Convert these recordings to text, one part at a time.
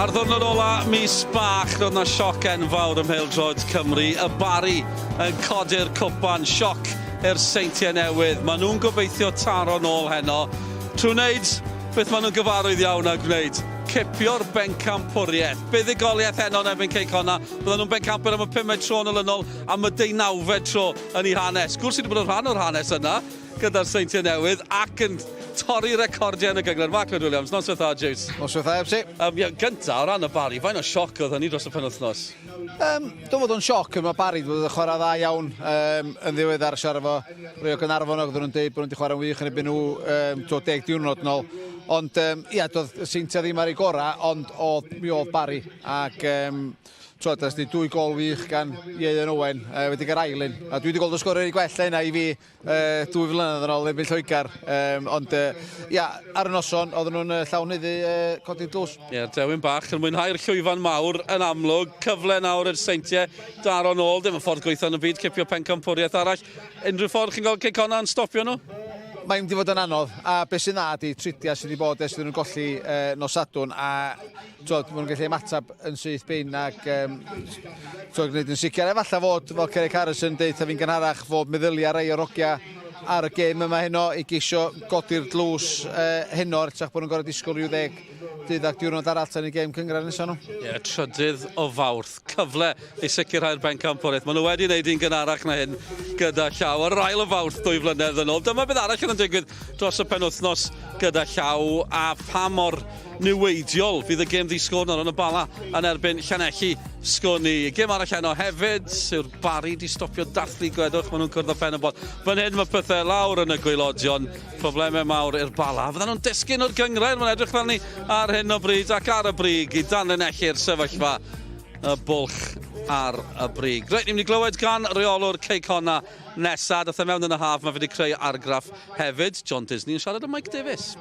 Ar ddwrnod ola mis bach, roedd 'na sioc enfawr ym mhêl-droed Cymru. Y Barri yn codi'r cwpan, sioc i'r Seintiau Newydd. Maen nhw'n gobeithio taro nôl heno trwy wneud beth maen nhw'n gyfarwydd iawn â gwneud, cipio'r bencampwriaeth. Buddugoliaeth heno yn erbyn Cei Connah. Byddan nhw'n bencampwyr am y pumed tro yn olynol, am y deunawfed tro yn eu hanes. Gwrs sydd wedi bod yn rhan o'r hanes yna gyda'r Seintiau Newydd ac yn torri recordiau yn y gynghrair. Mark Lloyd Williams, noswaith dda, Jiws. Noswaith dda, MC. Um, yeah, gynta, o ran y Barri, faint o sioc oedd hynny dros y penwythnos? Um, Dwi'n fod o'n sioc, mae Barri wedi bod yn chwarae dda iawn um, yn ddiweddar siarad efo rhai o Gaernarfon ac oedden nhw'n dweud bod nhw wedi chwarae'n wych yn erbyn nhw um, to deg diwrnod yn ôl. Ond um, ia, doedd y Seintiau ddim ar ei gorau, ond oedd, mi oedd Barri. Ac um, Twod, as di dwy gol wych gan Ieuan Owen, wedi cael ail un. A dwi wedi gweld o sgorio i gwell yna i fi 2 flynedd yn ôl erbyn Lloegr. Um, ond, ia, ar y noson, oedden nhw'n llawn iddi codi'r dlws. Ie, yeah, Dewin bach yn mwynhau'r llwyfan mawr yn amlwg. Cyfle nawr i'r Seintiau daro nôl. Dim yn ffordd gweithio yn y byd, cipio pencampwriaeth arall. Unrhyw ffordd chi'n gweld Cei Connah yn stopio nhw? Mae'n mynd i fod yn anodd, a beth sy'n dda ydy tridiau sydd wedi bod ers iddyn nhw golli nos Sadwrn, a twod, maen nhw'n gallu ymateb yn syth bin ac um, twod, gwneud yn sicr. Efallai fod, fel Craig Harrison deud fi'n gynharach, fod meddyliau rei o'r hogia ar y gêm yma heno i geisio godi'r dlws heno, ar hytrach bod nhw'n gorfod disgwyl rhyw ddeg, deuddag diwrnod arall tan y gêm cynghrair nesaf nhw. Ie, yeah, trydydd o Fawrth, cyfle i sicrhau'r bencampwriaeth. Maen nhw wedi gwneud un gynharach na hyn gyda llaw. Yr ail o Fawrth 2 flynedd yn ôl. Dyma beth arall yn digwydd dros y penwythnos gyda llaw a pha mor niweidiol fydd y gêm ddi-sgôr nawr yn y Bala yn erbyn Llanelli sgwn i. Gêm arall heno hefyd, yw'r Barri di stopio dathlu gwedwch, maen nhw'n cwrdd â Phen-y-bont. Fan hyn mae pethau lawr yn y gwaelodion, problemau mawr i'r Bala. Fyddan nhw'n disgyn o'r gynghrair, mae'n edrych fel ni ar hyn o bryd ac ar y brig i danlinellu'r sefyllfa y bwlch ar y brig. Reit, ni'n mynd i glywed gan reolwr Cei Connah nesa. Dath e mewn yn y haf, mae fe wedi creu argraff hefyd. John Disney yn siarad â Mike Davis.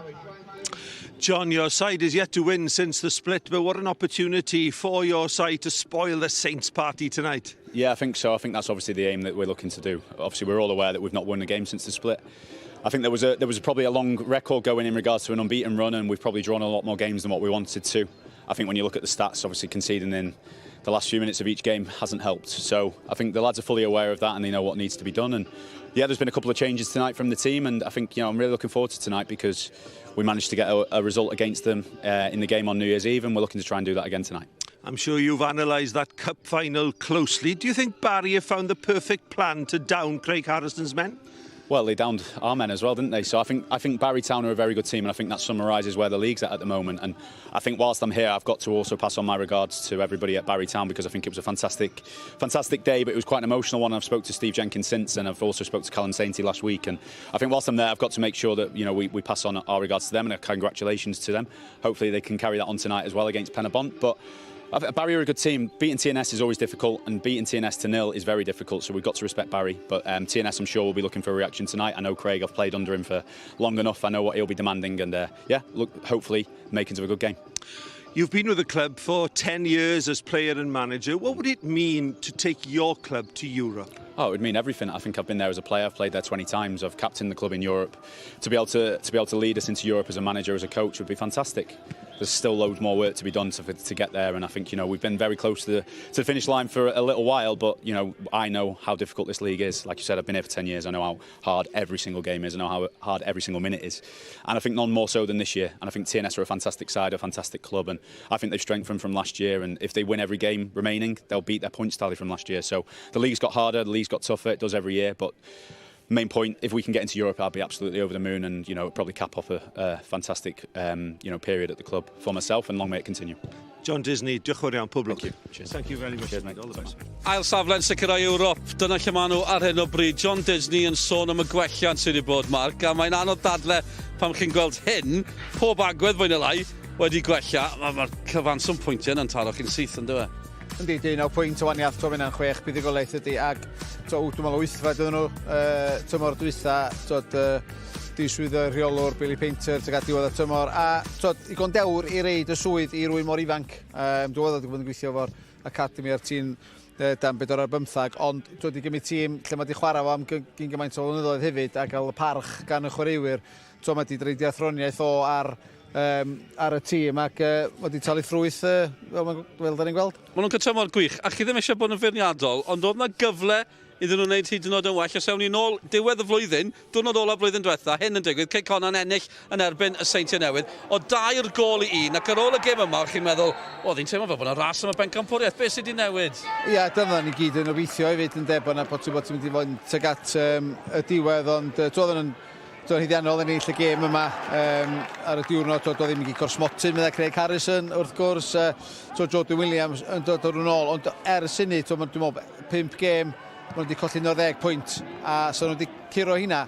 John, your side is yet to win since the split, but what an opportunity for your side to spoil the Saints party tonight. Yeah, I think so. I think that's obviously the aim that we're looking to do. Obviously, we're all aware that we've not won a game since the split. I think there was probably a long record going in regards to an unbeaten run, and we've probably drawn a lot more games than what we wanted to. I think when you look at the stats, obviously conceding in the last few minutes of each game hasn't helped. So I think the lads are fully aware of that and they know what needs to be done. And yeah, there's been a couple of changes tonight from the team, and I think I'm really looking forward to tonight because we managed to get a result against them in the game on New Year's Eve, and we're looking to try and do that again tonight. I'm sure you've analysed that cup final closely. Do you think Barry have found the perfect plan to down Craig Harrison's men? Well, they downed our men as well, didn't they? So I think Barry Town are a very good team, and I think that summarises where the league's at the moment. And I think whilst I'm here, I've got to also pass on my regards to everybody at Barry Town because I think it was a fantastic, fantastic day, but it was quite an emotional one. I've spoke to Steve Jenkins since, and I've also spoke to Callum Sainty last week. And I think whilst I'm there, I've got to make sure that we pass on our regards to them and a congratulations to them. Hopefully they can carry that on tonight as well against Penybont. But Barry are a good team. Beating TNS is always difficult, and beating TNS to nil is very difficult. So we've got to respect Barry. But TNS, I'm sure, will be looking for a reaction tonight. I know Craig. I've played under him for long enough. I know what he'll be demanding, and yeah, look, hopefully, makings of a good game. You've been with the club for 10 years as player and manager. What would it mean to take your club to Europe? Oh, it would mean everything. I think I've been there as a player. I've played there 20 times. I've captained the club in Europe. To be able to lead us into Europe as a manager, as a coach, would be fantastic. There's still loads more work to be done to get there, and I think we've been very close to the finish line for a little while. But I know how difficult this league is. Like you said, I've been here for 10 years. I know how hard every single game is. I know how hard every single minute is, and I think none more so than this year. And I think TNS are a fantastic side, a fantastic club, and I think they've strengthened from last year. And if they win every game remaining, they'll beat their points tally from last year. So the league's got harder, the league's got tougher. It does every year, but main point, if we can get into Europe, I'll be absolutely over the moon and probably cap off a fantastic period at the club for myself, and long may it continue. John Disney, diolch yn fawr iawn, pob lwc. Thank you. Cheers. Thank you very much. Cheers, mate. All the best. Ail safle'n sicrhau Ewrop, dyna lle maen nhw ar hyn o bryd. John Disney yn sôn am y gwelliant sydd wedi bod, Mark, a mae'n anodd dadle pam chi'n gweld hyn, pob agwedd fwy neu lai wedi gwella. Mae'r ma cyfanswm pwyntiau yna'n taro chi'n syth yn dweud. Yndi, 19 pwynt o wahaniaeth, to fyna'n chwech buddugoliaeth ydy, ac to, dwi'n meddwl wythfed ydyn nhw tymor dwytha, twod, diswyddo rheolwr Billy Painter tuag at diwedd y tymor, a twod, i dewr i roid y swydd i rywun mor ifanc. Dwi'n meddwl wedi bod yn gweithio efo'r academy a'r tîm dan bedwar ar bymthag, ond twod, i gymryd tîm lle mae wedi chwarae fo am gyn gymaint o flynyddoedd hefyd a gael y parch gan y chwaraewyr, twod, mae wedi dreidi athroniaeth o ar um, ar y tîm ac uh, wedi talu ffrwyth uh, fel, fel da ni'n gweld. Maen nhw'n cael tymor gwych, a chi ddim eisiau bod yn feirniadol, ond oedd yna gyfle iddyn nhw wneud hyd yn oed yn well. Os ewn ni nôl diwedd y flwyddyn, diwrnod ola blwyddyn diwetha, hyn yn digwydd, Cei Connah'n ennill yn erbyn y Seintiau Newydd, o dair gôl i un, ac ar ôl y gêm yma, o'ch chi'n meddwl, o, ddi'n teimlo fel bod yna ras am y bencampwriaeth, beth sydd wedi newid? Ia, dyna ni gyd yn obeithio hefyd yn deb bod yna bod ti'n mynd i fod yn tuag at um, y diwedd, ond uh, doedd yn Doedd haeddiannol ennill y gêm yma um, ar y diwrnod, doedd ddim yn gico'r smotyn, meddai Craig Harrison, wrth gwrs, uh, so Jordan Williams yn dod o'r ôl, ond ers hynny, dwi'n meddwl, 5 gêm, maen nhw wedi colli 90 pwynt, a so nhw wedi curo hynna,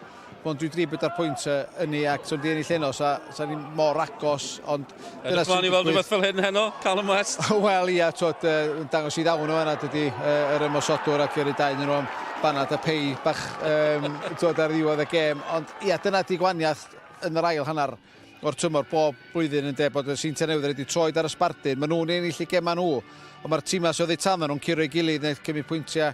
ond dwi 3-4 pwynt ynni ac so nhw wedi ennill heno, so, so ni mor agos, ond... Edrych mlaen i weld rhywbeth fel hyn heno, Callum West. Wel, ia, twod, uh, dangos i ddawn o fanna, dydy uh, yr ymosodwr ac yr dau nhw am banad a pei bach um, twod, ar ddiwedd y gêm. Ond ia, dyna di gwaniaeth yn yr ail hanner o'r tymor bob blwyddyn yn dweud bod y Seintiau Newydd wedi troed ar y sbardun. Maen nhw'n ennill eu gemau nhw, ond mae'r tîmau sydd oddi tan nhw'n curo ei gilydd neu cymryd pwyntiau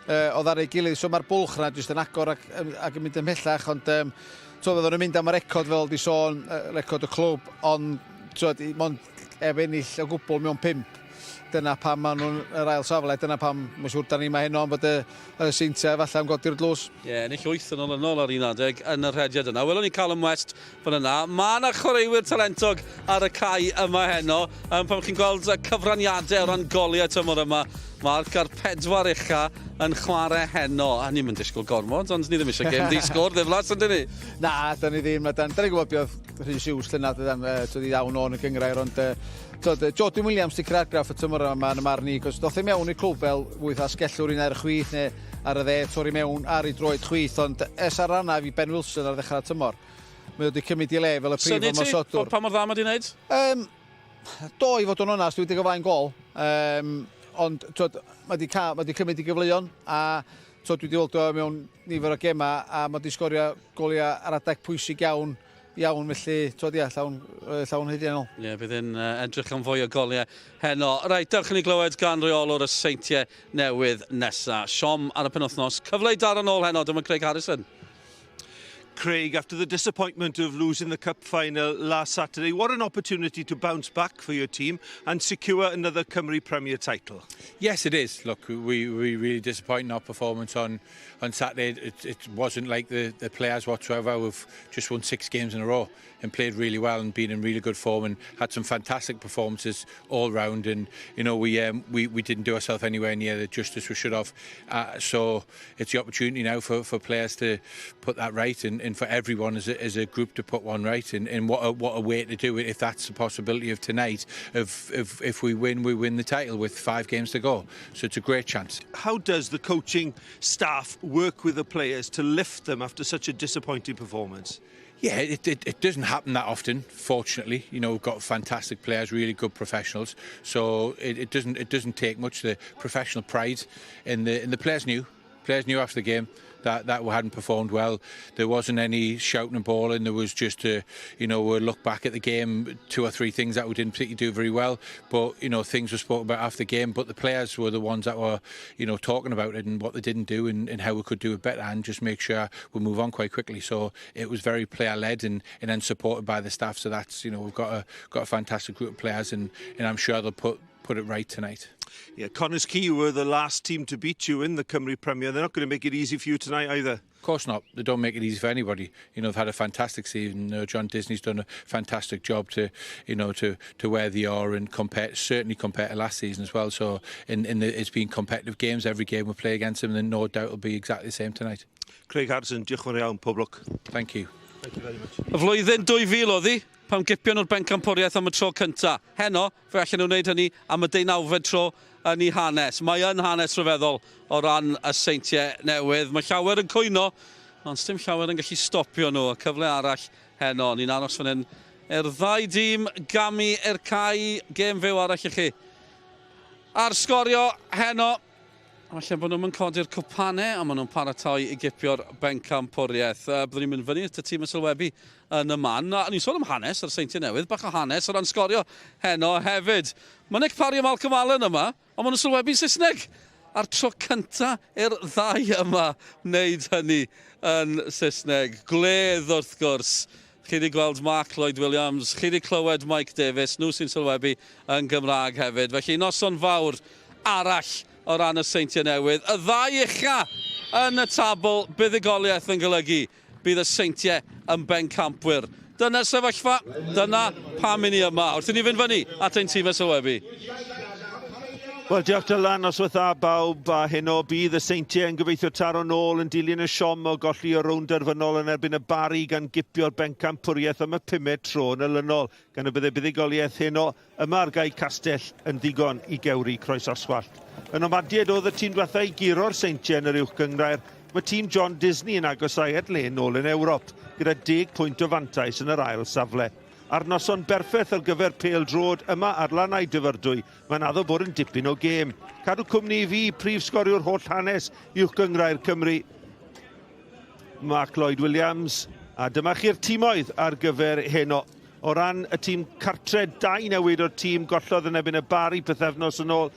uh, oddi ar ei gilydd. So mae'r bwlch yna jyst yn agor ac, ac yn mynd ymhellach, ond um, so, fydden nhw'n mynd am y record fel di sôn, record y clwb, ond twod, mond ef ennill o gwbl mewn pump. Dyna pam maen nhw'n yr ail safle, dyna pam mae'n siŵr da ni yma heno am bod y, y Seintiau falle am godi'r dlws. Ie, yeah, ennill wyth yn olynol ar un adeg yn y rhediad yna. Welwn ni Callum West fan yna. Mae yna chwaraewyr talentog ar y cae yma heno. Um, pan chi'n gweld y cyfraniadau o ran goliau tymor yma, Mae'r gar pedwar ucha yn chwarae heno. A ni'n mynd disgwyl gormod, ond ni ddim eisiau gêm di-sgôr ddiflas, ydyn ni? Na, da ni ddim. Da ni'n gwybod beth oedd Rhys Hughes llynedd, ydyn, uh, i ddawn o'n y gyngrair, ond uh, tyd, Jordan Williams di creu argraff y tymor yma yn y marn i, cos doth e mewn i'r clwb fel fwyth asgellwr un ar y chwith neu ar y dde, torri mewn ar ei droed chwith, ond es ar rannaf i Ben Wilson ar ddechrau tymor. Mae wedi cymryd i le fel y prif ymosodwr. Pa mor dda mae wedi wneud? Um, Do, i fod yn onest, dwi wedi cael flaen gol. Um, ond twod, mae wedi, cael, mae wedi cymryd i gyfleon a twod, dwi wedi weld o mewn nifer o gemau a mae wedi sgorio goliau ar adeg pwysig iawn iawn, felly twod, ia, llawn, llawn haeddiannol. Ie, yeah, bydd yn edrych am fwy o goliau heno. Reit, dewch i ni glywed gan reolwr y Seintiau Newydd nesa. Siom ar y penwythnos. Cyfle i daro nôl heno, dyma Craig Harrison. Craig, after the disappointment of losing the cup final last Saturday, what an opportunity to bounce back for your team and secure another Cymru Premier title. Yes, it is. Look, we, we really disappointed in our performance on, on Saturday. It, it wasn't like the, the players whatsoever. We've just won six games in a row and played really well and been in really good form and had some fantastic performances all round. And, you know, we, um, we, we didn't do ourselves anywhere near the justice we should have. Uh, so it's the opportunity now for, for players to put that right and, and for everyone as a, as a group to put one right. And, and what, a, what a way to do it if that's the possibility of tonight. If, if, if we win, we win the title with five games to go. So it's a great chance. How does the coaching staff work with the players to lift them after such a disappointing performance? Yeah, it, it, it doesn't happen that often, fortunately. You know, we've got fantastic players, really good professionals. So it, it doesn't it doesn't take much. The professional pride in the in the players knew. Players knew after the game that, that we hadn't performed well. There wasn't any shouting and bawling. There was just a, you know, a look back at the game, two or three things that we didn't particularly do very well. But, you know, things were spoken about after the game. But the players were the ones that were, you know, talking about it and what they didn't do and, and how we could do it better and just make sure we move on quite quickly. So it was very player-led and, and then supported by the staff. So that's, you know, we've got a, got a fantastic group of players and, and I'm sure they'll put put it right tonight. Yeah, Connah's Quay were the last team to beat you in the Cymru Premier. They're not going to make it easy for you tonight either. Of course not. They don't make it easy for anybody. You know, they've had a fantastic season. Uh, John Disney's done a fantastic job to, you know, to, to where they are and compare certainly compared to last season as well. So in, in the, it's been competitive games. Every game we play against them, and no doubt it'll be exactly the same tonight. Craig Harrison, diolch yn fawr iawn, pob lwc. Thank you. Thank you very much. Y flwyddyn 2000 oedd hi, pan gipion nhw'r bencampwriaeth am y tro cynta. Heno, fe allan nhw wneud hynny am y deunawfed tro yn ei hanes. Mae yn hanes rhyfeddol o ran y Seintiau Newydd. Mae llawer yn cwyno, ond sdim llawer yn gallu stopio nhw. Y cyfle arall heno. Ni'n aros fan hyn i'r ddau dîm gamu i'r cae. Gêm fyw arall i chi. Ar sgorio heno, Falle bod nhw'n codi'r cwpanau, a maen nhw'n paratoi i gipio'r bencampwriaeth. Uh, byddwn ni'n mynd fyny at y tîm y sylwebu yn y man. A ni'n sôn am hanes ar Seintiau Newydd, bach o hanes o ran sgorio heno hefyd. Mae Nick Parry a Malcolm Allen yma, ond maen nhw'n sylwebu'n Saesneg. A'r tro cynta i'r ddau yma wneud hynny yn Saesneg. Gwledd wrth gwrs. Chi wedi gweld Mark Lloyd Williams, chi wedi clywed Mike Davies, nhw sy'n sylwebu yn Gymraeg hefyd. Felly noson fawr arall o ran y Seintiau Newydd. Y ddau ucha yn y tabl, buddugoliaeth yn golygu bydd y Seintiau yn bencampwyr. Dyna'r sefyllfa, dyna pam i ni yma. Wrth i ni fynd fyny at ein tîm sylwebu. Wel, diolch Dylan, noswaith dda bawb, a heno bydd y Seintiau yn gobeithio taro nôl yn dilyn y siom o golli o rownd derfynol yn erbyn y Barri gan gipio'r bencampwriaeth am y pumed tro yn olynol, gan y bydde buddugoliaeth heno yma ar Gae Castell yn ddigon i gewri Croesoswallt. Y Nomadiaid oedd y tîm diwetha i guro'r Seintiau yn yr Uwch Gynghrair. Mae tîm John Disney yn agosáu at le nôl yn Ewrop, gyda deg pwynt o fantais yn yr ail safle. Ar noson berffeth ar gyfer pêl-droed yma ar lannau Dyfrdwy, mae'n addo bod yn dipyn o gêm. Cadw cwmni i fi, prif sgoriwr holl hanes Uwch Gynghrair Cymru, Mark Lloyd Williams. A dyma chi'r timoedd ar gyfer heno. O ran y tîm cartre, dau newid o'r tîm gollodd yn erbyn y Barri pythefnos yn ôl.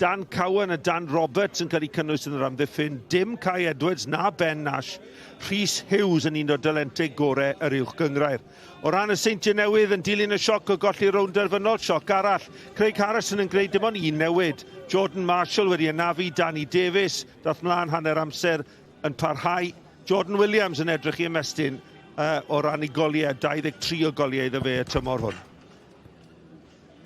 Dan Cowan a Dan Roberts yn cael eu cynnwys yn yr amddiffyn. Dim Kai Edwards na Ben Nash. Rhys Hughes yn un o dalentau gorau yr Uwch Gynghrair. O ran y Seintiau Newydd yn dilyn y sioc o golli rownd derfynol, sioc arall. Craig Harrison yn gwneud dim ond un newid. Jordan Marshall wedi anafu Danny Davies, dath mlaen hanner amser yn parhau. Jordan Williams yn edrych i ymestyn uh, o ran ei goliau, 23 o goliau iddo fe y tymor hwn.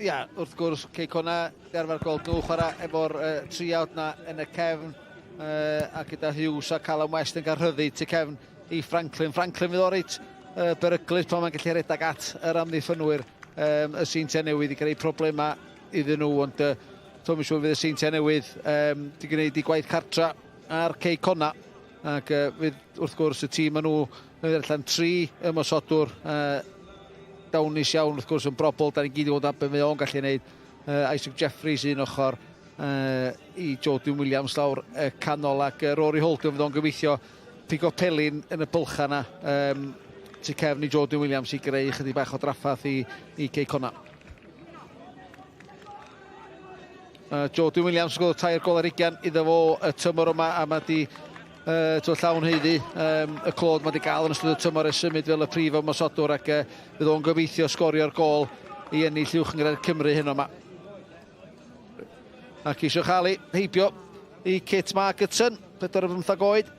Ia, wrth gwrs, Cei Connah, di arfer gweld nhw chwarae efo'r uh, triawd na yn y cefn, uh, a gyda Hughes a Callum West yn cael rhyddid tu cefn i Franklin. Franklin fydd o reit uh, beryglus pan mae'n gallu rhedeg at yr amddiffynwyr um, y Seintiau Newydd i greu problemau iddyn nhw, ond uh, Tommy siŵr fydd y Seintiau Newydd um, di gwneud i gwaith cartra ar Cei Connah, ac uh, fydd wrth gwrs y tîm maen nhw yn allan tri ymosodwr uh, dawnus iawn wrth gwrs yn brobl, da ni gyd i fod am be mae o'n gallu gwneud. Uh, Isaac Jeffries un ochr uh, i Jordan Williams lawr y canol ac uh, Rory Holden fydd o'n gobeithio pigo pelin yn y bylcha yna um, tu cefn i Jordan Williams i greu chydig bach o draffath i, i Cei Connah. Uh, Jordan Williams sgôr tair gol ar ugain iddo fo y tymor yma a mae di uh, to llawn haeddu um, y clod mae di gael yn ystod y tymor ers symud fel y prif ymosodwr ac uh, fydd o'n gobeithio sgorio'r gol i ennill Uwch Gynghrair Cymru heno yma. Ac eisiau chael ei heibio i Kit Margetson, 45 oed.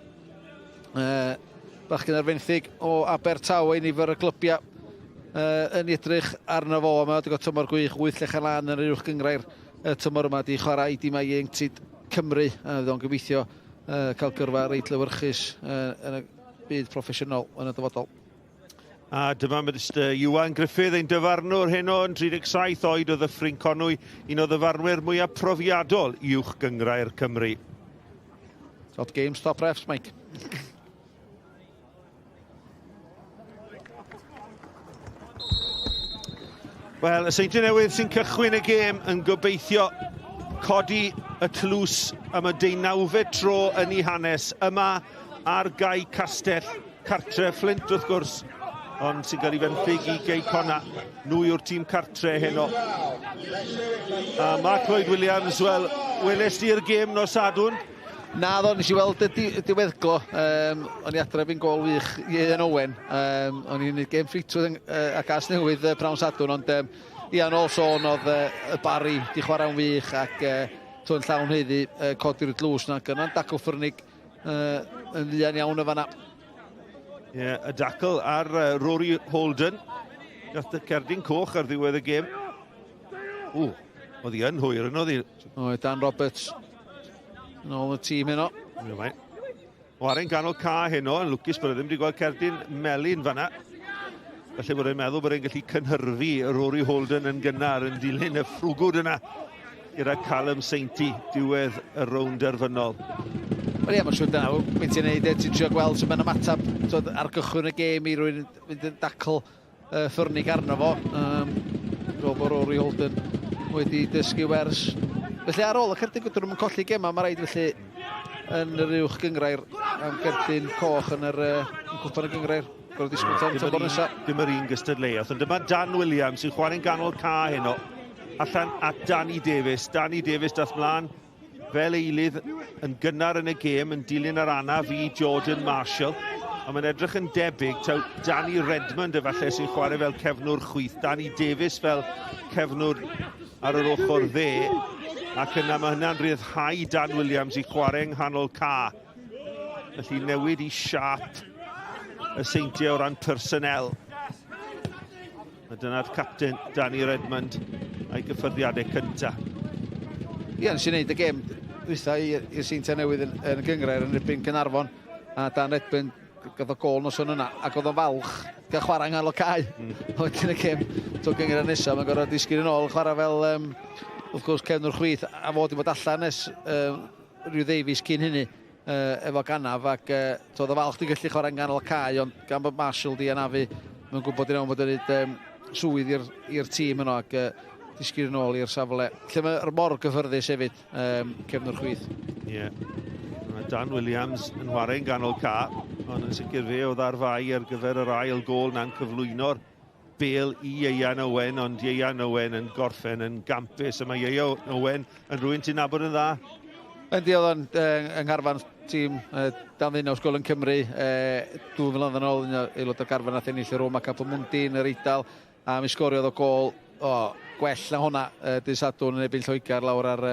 Uh, bachgen ar fenthyg o Abertawe i nifer y glybiau uh, yn edrych arno fo. Mae wedi cael tymor gwych, wyth llechen lan yn yr uwch gynghrair y tymor yma di chwarae i dimau ieuenctid Cymru. A fydd o'n gobeithio uh, cael gyrfa reit lewyrchus uh, yn y byd proffesiynol yn y dyfodol. A dyma Mr Iwan Griffith, ein dyfarnwr heno yn 37 oed o Ddyffryn Conwy, un o ddyfarnwyr mwyaf profiadol uwch gynghrair Cymru. Top games, top refs, Mike. Wel, y Seintiau Newydd sy'n cychwyn y gêm yn gobeithio codi y tlws am y deunawfed tro yn ei hanes yma ar Gae Castell, cartre Fflint wrth gwrs, ond sy'n cael ei fenthyg i Gei Connah. Nhw yw'r tîm cartre heno. A Mark Lloyd Williams, wel, weles di'r gêm nos Sadwrn? Na ddo, nes i weld y, di, y diweddglo. Um, o'n i adre fi'n gol wych Ieuan Owen. Um, o'n i'n gwneud gêm Fleetwood yn, uh, ac Casnewydd uh, prawn Sadwrn, ond um, ia, yn ôl sôn oedd uh, y Barri di chwarae'n wych ac uh, to'n llawn haeddu uh, codi'r dlws na. Gyna'n dacl ffyrnig uh, yn fuan iawn y fanna. Ie, yeah, y dacl ar uh, Rory Holden. Gath y cerdyn coch ar ddiwedd y gêm. Ww, oedd hi yn hwyr yn oedd hi. Oedd Dan Roberts yn ôl y tîm heno. Warren ganol ca heno, yn lwcus bod e ddim wedi gweld cerdyn melyn fanna. Felly bod e'n meddwl bod e'n gallu cynhyrfu Rory Holden yn gynnar yn dilyn y ffrwgwd yna gyda Callum Sainty diwedd y rownd derfynol. Wel ie, mae'n siŵr dyna beth ti'n neud, e, ti'n trio gweld sut mae'n ymateb twod, ar gychwyn y gêm i rywun fynd yn dacl uh, ffyrnig arno fo. Um, Dwi'n bod Rory Holden wedi dysgu wers. Felly ar ôl y cerdyn dyn nhw'n colli gemau, mae rhaid felly yn yr uwch gynghrair am gerdyn coch yn yr uh, yn cwpan y gynghrair. Gorfod disgwyl tan tymor nesaf. Dim yr un gystadleuaeth, ond dyma Dan Williams sy'n chwarae'n ganol ca heno. Allan at Danny Davies. Danny Davies dath mlaen fel eilydd yn gynnar yn y gêm yn dilyn yr anaf i Jordan Marshall. Ond mae'n edrych yn debyg taw Danny Redmond efallai sy'n chwarae fel cefnwr chwith, Danny Davies fel cefnwr ar yr ochr dde, ac yna mae hynna'n rhyddhau Dan Williams i chwarae yng nghanol ca. Felly newid i siap y Seintiau o ran personnel. A dyna'r capten Danny Redmond a'i gyffyrddiadau cyntaf. Ie, nes i wneud y gêm dwytha i'r Seintiau Newydd yn, yn y gynghrair yn erbyn Caernarfon a Dan Redmond gath o gôl noson yna ac oedd o'n falch gael chwarae yng nghanol cae. Wedyn y gêm to gynghrair nesaf mae'n gorfod disgyn yn ôl chwarae fel um, wrth gwrs cefnwr chwith a fod i fod allan nes um, rhyw ddeufis cyn hynny uh, efo ganaf ac uh, to oedd o falch di gallu chwarae yng nghanol cae ond gan bod Marshall di anafu mae'n gwybod yn iawn bod yn gwneud um, swydd i'r tîm yno ac uh, disgyn yn ôl i'r safle lle mae'r mor gyffyrddus hefyd um, cefnwr chwith. Ie. Yeah. Mae Dan Williams yn chwarae'n ganol ca, ond yn sicr fe oedd ar fai ar gyfer yr ail gôl na'n cyflwyno'r bel i Ieuan Owen, ond Ieuan Owen yn gorffen yn gampus, a mae Ieuan Owen yn rhywun ti'n nabod yn dda. Yndi, oedd o'n yng ngharfan tîm dan ddeunaw ysgol yn Cymru, 2 flynedd yn ôl, un o aelod o'r garfan nath ennill y Roma Capomundi yn yr Eidal, a mi sgoriodd o gôl o, gwell na hwnna dydd Sadwrn yn erbyn Lloegr lawr ar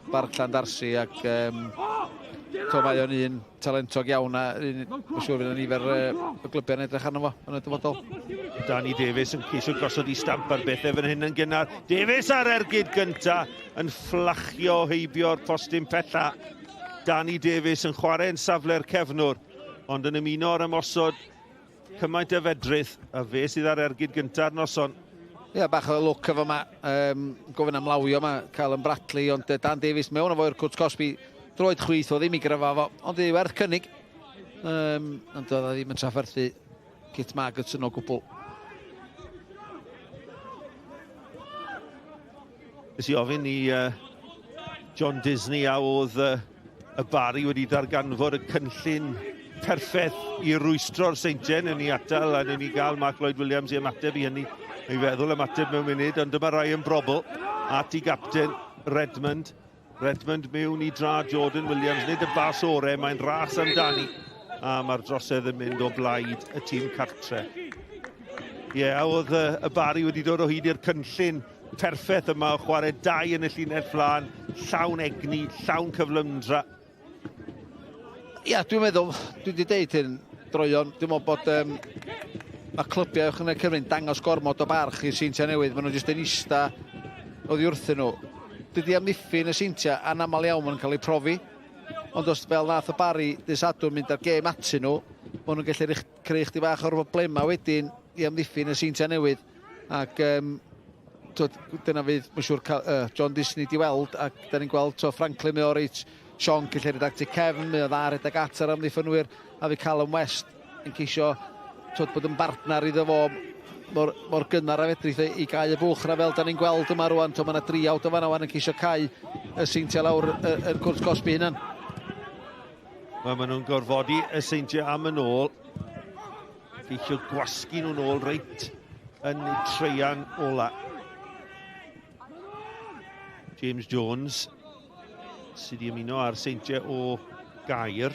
Barc Llandarsi, ac to, mae o'n un talentog iawn a un, mae'n siŵr fydd nifer o glybiau'n edrych arno fo yn y dyfodol. Danny Davies yn ceisio gosod i stamp ar bethau fan hyn yn gynnar. Davies ar ergyd gynta yn fflachio heibio'r postyn pella. Danny Davies yn chwarae yn safle'r cefnwr, ond yn ymuno ar ymosod cymaint o fedrith, a fe sydd ar ergyd gynta'r noson. Ie, yeah, bach o lwc efo yma. Gofyn am lawio yma, cael yn Bradley, ond Dan Davies mewn efo i'r cwrt cosbi, droed chwith o ddim i gryfa fo, ond ei werth cynnig. Ond oedd o ddim yn trafferthu Kit Margetson o gwbl. Nes i ofyn i John Disney a oedd y Barry wedi darganfod y cynllun perffaith i rwystro'r Seintiau yn ei atal a ni gael Mark Lloyd Williams i ymateb i hynny. Ei feddwl ymateb mewn munud, ond dyma Ryan Brobbel at i gapten Redmond. Redmond mewn i dra Jordan Williams, nid y bas ore, mae'n ras amdani. A mae'r drosedd yn mynd o blaid y tîm cartre. Ie, yeah, a oedd y Barry wedi dod o hyd i'r cynllun perffaith yma o chwarae dau yn y llinell flaen, llawn egni, llawn cyflymdra. Ie, yeah, dwi'n meddwl, dwi wedi deud hyn droeon, dwi'n meddwl bod mae clybiau uwch yn y Cymru'n dangos gormod o barch i'r Seintiau Newydd, maen nhw jyst yn ista oddi wrthyn nhw. Dydy amddiffyn y Seintiau anaml iawn maen nhw'n cael eu profi, ond os fel nath y Barry dydd Sadwrn mynd ar gêm atyn nhw, maen nhw'n gallu creu chdi bach o'r problemau wedyn i amddiffyn y Seintiau Newydd. Ac twyd, dyna fydd, mae'n siŵr, John Disney di weld, ac da ni'n gweld to, Franklin mae o reit sionc yn lle rhedeg at y cefn, mae o dda rhedeg at yr amddiffynwyr, a fi Callum West yn ceisio twyd, bod yn bartner iddo fo mor, mor gynnar a fedrith i gau y bwch na fel da ni'n gweld yma rwan, to, mae yna driawd o fanna wan yn ceisio cau y Seintiau lawr yn cwrt cosbi hunan. Wel, maen nhw'n gorfodi y Seintiau am yn ôl. Geisio gwasgu nhw'n ôl reit yn treian ola. James Jones sydd wedi ymuno â'r Seintiau o Gaer.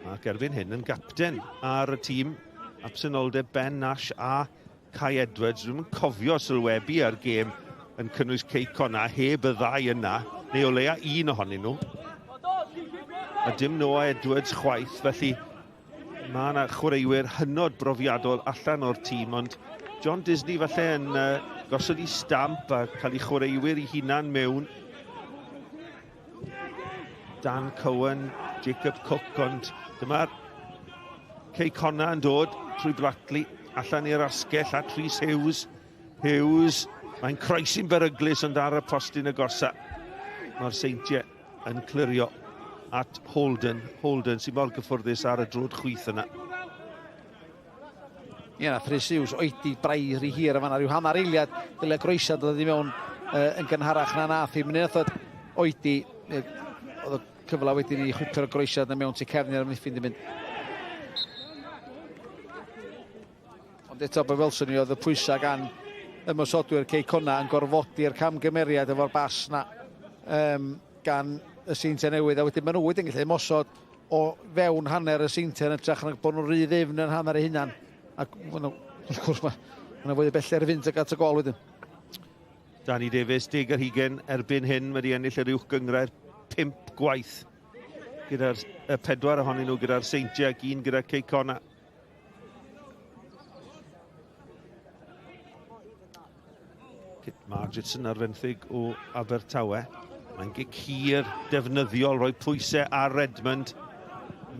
Ac erbyn hyn yn gapten ar y tîm absenoldeb Ben Nash a Kai Edwards. Dwi'm yn cofio sylwebu ar gêm yn cynnwys Cei Connah heb y ddau yna, neu o leia un ohonyn nhw. A dim Noah Edwards chwaith, felly mae yna chwaraewyr hynod brofiadol allan o'r tîm, ond John Disney falle yn gosod i stamp a cael ei chwaraewyr ei hunan mewn. Dan Cohen, Jacob Cook, ond dyma'r Cei Connah yn dod trwy Blatley allan i'r asgell at Rhys Hughes. Hughes, mae'n croesi'n beryglus ond ar y postyn agosa. Mae'r Seintiau yn clirio at Holden. Holden sy'n mor gyffwrddus ar y drod chwith yna. Ie, nath Rhys Hughes oedi braidd rhy hir yn fan'na, rhyw hanner eiliad, dyle groesiad ddod i mewn yn gynharach na nath hi. Mynd nath oedi, oedd y cyfle wedyn i chwipio'r groesiad na mewn tu cefn i'r amddiffyn di mynd. Ond eto, be welson ni oedd y pwysau gan ymosodwyr Cei Connah yn gorfodi'r camgymeriad efo'r bas na gan y Seintiau Newydd, a wedyn maen nhw wedyn gallu ymosod o fewn hanner y Seintiau yn hytrach na bod nhw'n rhy ddyfn yn hanner eu hunan. Ac wrth gwrs mae yna fwy o bellter i fynd at y gol wedyn. Danny Davies, 20 erbyn hyn, mae wedi ennill yr uwch gynghrair 5 gwaith. Gyda'r y pedwar ohonyn nhw gyda'r Seintiau ac un gyda Cei Connah. Kit Margetson ar fenthyg o Abertawe. Mae'n gic hir defnyddiol, rhoi pwysau ar Redmond.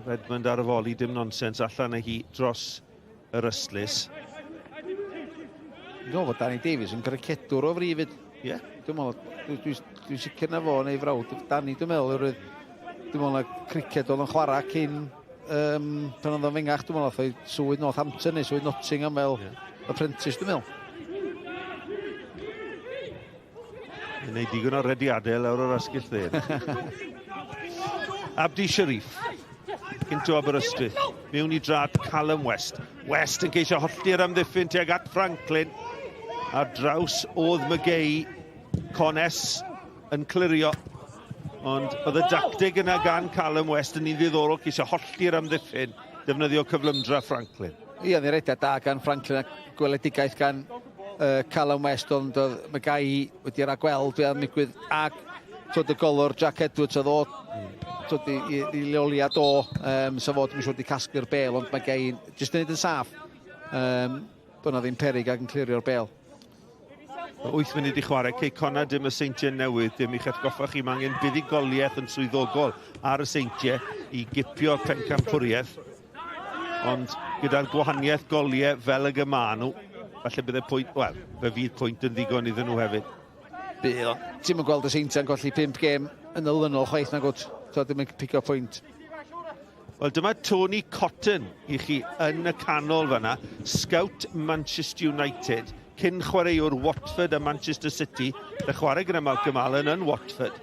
Redmond ar y foli, dim nonsens allan â hi dros yr ystlys. Dwi'n meddwl fod Danny Davies yn gricedwr o fri fyd. Ie. Yeah. Dwi'n meddwl, dwi'n dwi, dwi sicr na fo neu frawd. Danny, dwi'n meddwl, oherwydd dwi'n meddwl na criced oedd yn chwarae cyn pan oedd o'n fengach, dwi'n meddwl, oedd swydd Northampton neu swydd Nottingham fel yeah. apprentice, dwi'n meddwl. Yn ei digon o rediadau lawr o'r asgell dde. Abdi Sharif, gynt o Aberystwyth, mewn i drad Callum West. West yn ceisio hollti'r amddiffyn tuag at Franklin. Ar draws oedd McGay, Cones yn clirio. Ond oedd y dacteg yna gan Callum West yn un ddiddorol, ceisio hollti'r amddiffyn, defnyddio cyflymdra Franklin. Ie, oedd rediad da gan Franklin a gweledigaeth gan Callum West, ond oedd McGay wedi ragweld be oedd yn ac twyd y golwr Jack Edwards oedd o twyd, i, i, i leoliad o, so fod dwi'n siŵr wedi casglu'r bel, ond McGay jyst yn neud yn saff. Bod 'na ddim peryg ac yn clirio'r bel. 8 munud i chwarae, Cei Connah dim y Seintiau Newydd, dim i'ch atgoffa chi, mae angen buddugoliaeth yn swyddogol ar y Seintiau i gipio pencampwriaeth. Ond gyda'r gwahaniaeth goliau fel y gyma nhw, falle bydde pwynt, wel, fe fydd pwynt yn ddigon iddyn nhw hefyd. Bydd o. Ti'm yn gweld y Seintiau'n colli 5 gêm yn olynol chwaith na gwt. So ddim yn pigo pwynt. Wel, dyma Tony Cotton i chi yn y canol fanna, scout Manchester United, cyn chwaraewr Watford a Manchester City, y chwarae gyda Malcolm Allen yn Watford.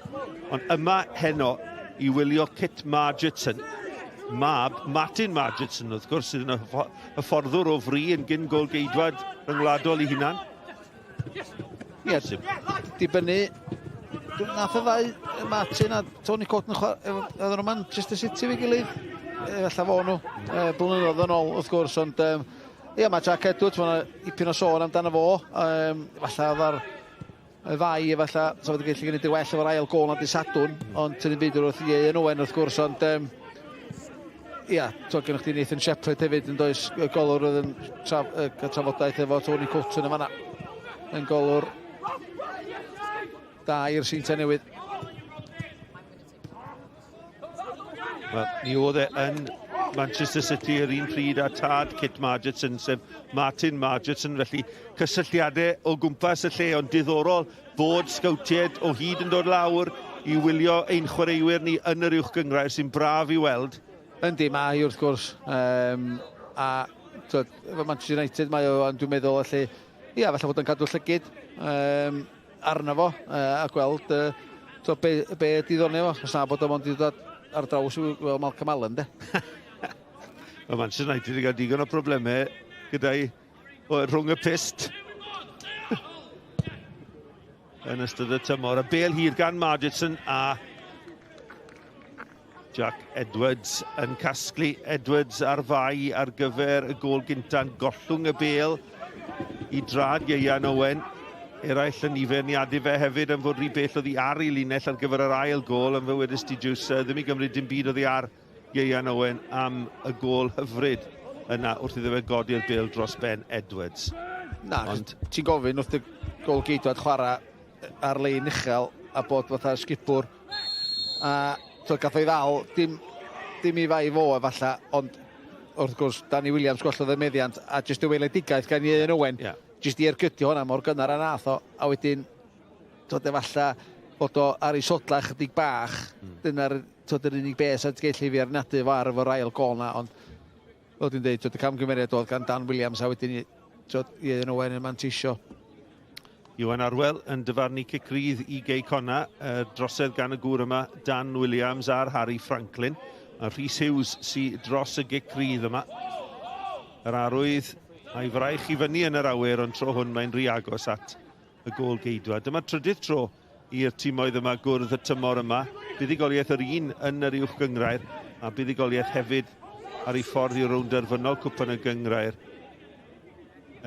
Ond yma heno i wylio Kit Margetson, mab Martin Margetson, wrth gwrs, sydd yn hyfforddwr o fri yn gyn gôl-geidwad rhyngwladol i hunan. Ie, dibynnu. Nath y ddau, Martin a Tony Cotton, oedden nhw Manchester City fe gilydd. Efallai fo nhw, blynyddoedd yn ôl, wrth gwrs, ond ie, mae Jack Edwards, mae yna ipyn o sôn amdano fo. Efallai oedd ar y ddau, efallai, sa fod yn gallu gwneud y well efo'r ail gôl na dy Sadwrn, ond tynnu byd wrth Ieuan Owen, wrth gwrs, ond ia, to gennych chdi Nathan Shepherd hefyd yn does, y golwr oedd yn cael trafodaeth efo Tony Cotton yn fanna, yn golwr da i'r Seintiau Newydd. Wel, mi oedd e yn Manchester City yr un pryd a tad Kit Margetson, sef Martin Margetson, felly cysylltiadau o gwmpas y lle, ond diddorol bod sgowtiaid o hyd yn dod lawr i wylio ein chwaraewyr ni yn yr uwch gynghrair, sy'n braf i weld. Yndi, mae hi wrth gwrs. A twyd, efo Manchester United mae o, ond dwi'n meddwl felly, ia, falle bod o'n cadw llygid arno fo a gweld twyd, be ydi ddoniau fo. Os na bod o mond i ddod ar draws i weld Malcolm Allen, de. Mae Manchester United wedi cael digon o problemau gyda'i rhwng y pyst yn ystod y tymor. Y bel hir gan Margetson a Jack Edwards yn casglu. Edwards ar fai ar gyfer y gôl gynta'n gollwng y bel i drad Ieuan Owen. Eraill yn ei feirniadu fe hefyd am fod rhy bell oddi ar ei linell ar gyfer yr ail gôl, ond fe wedys di Jws ddim i gymryd dim byd oddi ar Ieuan Owen am y gôl hyfryd yna wrth iddo fe godi'r bel dros ben Edwards. Na, ond ti'n gofyn wrth y gôl geidwad chwarae ar lein uchel a bod fatha sgipwr a twyd, gath o'i ddal, dim i fai fo efallai, ond wrth gwrs Danny Williams gollodd y meddiant a jyst y weledigaeth gan Ieuan Owen, jyst i ergydio hwnna mor gynnar a nath o, a wedyn twyd, efallai bod o ar ei sodla chydig bach, dyna'r twyd, yr unig beth sy'n gallu fi arnadu fo ar efo'r ail gôl na, ond fel dwi'n dweud, twyd, y camgymeriad oedd gan Dan Williams a wedyn twyd, Ieuan Owen yn manteisio. Iwan Arwel yn dyfarnu cic rydd i Gei Connah, drosedd gan y gŵr yma, Dan Williams a'r Harry Franklin. A Rhys Hughes sy dros y gic rydd yma. Yr arwydd a'i fraich i fyny yn yr awyr, ond tro hwn mae'n rhy agos at y gôl geidwad. Dyma trydydd tro i'r timoedd yma gwrdd y tymor yma. Buddugoliaeth yr un yn yr uwch gynghrair a buddugoliaeth hefyd ar ei ffordd i'r rownd derfynol cwpan y gynghrair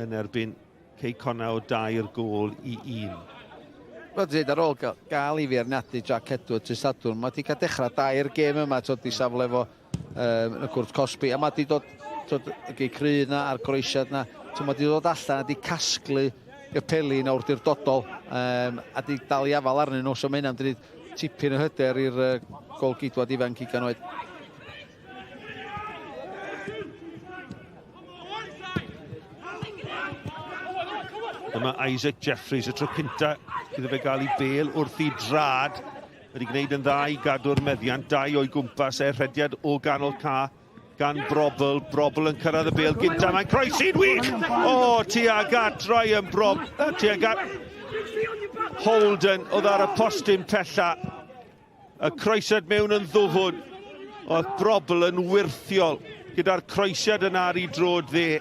yn erbyn Cei Connah o dair gôl i un. Wel, dweud ar ôl gael ei feirniadu Jack Edwards y Sadwrn, mae wedi cael dechrau da i'r gêm yma, twod, di safle fo um, yn y cwrt cosbi, a mae wedi dod, twod, y gei cryf na a'r croesiad na, twod, mae wedi dod allan a di casglu y peli yn awdurdodol, um, a di dal i afal arnyn nhw, so mae hynna'n dweud tipyn o hyder i'r uh, golgeidwad ifanc ugain oed. Dyma Isaac Jeffries, y tro cynta iddo fe gael ei bel wrth i drad. Wedi gwneud yn dda i gadw'r meddiant, dau o'i gwmpas e, rhediad o ganol ca gan Brobl. Brobl yn cyrraedd y bel gynta, mae'n croesi'n wych! O, tuag at Ryan Brob, tuag at Holden, oedd ar y postyn pella. Y croesiad mewn yn ddwfwn. Oedd Brobl yn wyrthiol gyda'r croesiad yna ar ei droed dde.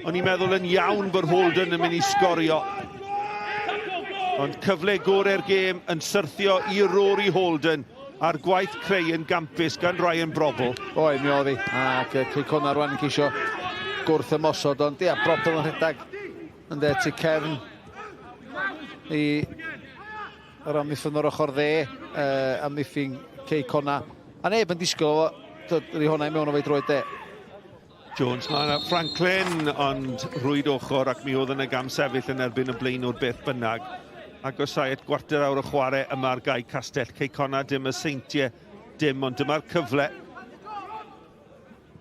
O'n i'n meddwl yn iawn bod Holden yn mynd i sgorio. Ond cyfle gorau'r gêm yn syrthio i Rory Holden a'r gwaith creu yn gampus gan Ryan Brobl. Oedd, mi oedd hi. Ac Cei Connah rwan yn ceisio gwrth ymosod, ond ia, Brobl yn rhedeg yn dde tu cefn i Yr amddiffyn o'r ochr dde, uh, amddiffyn Cei Connah. A neb yn disgwyl o, dod hwnna i mewn o fe droed de. Jones, mae yna Franklin, ond rhwyd ochr ac mi oedd yna gam sefyll yn erbyn y blaenwr beth bynnag. Agosau at gwarter awr o chwarae yma ar Gae Castell. Cei Connah dim y Seintiau dim, ond dyma'r cyfle.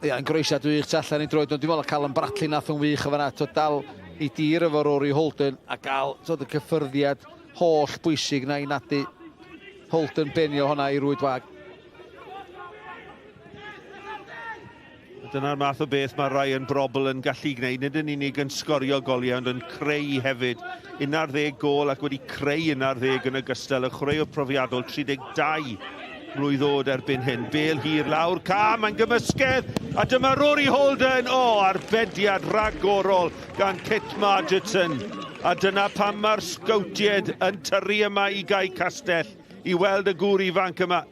Ia, yn groesiad wych tu allan i droed, ond dwi'n meddwl Callum Bradley nath yn wych o fanna, to dal i dir efo Rory Holden a gael tod, y cyffyrddiad holl bwysig na i nadu Holden benio hwnna i rwyd wag. Dyna'r math o beth mae Ryan Brobl yn gallu gwneud, nid yn unig yn sgorio goliau, ond yn creu hefyd. 11 gôl ac wedi creu 11 yn ogystal, y chwaraewr profiadol 32 mlwydd oed erbyn hyn. Bel hir lawr, cam, mae'n gymysgedd, a dyma Rory Holden, o, oh, arbediad ragorol gan Kit Margetson. A dyna pam mae'r sgowtied yn tyrru yma i Gae Castell i weld y gŵr ifanc yma.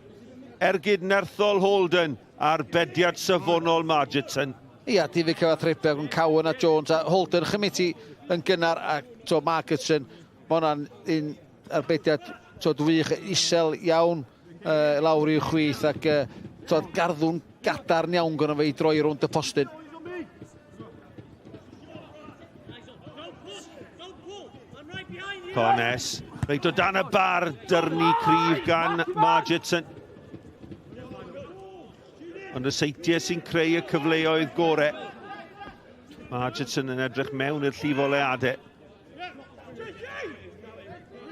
Ergyd nerthol Holden, arbediad safonol Margetson. Ia, difyg cyfathrebu rhwng Cowan a Jones a Holden chymryd ti yn gynnar a to Margetson, mae hwnna'n un arbediad tod wych, isel iawn uh, lawr i'w chwith ac uh, tod garddwn gadarn iawn gyda fe i droi rownd y postyn. Cones, reit o dan y bar, dyrnu cryf gan Margetson. Ond y Seintiau sy'n creu y cyfleoedd gore. Margetson yn edrych mewn i'r llif o leadau.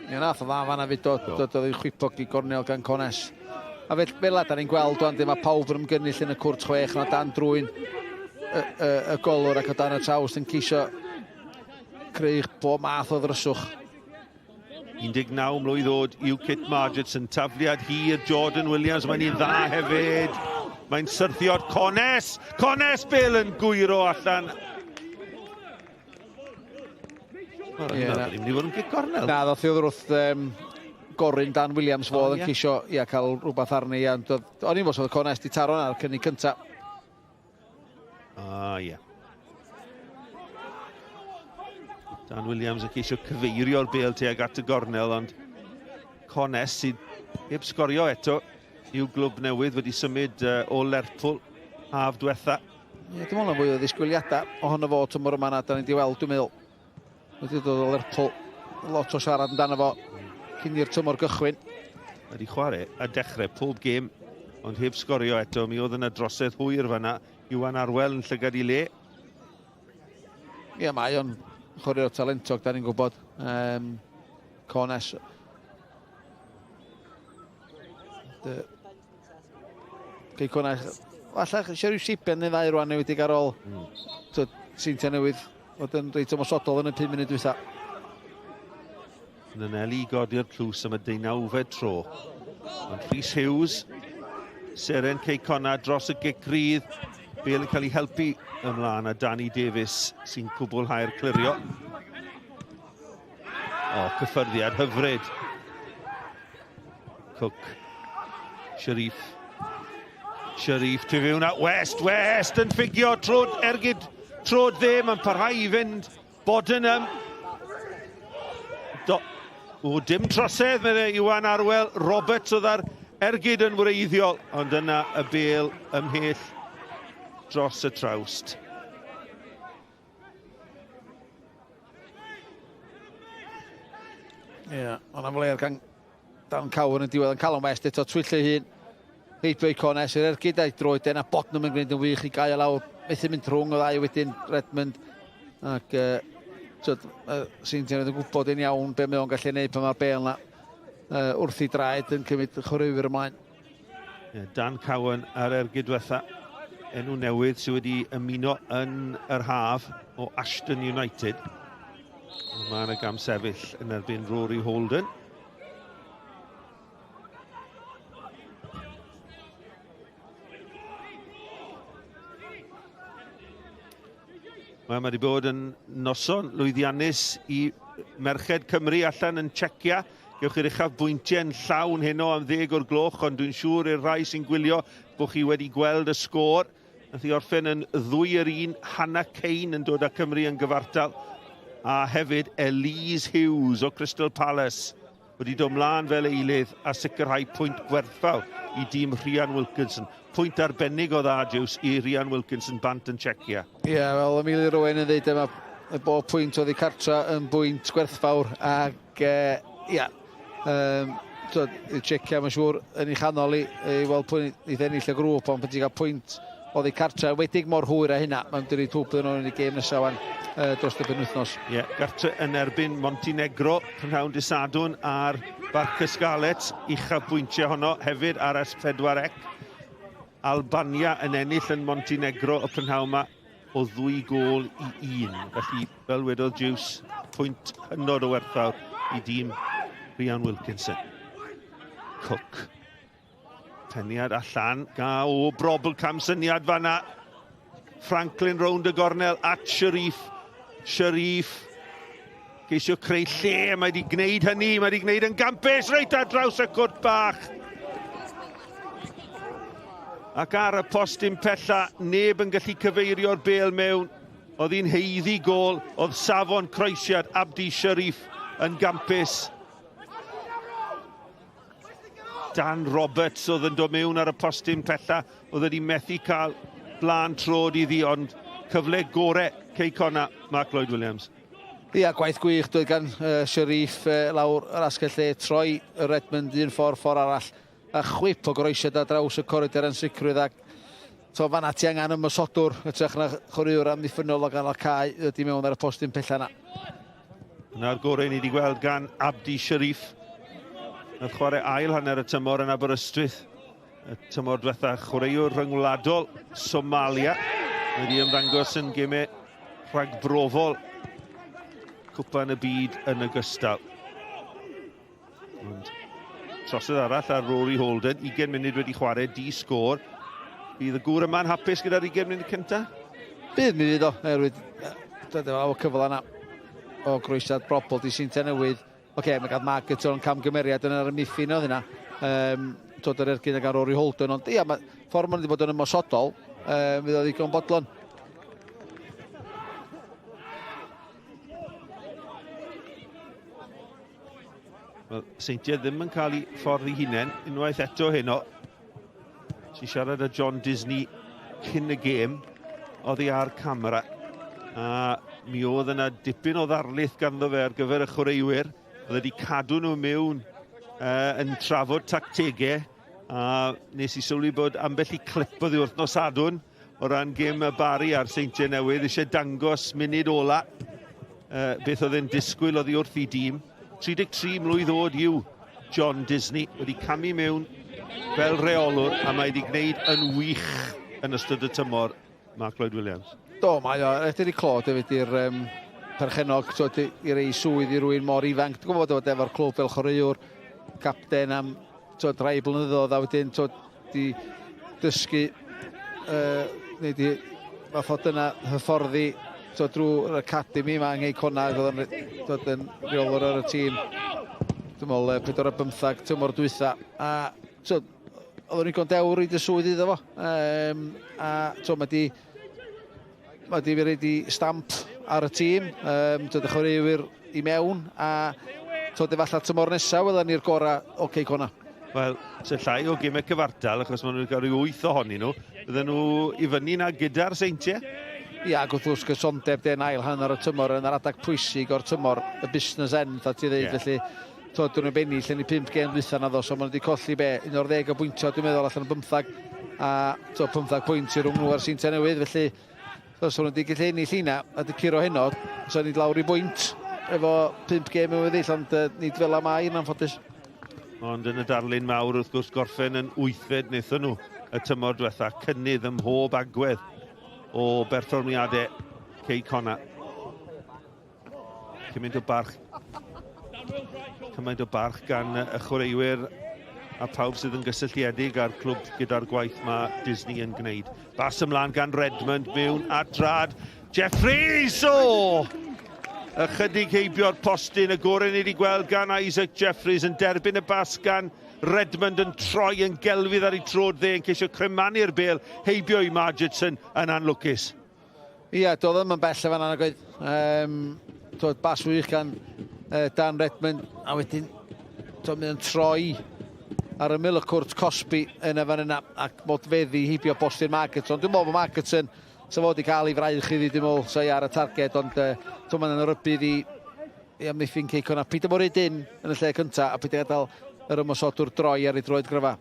Ie, nath o dda fanna fyd, dod, dod oedd ei chwipog i gornel gan Cones. A fel, fel da ni'n gweld o'n mae pawb yn ymgynnull yn y cwrt chwech, na dan drwy'n y, y, y golwr ac o dan y traws yn ceisio creu bob math o ddryswch. 19 mlwydd oed yw Kit Margetson. Tafliad hir Jordan Williams, mae'n un dda hefyd. Mae'n syrthio Cones! Cones Bill yn gwyro allan. Ie, na. Ddim wedi bod yn gic gornel. Na, ddoth i oddi wrth um, Gorin Dan Williams fo oedd yn ceisio ia, cael rhywbeth arni. Ia, ond o'n i'n fod oedd Cones di taro ar cynnig cynta. Ah, ie. Dan Williams yn ceisio cyfeirio'r bêl tuag at y gornel, ond Cones sydd heb sgorio eto i'w glwb newydd wedi symud o Lerpwl haf diwetha. Ie, dwi'n meddwl na fwy o ddisgwyliadau ohono fo tymor yma na da ni wedi weld, dwi'n meddwl. Wedi dod o Lerpwl, lot o siarad amdano fo cyn i'r tymor gychwyn. Wedi chwarae a dechrau pob gêm, ond heb sgorio eto. Mi oedd yna drosedd hwyr fanna. Iwan Arwel yn llygad i le. Ie, mae o'n chwaraewr talentog, da ni'n gwybod. Um, Cones. Cei Connah, falle eisiau rhyw siben neu ddau rwan newid ar ôl mm. Seintiau Newydd fod yn reit ymosodol yn y 5 munud dwytha. Yn anelu i godi'r tlws am y deunawfed tro. Ond Rhys Hughes, seren Cei Connah dros y gic rydd. Bale yn cael ei helpu ymlaen a Danny Davies sy'n cwblhau'r clirio. O, cyffyrddiad hyfryd. Cook. Sharif. Sharif tu fewn at West. West yn ffugio trod ergyd trod dde. Mae'n parhau i fynd. Bodenham. Do, o, dim trosedd, meddai Iwan Arwel. Roberts oedd ar ergyd yn wreiddiol, ond yna y bel ymhell dros y trawst. Ie, yeah, ond am flair gan Dan Cowan yn diwedd yn Callum West eto twyllu hun. Heibio i Cones i'r ergyd a'i droed yna Bodnam yn gwneud yn wych i gael lawr. Methu mynd rhwng o ddau wedyn Redmond. Ac uh, tyd, uh, Seintiau yn gwybod yn iawn be mae o'n gallu gwneud pan mae'r bel yna uh, wrth i draed yn cymryd chwaraewyr ymlaen. Yeah, Dan Cowan ar ergyd diwetha, enw newydd sydd wedi ymuno yn yr haf o Ashton United. Mae yna gam sefyll yn erbyn Rory Holden. Mae wedi bod yn noson lwyddiannus i merched Cymru allan yn Czecia. Gewch chi'r uchaf bwyntiau yn llawn heno am ddeg o'r gloch, ond dwi'n siŵr i'r rhai sy'n gwylio bod chi wedi gweld y sgôr. Nath i orffen yn ddwy yr un, Hannah Kane yn dod â Cymru yn gyfartal, a hefyd Elise Hughes o Crystal Palace wedi dod mlaen fel eilydd a sicrhau pwynt gwerthfawr i dîm Rhian Wilkinson. Pwynt arbennig o dda, Jiws, i Rhian Wilkinson bant yn Czecia. Ie, yeah, fel Emily Rowan yn dweud, yma, bob pwynt oddi cartra yn bwynt gwerthfawr ac ie, yeah, um, i Czecia mae'n siŵr yn ei chanol i, i weld pwy i ennill y grŵp, ond pan ti'n cael pwynt oddi cartre, wedig mor hwyr â hynna, mae'n dod i twb iddyn nhw yn y gêm nesaf wan dros y penwythnos. Ie, yeah, gartre yn erbyn Montenegro, prynhawn dy Sadwrn ar Barc y Scarlets, uchafbwyntiau honno hefyd ar S4C. Albania yn ennill yn Montenegro y prynhawn yma o ddwy gôl i un. Felly, fel wedodd Jiws, pwynt hynod o werthfawr i dîm Rhian Wilkinson. Cook. Peniad allan. Ga o brobl camsyniad fanna. Franklin rownd y gornel at Sharif. Sharif. Geisio creu lle, mae wedi gwneud hynny, mae wedi gwneud yn gampus, reit ar draws y cwrt bach. Ac ar y postyn pella, neb yn gallu cyfeirio'r bel mewn. Oedd hi'n heiddi gol, oedd safon croesiad Abdi Sharif yn gampus. Dan Roberts oedd yn dod mewn ar y postyn pella, oedd wedi methu cael blaen trod iddi, ond cyfle gore Cei Connah, Mark Lloyd Williams. Ia, gwaith gwych dweud gan uh, Sharif uh, lawr yr asgell lle, troi Redmond un ffordd, ffordd arall, a chwip o groesiad ar draws y coridor yn sicrwydd ac to fanna ti angen ymosodwr hytrach na chwaraewr amddiffynnol o ganol cae ydy mewn ar y postyn pella yna. Yna'r gorau ni wedi gweld gan Abdi Sharif. Nath chwarae ail hanner y tymor yn Aberystwyth. Y tymor diwetha chwaraewr rhyngwladol Somalia. Wedi ymddangos yn gemau rhagbrofol Cwpan y Byd yn ogystal. Ond trosedd arall ar Rory Holden, 20 munud wedi chwarae, di sgôr. Bydd y gŵr yma'n hapus gyda'r 20 munud cyntaf? Bydd, mi fydd o, oherwydd dydy o cyfle yna o groesiad brobl di Seintiau Newydd. Oce, okay, mae gael Margaret o'n camgymeriad yn yr amddiffyn oedd hynna. Um, dod yr ergyd ag ar Rory Holden, ond ia, mae ffordd maen wedi bod yn ymosodol, um, fydd o ddigon bodlon. Wel, Seintiau ddim yn cael ei ffordd ei hunain unwaith eto heno. Ti'n siarad â John Disney cyn y gêm, oddi ar camera. A mi oedd yna dipyn o ddarlith ganddo fe ar gyfer y chwaraewyr. Oedd wedi cadw nhw mewn uh, yn trafod tactegau. A nes i sylwi bod ambell i clip oddi wrth nos Sadwrn o ran gêm y Bari a'r Seintiau Newydd eisiau dangos munud ola uh, beth oedd e'n disgwyl oddi wrth i dîm. 33 mlwydd oed yw John Disney, wedi camu mewn fel reolwr a mae wedi gwneud yn wych yn ystod y tymor, Mark Lloyd Williams. Do, mae o, rhaid i clod hefyd i'r um, perchennog, twod, i rei swydd i rywun mor ifanc. Dwi'n gwybod bod efo'r clwb fel chwaraewr, capten am twod, rai blynyddoedd, a wedyn twod, di dysgu, uh, neu di fath o dyna hyfforddi twod, drwy'r academy yma yng Nghei Connah, oedd yn, twod, yn rheolwr ar y tîm, dwi'n meddwl, 4 15 tymor dwytha. A twod, oedd o'n ddigon dewr i dy swydd iddo fo. Um, a to, mae di, mae di roed i stamp ar y tîm, um, dod y chwaraewyr i mewn, a to, efallai tymor nesaf wela ni'r gorau o Cei Connah. Wel, se llai o gemau cyfartal, achos maen nhw'n cael rhyw wyth ohonyn nhw, bydden nhw i fyny na gyda'r Seintiau? Ia, ac wrth gwrs gysondeb de'n ail hanner y tymor yn yr adag pwysig o'r tymor, y business end, a ti ddeud, yeah. Felly, to, dyn nhw'n benni lle ni 5 gêm dwytha na ddo, so maen nhw wedi colli be, 11 o bwyntiau, dwi'n meddwl, allan o 15, a to, 15 pwynt i rhwng nhw a'r Seintiau Newydd, felly, to, so nhw wedi gallu ennill hynna, a wedi curo heno, so ni lawr i bwynt efo 5 gêm yn weddill, ond uh, nid fel am ai yn anffodus. Ond yn y darlun mawr, wrth gwrs, gorffen yn wythfed wnaethon nhw y tymor diwetha, cynnydd ym mhob agwedd o berfformiadau Cei Connah. Cymaint o barch, cymaint o barch gan y chwaraewyr a pawb sydd yn gysylltiedig â'r clwb gyda'r gwaith mae Disney yn gwneud. Bas ymlaen gan Redmond mewn at drad. Jeffries! O! Ychydig heibio'r postyn, y gorau ni wedi gweld gan Isaac Jeffries yn derbyn y bas gan Redmond yn troi yn gelfydd ar ei trod dde yn ceisio cremanu'r bel heibio i Margetson yn anlwcus. Ia, doedd ddim yn bell o fan'na nag oedd. Um, twod, bas wych gan uh, Dan Redmond, a wedyn twod, mae'n troi ar ymyl y cwrt cosbi yn y fan yna ac modfeddi heibio bostyn Margetson. Dwi'n meddwl bod Margetson sa fod i cael ei fraich iddi, dwi'n meddwl, sa i ar y targed, ond uh, twod, mae'n rybudd i, i amddiffyn Cei Connah. Peidio bod rhy dynn yn y lle cyntaf a peidio gadael yr ymosodwr droi ar ei droed gryfa.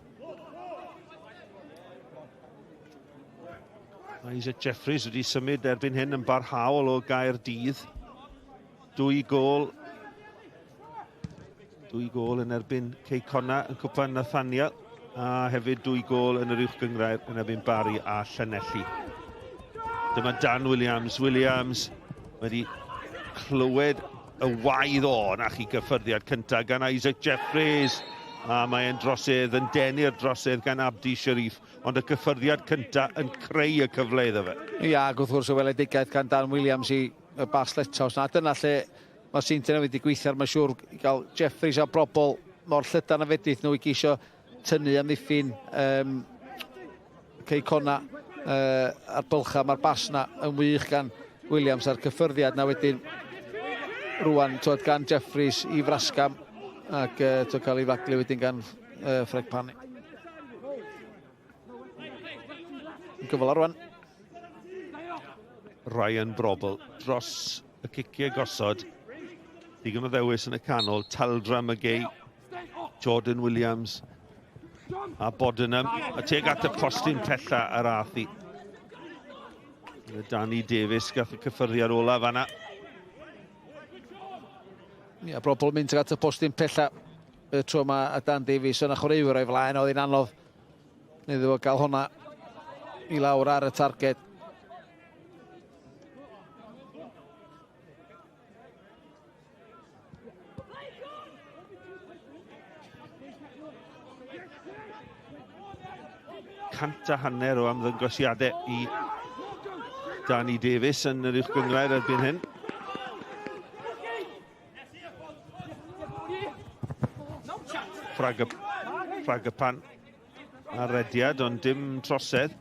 Isaac Jeffries wedi symud erbyn hyn yn barhaol o Gaerdydd. Dwy gol. Dwy gol yn erbyn Cei Connah yn cwpan Nathaniel a hefyd dwy gol yn yr uwch gynghrair yn erbyn Barry a Llanelli. Dyma Dan Williams. Williams wedi clywed y waedd o na chi gyffyrddiad cyntaf gan Isaac Jeffries. A mae'n drosedd yn denu'r drosedd gan Abdi Sharif ond y cyffyrddiad cyntaf yn creu y cyfle iddo fe. Ia, ac wrth gwrs y weledigaeth gan Dan Williams i y bas Lethouse na. Dyna lle mae Seintiau Newydd wedi gweithio ar, mae'n siŵr, i gael Jeffries a Brobol mor llydan a fedrith nhw i geisio tynnu amddiffyn um, Cei Connah uh, a'r bylcha. Mae'r bas na yn wych gan Williams a'r cyffyrddiad na wedyn rwan twod, gan Jeffries i Frascam ac uh, twod, cael ei faglu wedyn gan uh, Freg Pani. Yn gyfle rwan. Ryan Brobel dros y ciciau gosod. Digon o ddewis yn y canol. Taldra McGay, Jordan Williams a Bodenham. A tuag at y postyn pella ar athi. Danny Davies gath y cyffyrddiad olaf fanna. Ia, Brobel mynd tuag at y postyn pella y tro yma a Dan Davies yn chwaraewyr o'i flaen, oedd hi'n anodd iddo fo gael hwnna i lawr ar y targed. Cant a hanner o ymddangosiadau i Danny Davies yn yr uwch gynghrair erbyn hyn. Ffrag Ffragapan ar rediad, ond dim trosedd.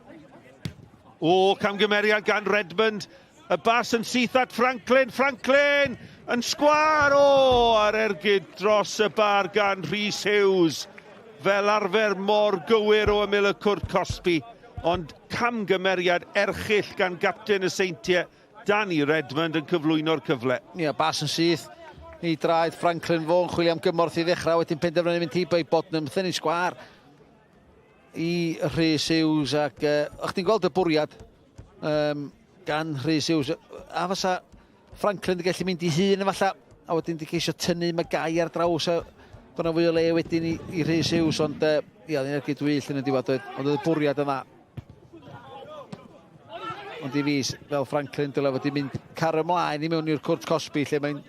O, camgymeriad gan Redmond. Y bas yn syth at Franklin. Franklin yn sgwar. O, ar ergyd dros y bar gan Rhys Hughes. Fel arfer mor gywir o ymyl y cwrt cosbi. Ond camgymeriad erchyll gan gapten y Seintiau, Danny Redmond, yn cyflwyno'r cyfle. Ia, bas yn syth i draed Franklin Vaughan, chwilio am gymorth i ddechrau, wedyn penderfynu mynd heibio i Bodnam, thynnu sgwar i Rhys Hughes, ac uh, o'ch ti'n gweld y bwriad um, gan Rhys Hughes, a fysa Franklin wedi gallu mynd i hun efallai, a wedyn wedi ceisio tynnu Magai ar draws, a bod yna fwy o le wedyn i, i Rhys Hughes, ond uh, ia, oedd hi'n ergyd wyllt yn y diwedd, ond oedd y bwriad yna. Ond i fi, fel Franklin, dyle fod i mynd car ymlaen i mewn i'r cwrt cosbi, lle mae'n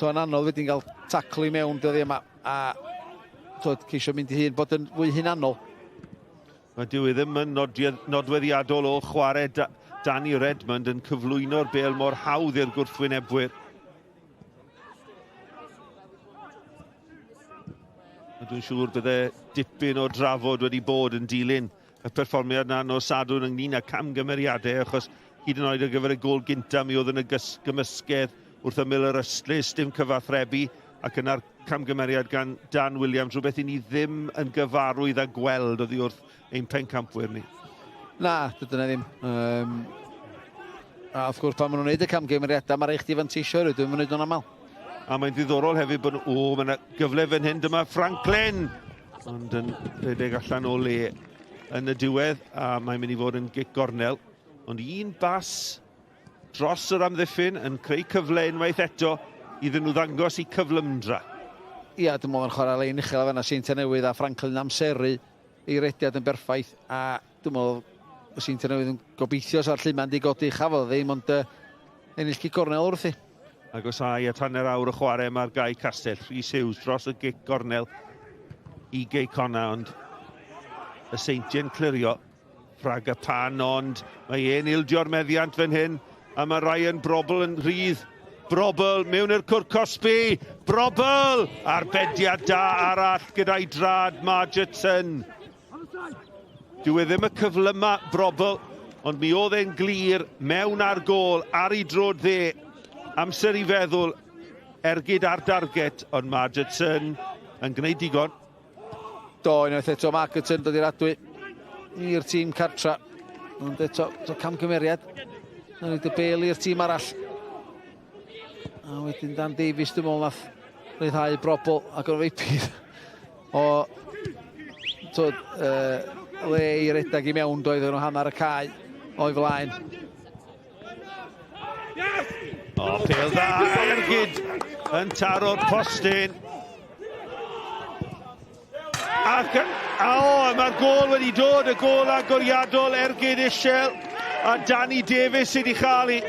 to'n anodd wedyn gael tacl i mewn dyddi yma, a twod, ceisio mynd i hun, bod yn fwy hunanol. Mae dyw e ddim yn nodweddiadol o chwarae Danny Redmond yn cyflwyno'r bêl mor hawdd i'r gwrthwynebwyr. A dwi'n siŵr bydde dipyn o drafod wedi bod yn dilyn y perfformiad 'na nos Sadwrn ynglyn â camgymeriadau, achos hyd yn oed ar gyfer y gôl gynta mi oedd yn y gymysgedd wrth ymyl yr ystlys, dim cyfathrebu, ac yna'r camgymeriad gan Dan Williams, rhywbeth i ni ddim yn gyfarwydd â gweld oddi wrth ein pencampwyr ni. Na, dydyn ni ddim. A wrth gwrs, pan maen nhw'n gwneud y camgymeriadau, mae rhaid chdi fanteisio rhywun, dwi'n mynd o'n aml. A mae'n ddiddorol hefyd bod... O, mae yna gyfle fan hyn, dyma Franklin! Ond yn rhedeg allan o le yn y diwedd, a mae'n mynd i fod yn gic gornel. Ond un bas dros yr amddiffyn yn creu cyfle unwaith eto iddyn nhw ddangos eu cyflymdra. Ia, dwi'n meddwl yn chwarae lein uchel fan'na, Seintiau Newydd a Franklin amseru ei rediad yn berffaith, a dwi'n meddwl y Seintiau Newydd yn gobeithio sa'r lluman di godi, chafodd ddim, ond ennill gic gornel wrthi. Agosau at hanner awr o chwarae mae'r Gae Castell. Rhys Hughes dros y gic gornel i Gei Connah, ond y Seintiau'n clirio. Ffrag y pan, ond mae e'n ildio'r meddiant fan hyn, a mae Ryan Brobbel yn rhydd. Brobbel mewn i'r cwrt cosbi. Brobbel! Arbediad da arall gyda'i drad, Margetson. Dyw e ddim y cyflyma, Brobbel, ond mi oedd e'n glir mewn ar gôl, ar ei drod dde. Amser i feddwl, ergyd ar darget, ond Margetson yn gwneud digon. Do, unwaith eto Margetson dod i'r adwy i'r tîm cartra. Ond eto, to camgymeriad. Na'n rhaid y bel i'r tîm arall. A wedyn Dan Davies, dwi'n meddwl, nath ryddhau Brobbel ac o'n feipydd o twyd, le i redag i mewn doedd nhw hanner y cae o'i flaen. O, pêl dda, ergyd yn taro'r postyn. Ac yn, a o, mae'r gôl wedi dod, y gôl agoriadol, ergyd isel, a Danny Davies sydd wedi chael i.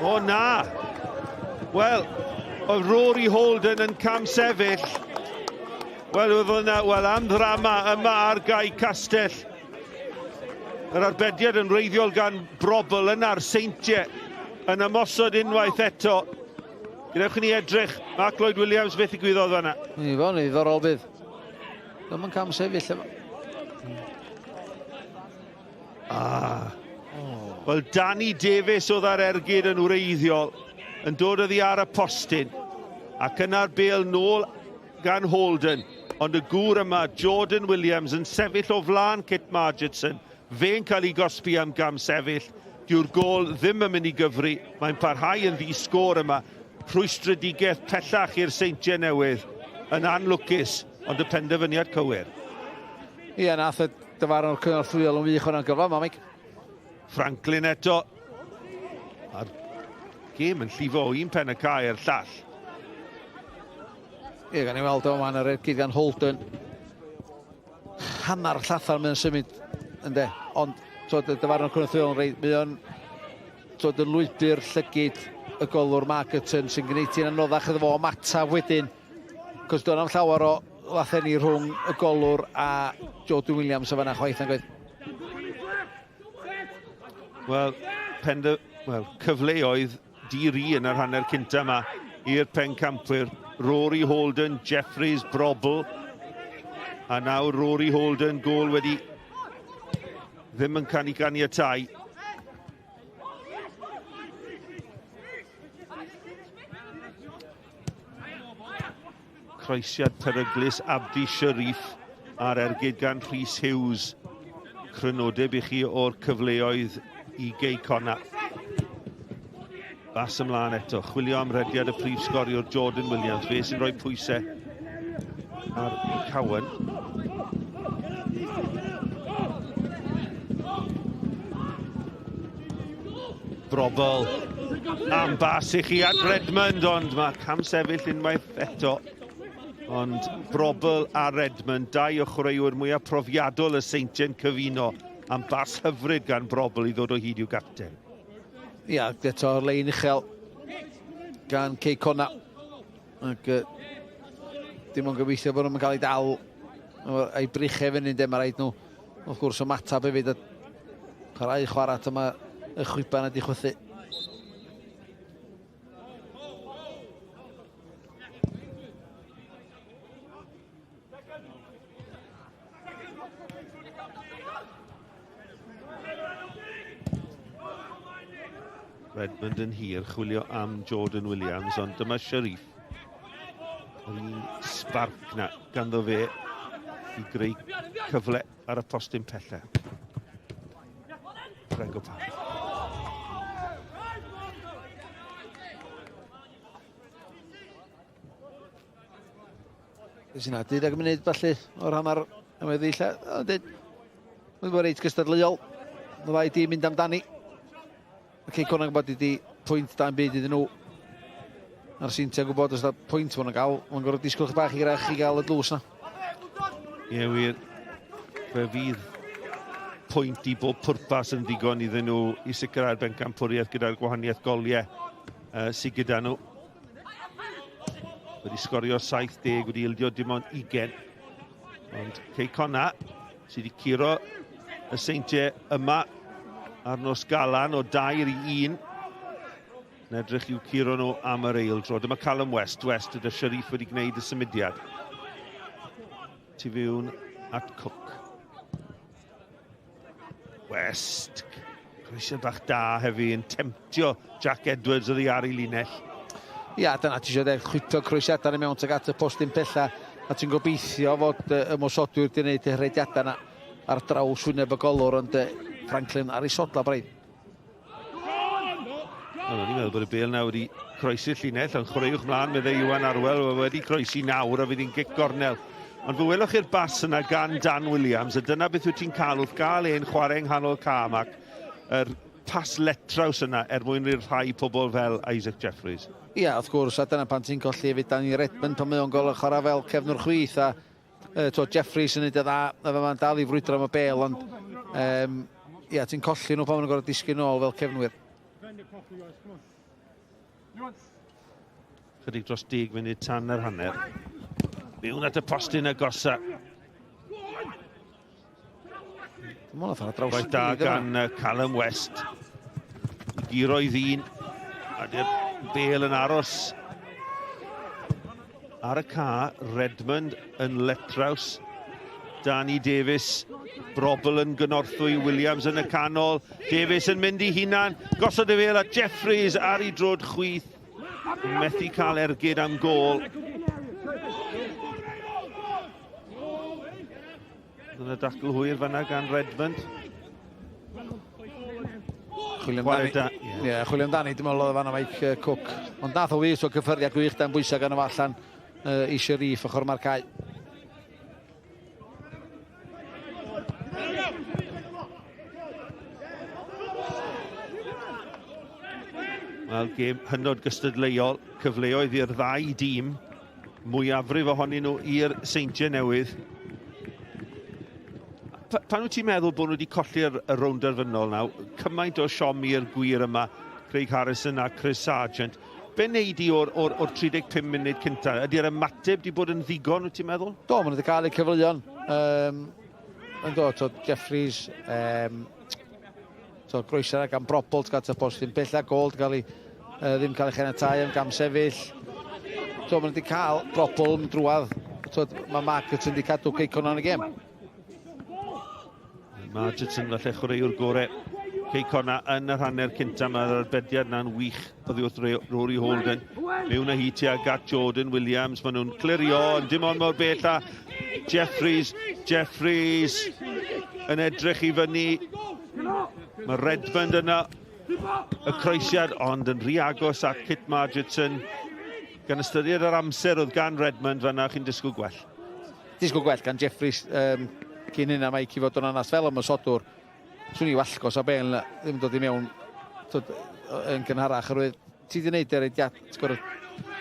O na! Wel, oedd Rory Holden yn cam sefyll. Wel, oedd hwnna, wel, am ddrama yma ar Gae Castell. Yr arbediad yn wreiddiol gan Brobbel yna'r Seintiau yn ymosod unwaith eto. Gwnewch i ni edrych, Mark Lloyd Williams, beth ddigwyddodd fanna? Ni fo, ni ddiddorol bydd. Ddim yn cam sefyll efo. Ah. Wel, Danny Davies oedd ar ergyd yn wreiddiol, yn dod oddi ar y postyn, ac yna'r bêl nôl gan Holden, ond y gŵr yma, Jordan Williams, yn sefyll o flaen Kit Margetson, fe'n cael ei gosbi am gam sefyll, dyw'r gôl ddim yn mynd i gyfri, mae'n parhau yn ddi-sgôr yma, rhwystredigaeth pellach i'r Seintiau Newydd, yn anlwcus, ond y penderfyniad cywir. Ie, nath y dyfarnwr cynorthwyol yn wych o'n gyfle yma, Mike. Franklin eto. A'r gêm yn llifo o un pen y cae i'r llall. Ie, gan i weld o man yr ergyd gan Holden. Hanner llathr mae'n symud, ynddo. Ond, twyd, y dyfarnwr cynorthwyol yn reit, mae o'n twyd, yn lwybr llygid y golwr Markerton sy'n gwneud ti'n anoddach iddo fo ymateb wedyn. Cos do'n am llawer o lathenni rhwng y golwr a Jordan Williams o fanna chwaith yn gweud. Wel, wel, cyfleoedd di-ri yn yr hanner cynta yma i'r pencampwyr. Rory Holden, Jeffries, Brobbel. A nawr Rory Holden, gôl wedi ddim yn cael ei ganiatau. Croesiad peryglus Abdi Sharif a'r ergyd gan Rhys Hughes. Crynodeb i chi o'r cyfleoedd i Gei Connah. Bas ymlaen eto, chwilio am rediad y prif sgoriwr Jordan Williams, fe sy'n rhoi pwysau ar Cowan. Brobbel am bas i chi at Redmond, ond mae cam sefyll unwaith eto. Ond Brobbel a Redmond, dau o chwaraewyr mwyaf profiadol y Seintiau'n cyfuno am bas hyfryd gan Brobbel i ddod o hyd i'w gapten. Ia, eto lein uchel gan Cei Connah. Ac dim ond gobeithio bod nhw'n cael ei dal a'i brychau fyny, de, mae rhaid nhw, wrth gwrs, ymateb hefyd a parhau chwarae at yma y chwiban ydi chwythu. Redmond yn hir, chwilio am Jordan Williams, ond dyma Sharif. Yr un sbarc na ganddo fe i greu cyfle ar y postyn pellau. Frangopani. Beth sy'n 12 munud falle o'r hanner y weddill. Ond mae'n bod reit gystadleuol. Mae ddau dîm mynd amdani. Mae Cei Connah yn gwybod ydi pwynt da'n byd iddyn nhw. A'r Seintiau'n gwybod os da pwynt maen nhw'n gael, mae'n gorfod disgwyl chydig bach hirach i gael y dlws na. Ie wir, fe fydd pwynt i bob pwrpas yn ddigon iddyn nhw i sicrhau'r bencampwriaeth gyda'r gwahaniaeth goliau sydd gyda nhw. Wedi sgorio 70, wedi ildio dim ond 20. Ond Cei Connah sydd wedi curo y Seintiau yma ar nos Galan o 2-1. Yn edrych i'w curo nhw am yr eil dro. Dyma Callum West. West ydy Sharif wedi gwneud y symudiad. Tu fewn at Cook. West. Croesiad bach da hefyd yn temtio Jack Edwards oddi ar ei linell. Ia, dyna ti eisiau dweud, chwito croesiadau i mewn tuag at y postyn pella, a ti'n gobeithio fod ymosodwyr wedi gwneud y rhediadau yna ar draws wyneb y golwr, ond Franklin ar ei sodla braidd. Wel, o'n i'n meddwl bod y bêl na wedi croesi'r llinell, ond chwaraewch mlaen, meddai Iwan Arwel, wedi croesi nawr a fydd hi'n gic gornel. Ond fe welwch chi'r bas yna gan Dan Williams, a dyna beth wyt ti'n cael wrth gael e'n chwarae yng nghanol ca, Mark, yr pas letraws yna er mwyn rhyddhau pobl fel Isaac Jeffries. Ia, wrth gwrs, a dyna pan ti'n colli hefyd Danny Redmond pan mae o'n gol chwarae fel cefnwr chwith, a to, Jeffries yn neud y dda, a fe ma'n dal i frwydro am y bêl, ond ia, ti'n colli nhw pan maen nhw'n gorfod disgyn nôl fel cefnwyr. Chydig dros 10 munud tan yr hanner. Mewn at y postyn agosa. Gwaith da gan Callum West. I guro i ddyn. A di'r bêl yn aros ar y ca. Redmond yn letraws. Danny Davies. Brobl yn gynorthwy. Williams yn y canol. Davies yn mynd i hunan. Gosod y bêl a Jeffries ar ei drod chwith. Methu cael ergyd am gôl. Dyna dacl hwyr fanna gan Redmond. Chwilio amdani. Ie, chwilio amdani, dwi'n meddwl oedd fanna Mike Cook. Ond nath o wych o cyffyrddiad gwych dan bwysau gan o allan i Sharif ochr ma'r cae. Wel, gêm hynod gystadleuol, cyfleoedd i'r ddau dîm, mwyafrif ohonyn nhw i'r Seintiau Newydd. Pan wyt ti'n meddwl bod nhw wedi colli'r rownd derfynol nawr, cymaint o siom i'r gwir yma, Craig Harrison a Chris Sargent, be wneud i o'r 35 munud cyntaf? Ydy'r ymateb wedi bod yn ddigon, wyt ti'n meddwl? Do, maen nhw wedi cael eu cyfleoedd. Yn do, to, Jeffries, to, groesau gan Brobl, ti'n gael postyn pella, gol, ti'n cael ei, ddim cael ei chaniatáu am gam sefyll. To, maen nhw wedi cael Brobl yn drwadd. To, mae Margetson wedi cadw Cei Connah yn y gêm. Margetson falle chwaraewr gorau Cei Connah yn yr hanner cynta. Mae'r arbediad na'n wych oddi wrth Rory Holden. Mewn â hi tuag at Jordan Williams. Maen nhw'n clirio, ond dim ond mor bell a Jeffries. Jeffries yn edrych i fyny. Mae Redmond yna. Y croesiad, ond yn rhy agos at Kit Margetson. Gan ystyried yr amser oedd gan Redmond fanna, chi'n disgwyl gwell. Disgwyl gwell gan Jeffries cyn hynna, Mike, i fod yn anas fel ymosodwr. Swn i wallgos a bêl ddim dod i mewn yn gynharach. Oherwydd ti wedi gwneud yr rediad, ti'n gorfod,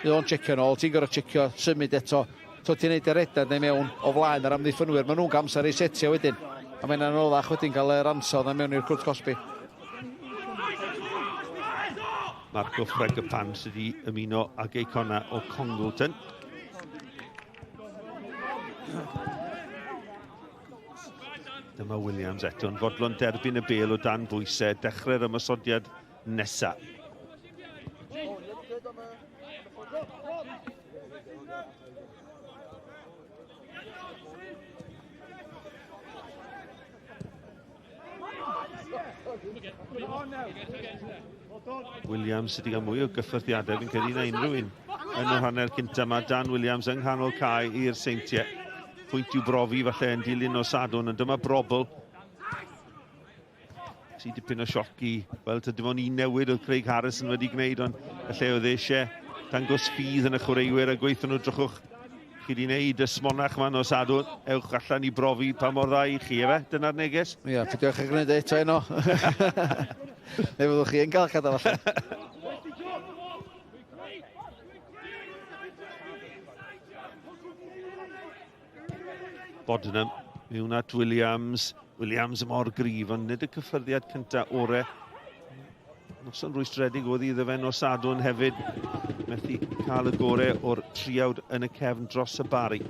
mae o'n checio nôl, ti'n gorfod checio, symud eto. Ti'n gwneud y redad neu mewn o flaen yr amddiffynwyr. Maen nhw'n amser i setio wedyn. A mae'n anoddach wedyn cael yr ansawdd na mewn i'r cwrt cosbi. Marco Fregapan sydd wedi ymuno ag Cei Connah o Congleton. Dyma Williams eto yn fodlon derbyn y bêl o dan bwysau, dechrau'r ymosodiad nesaf. Williams sydd wedi cael mwy o gyffyrddiadau fi'n credu na unrhyw un yn yr hanner cynta. Mae Dan Williams yng nghanol cae i'r Seintiau. Pwynt i'w brofi falle yn dilyn nos Sadwrn, ond dyma brobl. Sy dipyn o sioc i, wel, dim ond un newid oedd Craig Harrison wedi gwneud, ond y lle oedd eisiau dangos ffydd yn y chwaraewyr a gweithio nhw, drychwch, chi wedi gwneud y smonach yma nos Sadwrn, ewch allan i brofi pa mor dda i chi, efe? Dyna'r neges? Ie, yeah, peidiwch â gwneud eto heno. Neu fyddwch chi yn cael gadael allan. Bodnam mewn at Williams. Williams mor gryf, ond nid y cyffyrddiad cyntaf ore. Noson rwystredig oedd iddo fe nos Sadwrn hefyd. Methu cael y gore o'r triawd yn y cefn dros y Bari.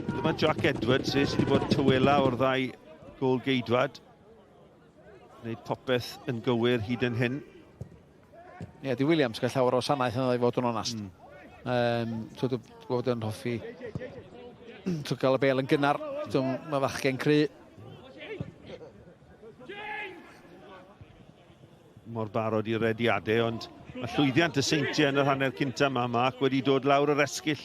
Dyma Jack Edwards, e sydd wedi bod tywela o'r ddau gol geidwad. Gwneud popeth yn gywir hyd yn hyn. Ie, yeah, di Williams gael llawer o wasanaeth yna i fod yn onast. Mm. Um, Dwi'n bod yn hoffi tw'n gael y bel yn gynnar. Tw'n, mae fachgen cry. Mor barod i rediadau, ond mae llwyddiant y Seintiau yn yr hanner cynta yma, Mark, wedi dod lawr yr esgyll.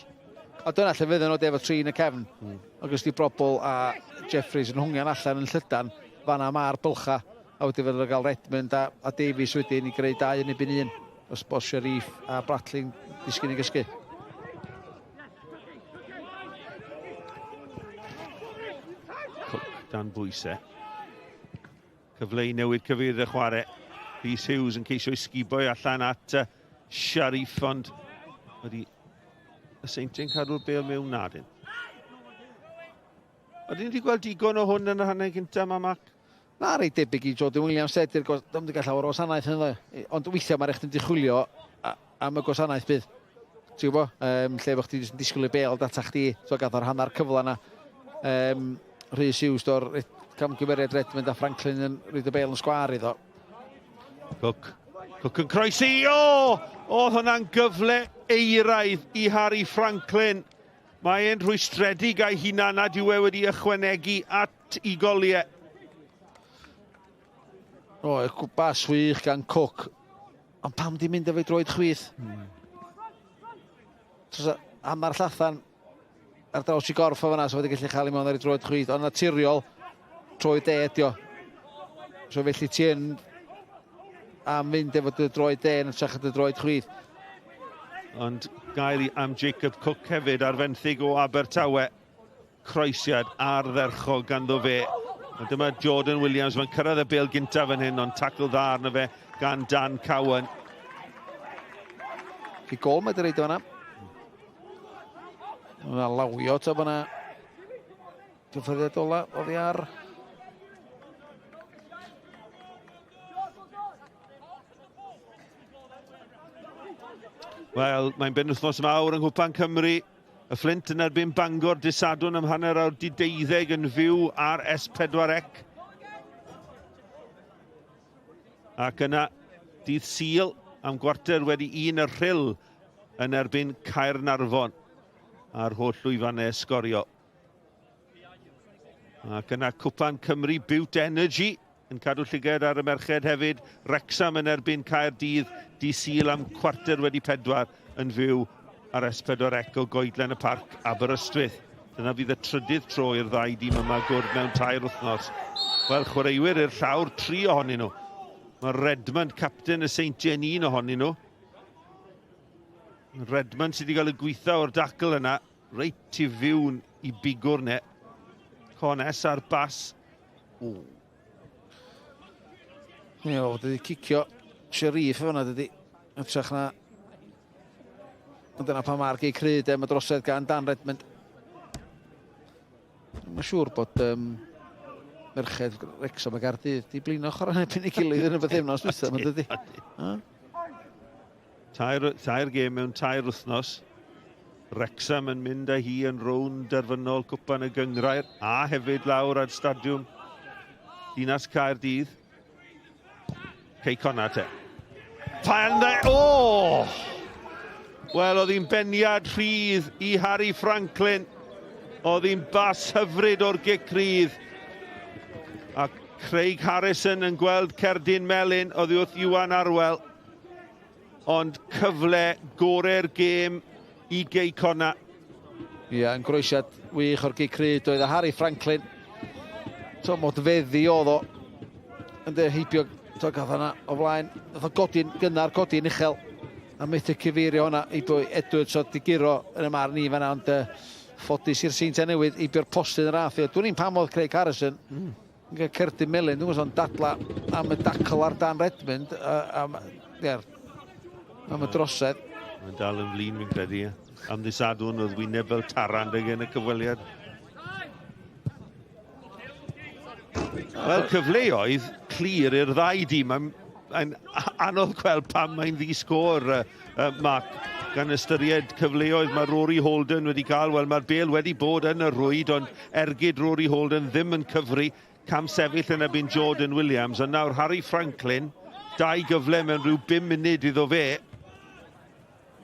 A dyna lle fydden nhw efo tri yn y cefn. Mm. Ac os di Brobl a Jeffries yn hwngian allan yn llydan, fanna mae'r bylcha. A wedyn fydden nhw'n cael Redmond a, a Davies wedyn i greu dau yn ebyn un. Os bod Sharif a Bradley'n disgyn i gysgu. Cook dan bwysau. Cyfle i newid cyfeiriad y chwarae. Rhys Hughes yn ceisio i sguboi allan at Sharif, ond wedi y Seintiau'n cadw'r bêl mewn nadyn. Ydyn ni wedi gweld digon o hwn yn y hanner cyntaf yma, Mark? Na, reit debyg i Jordan Williams, de, di'r gos... Dwi'n gael llawer o wasanaeth yn ddo. Ond weithiau mae'r eich di chwilio am y gwasanaeth bydd. Ti'n gwybod? Um, lle bod chdi jyst yn disgwyl i bêl data chdi, so gath o'r hanner cyfle yna. Um, Rhys Hughes do'r camgymeriad Redmond a Franklin yn rhaid y bêl yn sgwar iddo. Cook. Cook yn croesi. O! Oedd hwnna'n gyfle eiraidd i Harry Franklin. Mae e'n rhwystredig a'i hunan nad yw e wedi ychwanegu at i goliau. O, oh, bas wych gan Cook. Ond pam di mynd efo'i droed chwith? Mm. Tros hanner llathan ar draws i gorff o fanna, so wedi gallu chael ei mewn ar ei droed chwith. Ond naturiol, troed de ydi o. So felly ti yn am fynd efo dy droed de yn hytrach dy droed chwith. Ond gael i am Jacob Cook hefyd ar fenthyg o Abertawe. Croesiad ardderchog ganddo fe. A dyma Jordan Williams, mae'n cyrraedd y bêl gyntaf fan hyn, ond tacl dda arno fe gan Dan Cowan. Chi gol mae dy reid o fanna. Mae'n lawio ta fanna. Cyffyrddiad ola oddi ar. Wel, mae'n benwythnos mawr yng Nghwpan Cymru. Y Fflint yn erbyn Bangor dydd Sadwrn am hanner awr di deuddeg yn fyw ar S4C. Ac yna, dydd Sul am gwarter wedi un y Rhyl yn erbyn Caernarfon a'r holl lwyfannau sgorio. Ac yna Cwpan Cymru Bute Energy yn cadw llyged ar y merched hefyd. Wrexham yn erbyn Caerdydd dydd Sul am cwarter wedi pedwar yn fyw ar S4C o Goedlen y Parc, Aberystwyth. Dyna fydd y trydydd tro i'r ddau dîm yma gwrdd mewn tair wythnos. Wel, chwaraewyr i'r llawr, tri ohonyn nhw. Mae Redmond, capten y Seintiau, yn un ohonyn nhw. Redmond sydd wedi cael y gweitha o'r dacl yna. Reit i fiwn i bigwrn e. Cones ar bas. O. Ie, o, dydy cicio Sherif efo yna, dydy. Ytrach na... Ond dyna pa mae'r gei cryd e, mae drosedd gan Dan Redmond. Mae'n siŵr bod um, merched Wrexham a Gaerdydd di blino chwarae yn erbyn ei gilydd yn y bythefnos dwytha, mae'n dydy. Tair, tair gêm mewn tair wythnos. Wrexham yn mynd â hi yn rownd derfynol Cwpan y Gynghrair a hefyd lawr ar stadiwm Dinas Caerdydd. Cei Connah te. Pan dde... O! Wel, oedd hi'n beniad rhydd i Harry Franklin. Oedd hi'n bas hyfryd o'r gic rhydd. A Craig Harrison yn gweld cerdyn melyn oddi wrth Iwan Arwel. Ond cyfle gorau'r gêm i Gei Connah. Ie, yn groesiad wych o'r gic rhyd oedd a Harry Franklin. To, modfeddi oedd o. Yn de heibio, to, gath yna o flaen. Nath o godi'n gynnar, godi'n uchel. A methu cyfeirio hwnna heibio Edwards o di guro yn y marn i fanna, ond ffodus i'r Seintiau Newydd heibio'r postyn yr ath. Dwi'n i'n pam oedd Craig Harrison yn cael cerdyn melyn. Dwi'n gwybod dadla am y dacl ar Dan Redmond, am, yeah, am y drosedd. Mae'n dal yn flin, fi'n credu. Ie. Am ddydd Sadwrn oedd wyneb fel taran ag yn y cyfweliad. Wel, cyfleoedd clir i'r ddau dîm. Mae'n anodd gweld pam mae'n ddi-sgôr, Mark, gan ystyried cyfleoedd mae Rory Holden wedi cael. Wel, mae'r bel wedi bod yn y rwyd, ond ergyd Rory Holden ddim yn cyfri. Cam sefyll yn erbyn Jordan Williams. Ond nawr Harry Franklin, 2 gyfle mewn rhyw 5 munud iddo fe.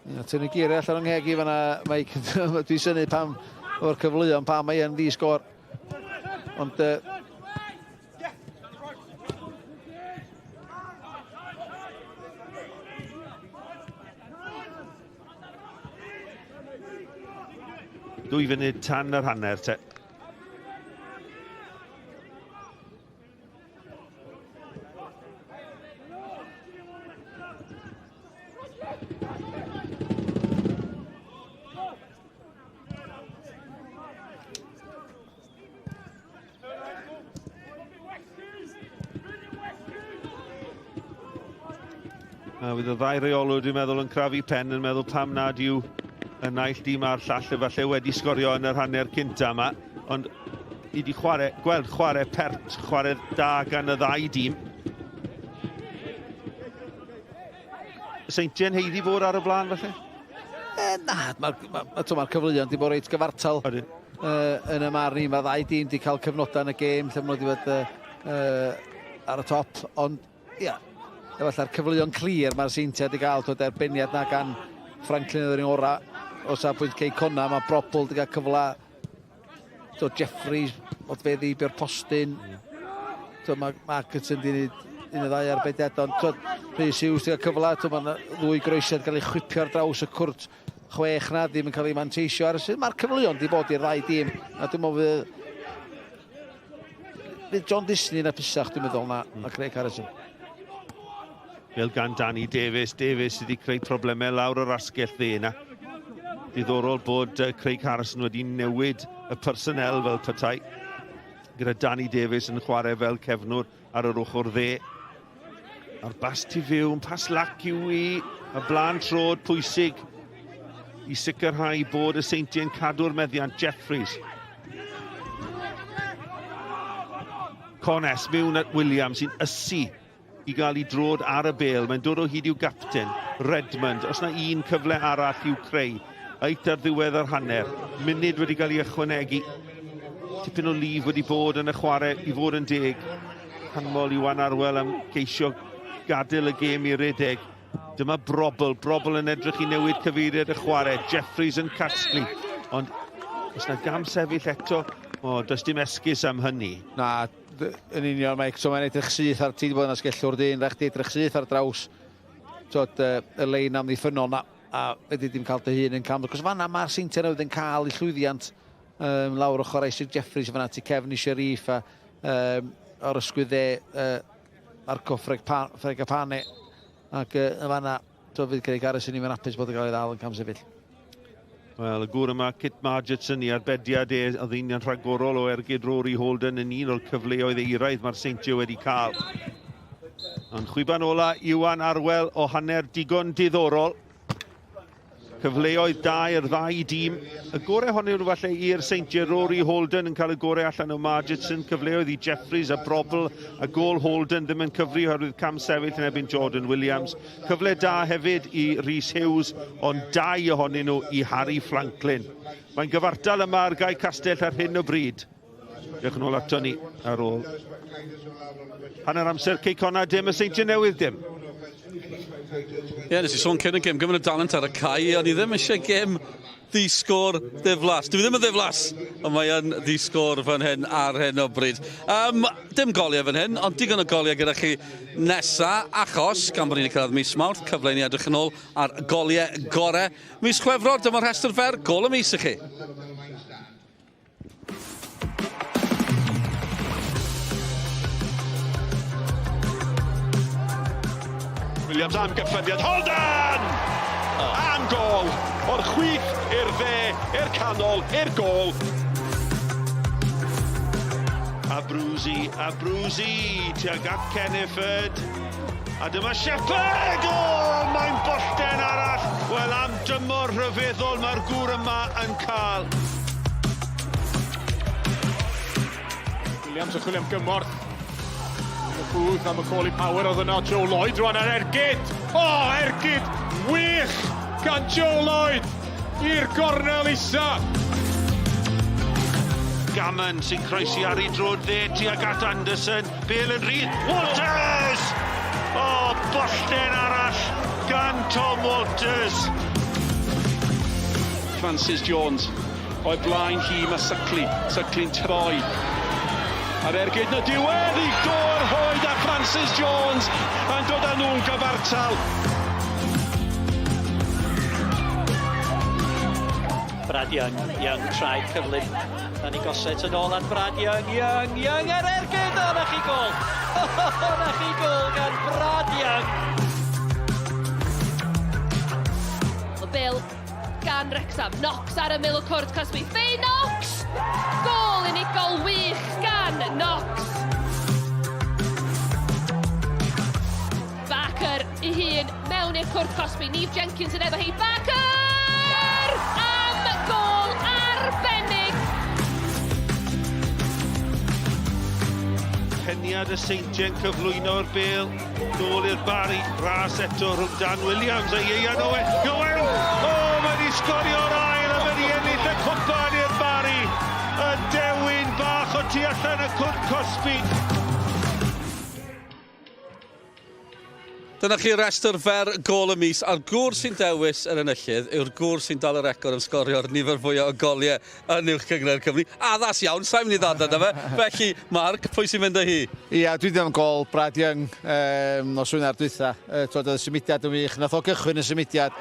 Ia, tynnu geiriau allan o'n ngheg i fan'na, Mike. Dwi'n synnu pam o'r cyfleoedd, pam mae e'n ddi-sgôr. Ond 2 funud tan yr hanner te. A fydd y ddau reolwr, dwi'n meddwl, yn crafu pen yn meddwl pam nad yw y naill dîm a'r llall efallai wedi sgorio yn yr hanner cynta yma. Ond i di chwarae, gweld chwarae pert, chwarae da gan y ddau dîm. Seintiau'n haeddu fod ar y blaen, falle? Na, mae'r ma, ma, ma cyfleoedd wedi bod reit gyfartal. Yn y marn i, mae ddau dîm wedi cael cyfnodau yn y gêm lle maen nhw wedi bod ar y top, ond ia, efallai'r cyfleoedd clir mae'r Seintiau wedi cael dod derbyniad na gan Franklin oedd yr un orau o safbwynt Cei Connah, mae Brobbel wedi cael cyfle, so Jeffries, modfeddi, bio'r postyn, so mae Markinson wedi gwneud un o ddau arbediad, ond so, Rhys Hughes wedi cael cyfle, so mae ddwy groesiad gael ei chwipio ar draws y cwrt 6 na, ddim yn cael ei manteisio ar y sydd. Mae'r cyfleoedd wedi bod i'r ddau dîm, a dwi'n meddwl fydd John Disney yn hapusach, dwi'n meddwl, na Craig Harrison. Fel gan Danny Davies, Davies sydd wedi creu problemau lawr o'r asgell dde yna. Diddorol bod Craig Harrison wedi newid y personnel fel petai, gyda Danny Davies yn chwarae fel cefnwr ar yr ochr dde. A'r bas tu fewn, pas lac i'w i, y blaen trod pwysig i sicrhau bod y Seintiau'n cadw'r meddiant. Jeffries. Cones mewn at Williams sy'n ysu i gael ei drod ar y bêl. Mae'n dod o hyd i'w gapten, Redmond. Os na un cyfle arall i'w creu, eit ar ddiwedd yr hanner. Munud wedi cael ei ychwanegu. Tipyn o lif wedi bod yn y chwarae i fod yn deg. Canmol Iwan Arwel am geisio gadael y gêm i redeg. Dyma Brobbel. Brobbel yn edrych i newid cyfeiriad y chwarae. Jeffries yn casglu. Ond os na gam sefyll eto, o, does dim esgus am hynny. Na, yn union, Mike. So mae'n edrych syth ar ti wedi bod yn asgellwr dyn, rhaid chdi edrych syth ar draws tod, y lein amddiffynnol na, a fedri dim cael dy hun yn cam. Cos fanna mae'r Seintiau Newydd yn cael eu llwyddiant lawr ochr Isaac Jeffries fanna, tu cefn i Sherif a o'r ysgwydd dde Marco Fregapane ac yn fanna to, fydd Craig Harrison ddim yn hapus bod yn cael ei ddal yn cam sefyll. Wel, y gŵr yma, Kit Margetson, i arbediad e, oedd un yn rhagorol o ergyd Rory Holden yn un o'r cyfleoedd eiraidd mae'r Seintiau wedi cael. Ond chwiban ola, Iwan Arwel o hanner digon diddorol. Cyfleoedd da i'r ddau dîm. Y gorau honno nhw falle i'r Seintiau, Rory Holden yn cael y gorau allan o Margetson. Cyfleoedd i Jeffries a Brobbel. A gôl Holden ddim yn cyfri oherwydd cam sefyll yn erbyn Jordan Williams. Cyfle da hefyd i Rhys Hughes, ond 2 ohonyn nhw i Harry Franklin. Mae'n gyfartal yma ar Gae Castell ar hyn o bryd. Diolch yn ôl ato ni ar ôl hanner amser Cei Connah dim, y Seintiau Newydd dim. Ie, yeah, nes i sôn cyn y gêm, gymaint o dalent ar y cae, o'n i ddim eisiau gêm ddi-sgôr ddiflas. Dwi ddim yn ddiflas, ond mae yn ddi-sgôr fan hyn ar hyn o bryd. Um, dim goliau fan hyn, ond digon o goliau gyda chi nesa, achos, gan bod ni'n cyrraedd mis Mawrth, cyfle i ni edrych yn ôl ar goliau gore. Mis Chwefror, dyma'r rhestr fer, gol y mis i chi. Williams am gyffyrddiad, Holden! Am gol! O'r chwith i'r dde, i'r canol, i'r gol. A Brwsi, a Brwsi, tuag at Kenneford. A dyma Shepherd! O, mae'n bollten arall! Wel, am dymor rhyfeddol mae'r gŵr yma yn cael. Williams yn chwilio am gymorth. Yn y booth am y call i power oedd yno. Joe Lloyd rwan ar ergyd! O, oh, ergyd wych gan Joe Lloyd i'r gornel isa. Gammon sy'n croesi ar ei droed dde tuag at Anderson. Bale yn rhydd. Walters! O, oh, bollten arall gan Tom Walters. Francis Jones. O'i blaen hi mae Suckley. Suckley'n troi. A'r ergyd na diwedd i gôr hoed a Francis Jones yn dod â nhw'n gyfartal. Brad Young, Young traed cyflym. Danny Gossett yn ôl at Brad Young, Young, Young ar ergyd! O, na chi gol! O, na chi gol gan Brad Young! Y bel gan Wrexham. Knox ar ymyl y cwrt cosbi. Fay Knox! Gol unigol wych gan Knox. Barker ei hun mewn i'r cwrt cosbi. Neve Jenkins yn efo hi. Barker! Am gol arbennig! Peniad y Seintiau'n cyflwyno'r bel. Nôl i'r Barry. Ras eto rhwng Dan Williams a Ieuan Owen. Owen! O, oh, mae wedi sgorio'r ail a mae wedi ennill y cwpan i'r Barry. Y dewin bach o tu allan y cwrt cosbi. Dyna chi restr fer gôl y mis, a'r gŵr sy'n dewis yr enillydd yw'r gŵr sy'n dal y record am sgorio'r nifer fwyaf o goliau yn Uwch Gynghrair Cymru. Addas iawn, sa'n mynd i ddadlau 'da fe. Felly, Mark, pwy sy'n mynd â hi? Ia, dwi 'di am gôl Brad Young um, nos Wener dwytha. Uh, twod, oedd y symudiad yn wych. Nath o gychwyn y symudiad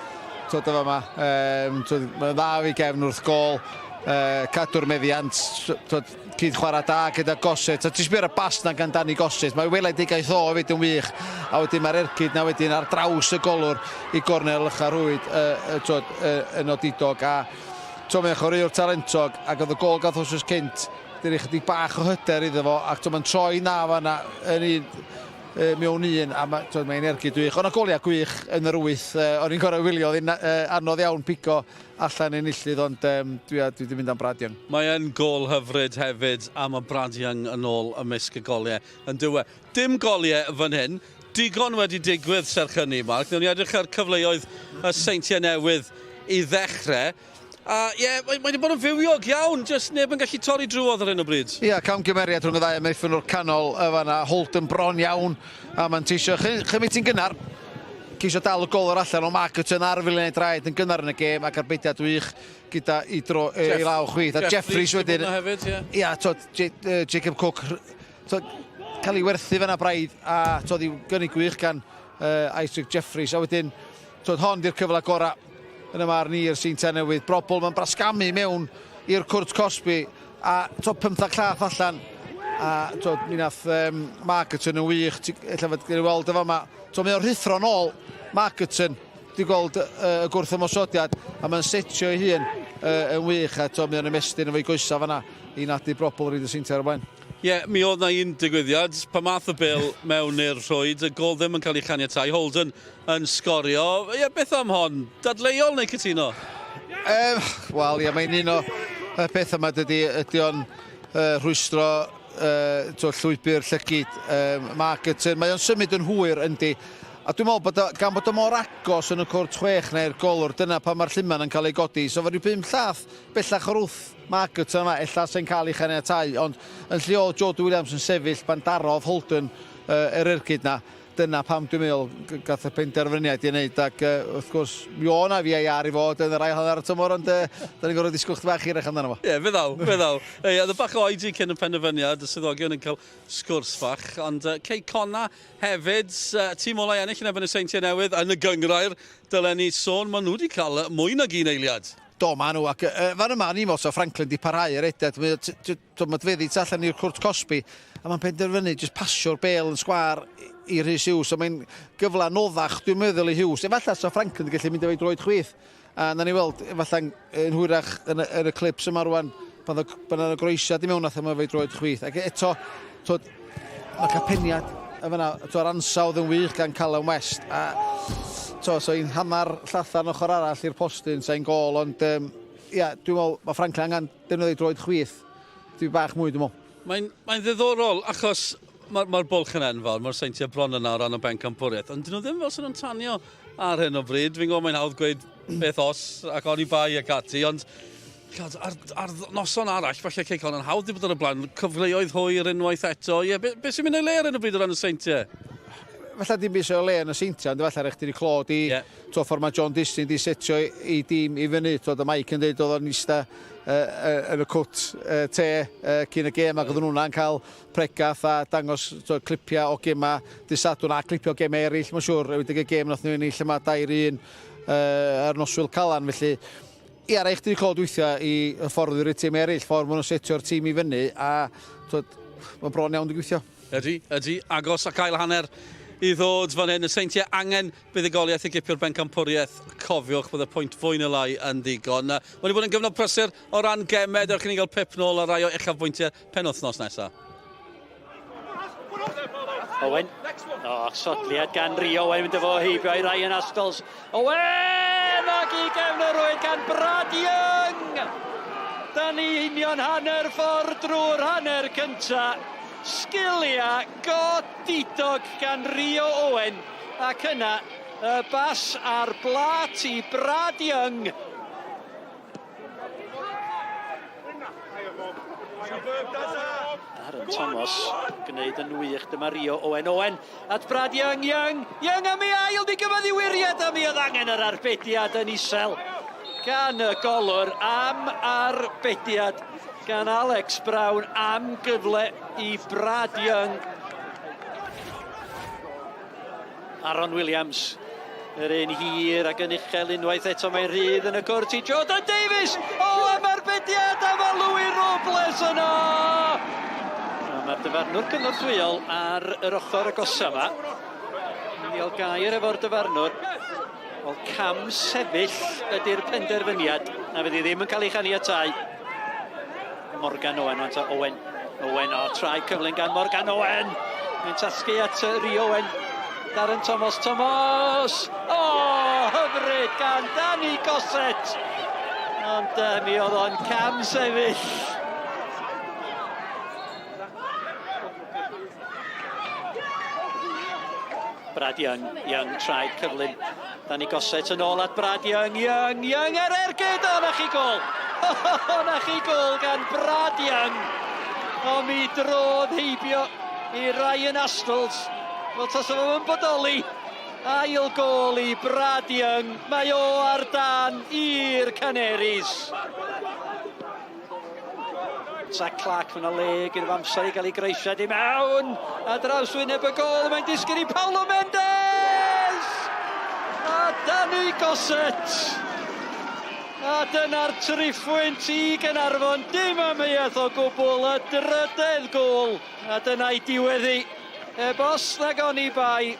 twod, o fama. Um, twod, mae'n dda fi gefn wrth gôl. Uh, cadw'r meddiant, twod, cyd chwarae da gyda Gossett. A ti'n sbio ar y bas na gan Danny Gossett, mae weledigaeth o hefyd yn wych. A wedyn mae'r ergyd na wedyn ar draws y golwr i gornel ycha'r rhwyd uh, uh, twod, uh, yn odidog. A to, mae'n chwaraewr talentog ac oedd y gol gath wrth cynt, dyn chydig bach o hyder iddo fo ac to, mae'n troi na fanna yn un mewn un a ma, twod, mae'n ergyd wych. Ond y goliau gwych yn yr wyth, o'n i'n gorau wylio, oedd hi'n anodd iawn pigo allan enillydd, ond um, dwi, dwi wedi mynd am Brad Young. Mae yn gol hyfryd hefyd, a mae Brad Young yn ôl ymysg y goliau yn dywe. Dim goliau fan hyn, digon wedi digwydd serch hynny, Mark. Newn ni edrych ar cyfleoedd y Seintiau Newydd i ddechrau. A ie, yeah, mae wedi bod yn fywiog iawn, jyst neb yn gallu torri drwodd ar hyn o bryd. Ie, yeah, camgymeriad rhwng y ddau amddiffyn o'r canol y fanna, Holden bron iawn a manteisio. Chymryd ti'n gynnar, ceisio dal y golwr allan o Markerton ar filiynau draed yn gynnar yn y gêm ac arbediad wych gyda i dro e, i law chwith. A Jeffries wedyn. Hefyd, ie. Ia, twod, Jacob Cook, twod, cael ei werthu fanna braidd a twod, i'w gynnig gwych gan uh, Isaac Jeffries. A wedyn, twod, hon di'r cyfle gorau yn y marn i'r Seintiau Newydd. Brobl mae'n brasgamu mewn i'r cwrt cosbi a twod, 15 llath allan. A twod, mi nath um, Markerton yn wych, ella fod gen i weld efo yma. Twod, mae o'n rhuthro nôl, Markerton, di gweld uh, y gwrth ymosodiad a mae'n setio ei hun uh, yn wych a twod, mae o'n ymestyn efo'i goesau fanna i nadu brobl ryd y Seintiau ar y blaen. Ie, yeah, mi oedd na un digwyddiad, pan math y bil mewn i'r rhwyd, y gol ddim yn cael ei chaniatau, Holden yn sgorio. Ie, yeah, beth am hon? Dadleuol neu cytuno? Um, Wel, ie, mae'n un o y peth yma dydy, ydy o'n uh, rhwystro uh, to, llwybr llygid um, Markerton. Mae o'n symud yn hwyr, yndi. A dwi'n meddwl bod o, gan bod o mor agos yn y cwrt chwech neu'r golwr, dyna pan mae'r lluman yn cael ei godi. So fe rhyw bum llath bellach o'r wrth Markerton yma, ella sy'n cael ei chaniatau, ond yn lle oedd Jordan Williams yn sefyll pan darodd Holden uh, yr ergyd na. dyna pam dwi'n meddwl gath y penderfyniad i wneud ac uh, wrth gwrs mi o na VAR i fod yn yr ail hanner y tymor ond uh, da ni'n gorfod disgwyl chdi bach hirach amdano fo. Ie, yeah, fe ddaw, fe ddaw. Ei, oedd y bach o oedi cyn y penderfyniad, y swyddogion yn cael sgwrs fach, ond uh, Cei Conna hefyd, uh, tîm ola i ennill yn erbyn y Seintiau Newydd yn y gyngrair, dylen ni sôn, maen nhw wedi cael mwy nag un eiliad. Do, maen nhw, ac uh, fan yma, ni'n meddwl, so Franklin di parhau yr edad, mae dfeddi tu allan i'r cwrt cosbi, a mae'n penderfynu jyst pasio'r bel yn sgwar i Rhys Hughes, so mae'n gyfle noddach, dwi'n meddwl, i Hughes. Efallai so Franklin yn gallu mynd efo'i droed chwith, a na ni weld, efallai yn hwyrach yn y, yn y clips yma rwan, pan pan yna groesiad i mewn nath yma efo'i droed chwith. Ac eto, twyd, mae cael peniad y fyna, to'r ansawdd yn wych gan Callum West. A to, so i'n hanner llathan ochr arall i'r postyn, sa'n gol, ond um, ia, dwi'n meddwl, mae Franklin angen defnyddio droed chwith. Dwi bach mwy, dwi'n meddwl. Mae'n mae ddiddorol, achos mae'r mae bwlch yn enfawr, mae'r seintiau bron yna o ran o bencampwriaeth, ond dyn nhw ddim fel sy'n nhw'n tanio ar hyn o bryd. Fi'n gwybod mae'n hawdd gweud beth os ac oni bai ac ati, ond God, ar, ar noson arall, falle Cei Connah yn hawdd i bod ar y blaen, cyfleoedd hwyr unwaith eto. Ie, be, be sy'n mynd o'i le ar hyn o bryd o ran y seintiau? Falle dim byd sy'n o'i le yn y seintiau, ond falle rhaid chdi clod i yeah. to ffordd mae John Disney di setio i, i dîm i fyny. Twod, a Mike yn dweud oedd o'n eista uh, uh, yn y cwt uh, te uh, cyn y gêm ac oedd nhw'n cael pregath a dangos to, clipiau o gemau dydd Sadwrn a clipiau o gemau eraill, mae'n siŵr, wedi y gêm nath nhw ennill yma 2-1 uh, ar noswyl Calan, felly ia, rhaid chdi clod weithiau i hyfforddwyr y tîm eraill, ffordd maen nhw'n setio'r tîm i fyny a twyd, mae'n bron iawn di gweithio. Ydy, ydy, agos ac ail hanner i ddod fan hyn. Y Seintiau angen buddugoliaeth i gipio'r bencampwriaeth. Cofiwch bod y pwynt fwy na lai yn ddigon. Mae wedi bod yn gyfnod prysur o ran gemau. Dewch i ni gael pip nôl ar rai o uchafbwyntiau penwythnos nesaf. Owen. O, oh, sodliad gan Rio. Owen mynd efo heibio i Ryan Astles. Owen! Ac i gefn y rwyd gan Brad Young! Da ni union hanner ffordd drwy'r hanner cynta. Sgilia godidog gan Rio Owen. Ac yna, y bas ar blat i Brad Young. Darren Thomas gwneud yn wych. Dyma Rio Owen Owen at Brad Young Young Young am ei ail mi gyfodd i wiriad a mi oedd angen yr arbediad yn isel gan y golwr am arbediad gan Alex Brown am gyfle i Brad Young. Aaron Williams, yr un hir ac yn uchel unwaith eto mae'n rhydd yn y cwrt i Jordan Davies! O, am arbediad a mae Louis Robles yno! Mae'r dyfarnwr cynorthwyol ar yr ochr agosa yma. Mynd i gael gair efo'r dyfarnwr. Wel, cam sefyll ydy'r penderfyniad, a fydd hi ddim yn cael ei chaniatáu. Morgan Owen, rwan ta, Owen, Owen, o, trai cyflym gan Morgan Owen. Mae'n tasgu at Rio Owen. Darren Thomas, Thomas! O, oh, hyfryd gan Danny Gossett! Ond uh, mi oedd o'n cam sefyll. Brad Young, Young, traed cyflym. Danny Gossett yn ôl at Brad Young, Young, Young ar ergyd! O, na chi gol! O, na chi gol gan Brad Young! O, mi drodd heibio i Ryan Astles. Wel, tas o'n bodoli. Ail gol i Brad Young. Mae o ar dan i'r Canaries. Zach Clark, mae yna le gyda amser i gael ei greisiad i mewn. A draws wyneb y gol, mae'n disgyn i Paulo Mendes! A Danny Gossett! A dyna'r triphwynt i Gaernarfon, dim amheuaeth o gwbl, y drydedd gol. A dyna'i diwedd hi. Heb os nag oni bai.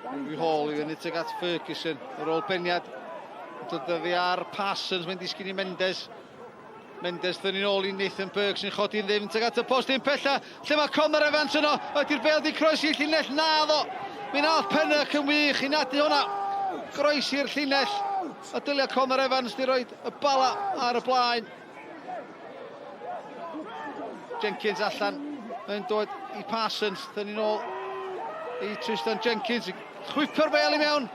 Rugby Hall i fyny tuag at Ferguson ar ôl beniad. Dod fi ar Parsons, mae'n disgyn i Mendes. Mendes ddyn ôl i Nathan Burke sy'n chodi'n ddim tuag at y post un pella lle mae Connor Evans yno. Ydy'r bel di croesi'r llinell? Na ddo. Mi'n ath Pennock yn wych i nadu hwnna. Groesi'r llinell. A dylia Connor Evans di roed y bala ar y blaen. Jenkins allan, mae'n dod i Parsons, dyn ni'n ôl i Tristan Jenkins, chwipio'r bel i mewn,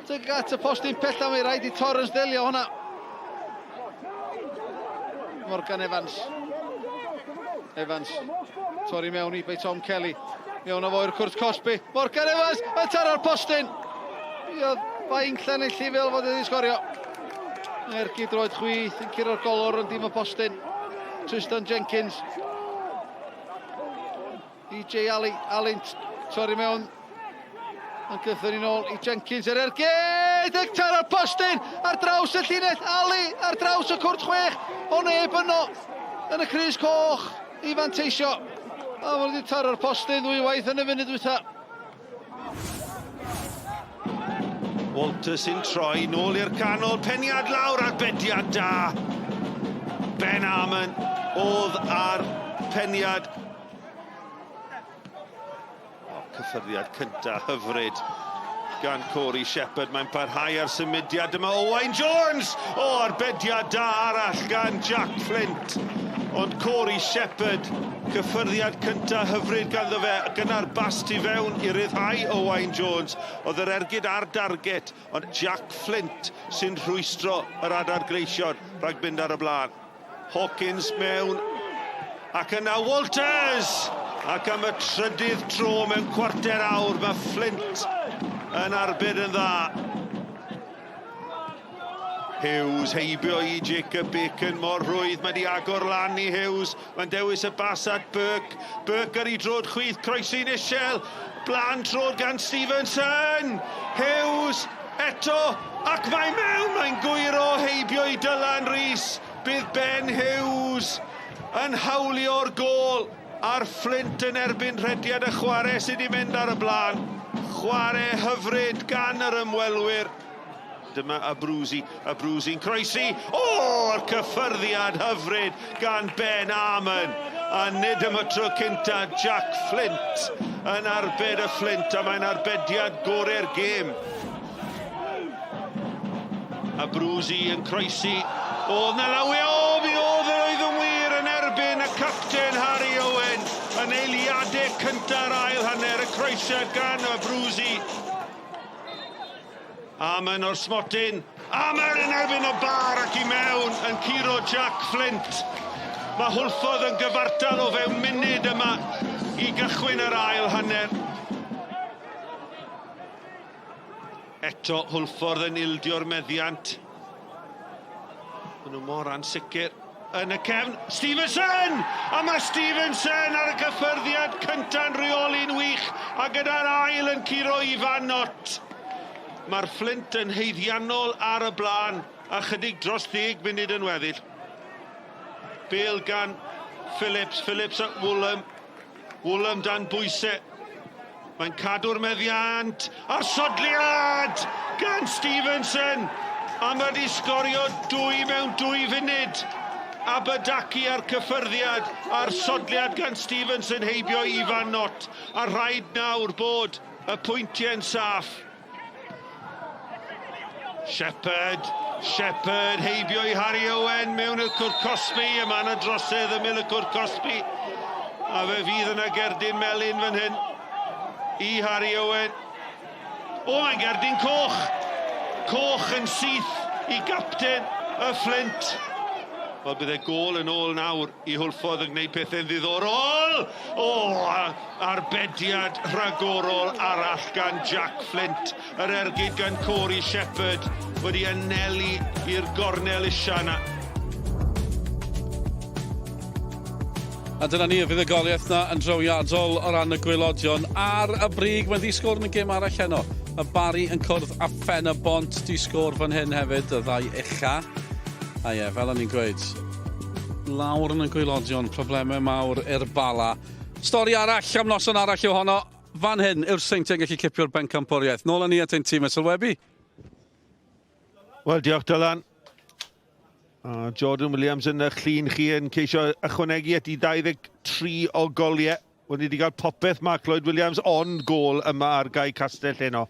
tuag at y postyn pella, mae rhaid i Torrens ddelio hwnna. Morgan Evans. Evans. Torri mewn i bei Tom Kelly. Mewn o fo i'r cwrt cosbi. Morgan Evans yn taro'r postyn. Buodd fainc Llanelli fel fod wedi sgorio. Ergyd droed chwith yn curo'r golwr yn dim y postyn. Tristan Jenkins. DJ Ali, Ali'n torri mewn. Yn gythyn ni'n ôl i Jenkins yr ergyd! Yn taro'r postyn ar draws y llinell. Ali ar draws y cwrt chwech. O neb yno yn y crys coch i fanteisio. A mae wedi taro'r postyn ddwywaith yn y funud dwytha. Walter sy'n troi nôl i'r canol, peniad lawr arbediad da. Ben Armon oedd ar peniad. O, cyffyrddiad cynta hyfryd gan Corey Shepherd. Mae'n parhau ar symudiad. Dyma Owain Jones! O, arbediad da arall gan Jack Flint. Ond Corey Shepherd, cyffyrddiad cynta hyfryd ganddo fe, gyda'r bas tu fewn i ryddhau Owain Jones. Oedd yr ergyd ar darget, ond Jack Flint sy'n rhwystro yr adar gleision rhag mynd ar y blaen. Hawkins mewn, ac yna Walters! Ac am y trydydd tro mewn cwarter awr, mae Flint yn arbed yn dda. Hughes heibio i Jacob Bacon mor rhwydd, mae di agor lan i Hughes, mae'n dewis y bas at Burke, Burke ar ei drod chwith, croesi'n isel, blaen trod gan Stevenson, Hughes eto, ac mae mewn, mae'n gwyro heibio i Dylan Rees, bydd Ben Hughes yn hawlio'r gôl a'r Fflint yn erbyn rhediad y chwarae sydd wedi mynd ar y blaen. Chwarae hyfryd gan yr ymwelwyr. Dyma Abruzzi, Abruzzi'n croesi. O'r cyffyrddiad hyfryd gan Ben Armon. A nid am y tro cynta, Jack Flint yn arbed y Flint, a mae'n arbediad gorau'r gêm. Abruzzi yn croesi. Oedd na lawe, o, mi oedd yr oedd yn wir yn erbyn y capten Harry Owen yn eiliadau cynta'r ail hanner, y croesiad gan Abruzzi. Amon o'r smotyn. Amon yn erbyn y bar ac i mewn yn curo Jack Flint. Mae Hwlffordd yn gyfartal o fewn munud yma i gychwyn yr ail hanner. Eto Hwlffordd yn ildio'r meddiant. Maen nhw mor ansicr. Yn y cefn, Stevenson! A mae Stevenson ar y cyffyrddiad cynta'n rheoli'n wych a gyda'r ail yn curo Ifan Nott. Mae'r Fflint yn haeddiannol ar y blaen a chydig dros ddeg munud yn weddill. Bale gan Phillips, Phillips at Woolham. Woolham dan bwysau. Mae'n cadw'r meddiant a'r sodliad gan Stevenson. A mae wedi sgorio dwy mewn dwy funud. Abadaki a'r cyffyrddiad a'r sodliad gan Stevenson heibio Ifan Nott. A rhaid nawr bod y pwyntiau'n saff. Shepherd, Shepherd heibio i Harry Owen mewn y cwrt cosbi, y mae yna drosedd ymyl y cwrt cosbi. A fe fydd yna gerdyn melyn fan hyn i Harry Owen. O, mae'n gerdyn coch! Coch yn syth i gapten y Fflint. Wel, bydd e gôl yn ôl nawr i Hwlffordd yn gwneud pethau'n ddiddorol. O, Arbediad rhagorol arall gan Jack Flint, yr ergyd gan Corey Shepherd wedi anelu i'r gornel isa 'na. A dyna ni, y fuddugoliaeth na yn drawiadol o ran y gwaelodion ar y brig. Mae'n ddi-sgôr yn y gêm arall heno. Y Barri yn cwrdd â Phen y Bont, di-sgôr fan hyn hefyd, y ddau ucha. A ie, fel o'n i'n gweud, lawr yn y gwaelodion, problemau mawr i'r Bala. Stori arall am noson arall yw honno. Fan hyn yw'r Seintiau'n gallu cipio'r bencampwriaeth. Nôl â ni at ein tîm sylwebu. Wel, diolch Dylan. A Jordan Williams yn eich llun chi yn ceisio ychwanegu at i 23 o goliau. Wel, ni wedi cael popeth Mark Lloyd Williams ond gôl yma ar Gae Castell heno.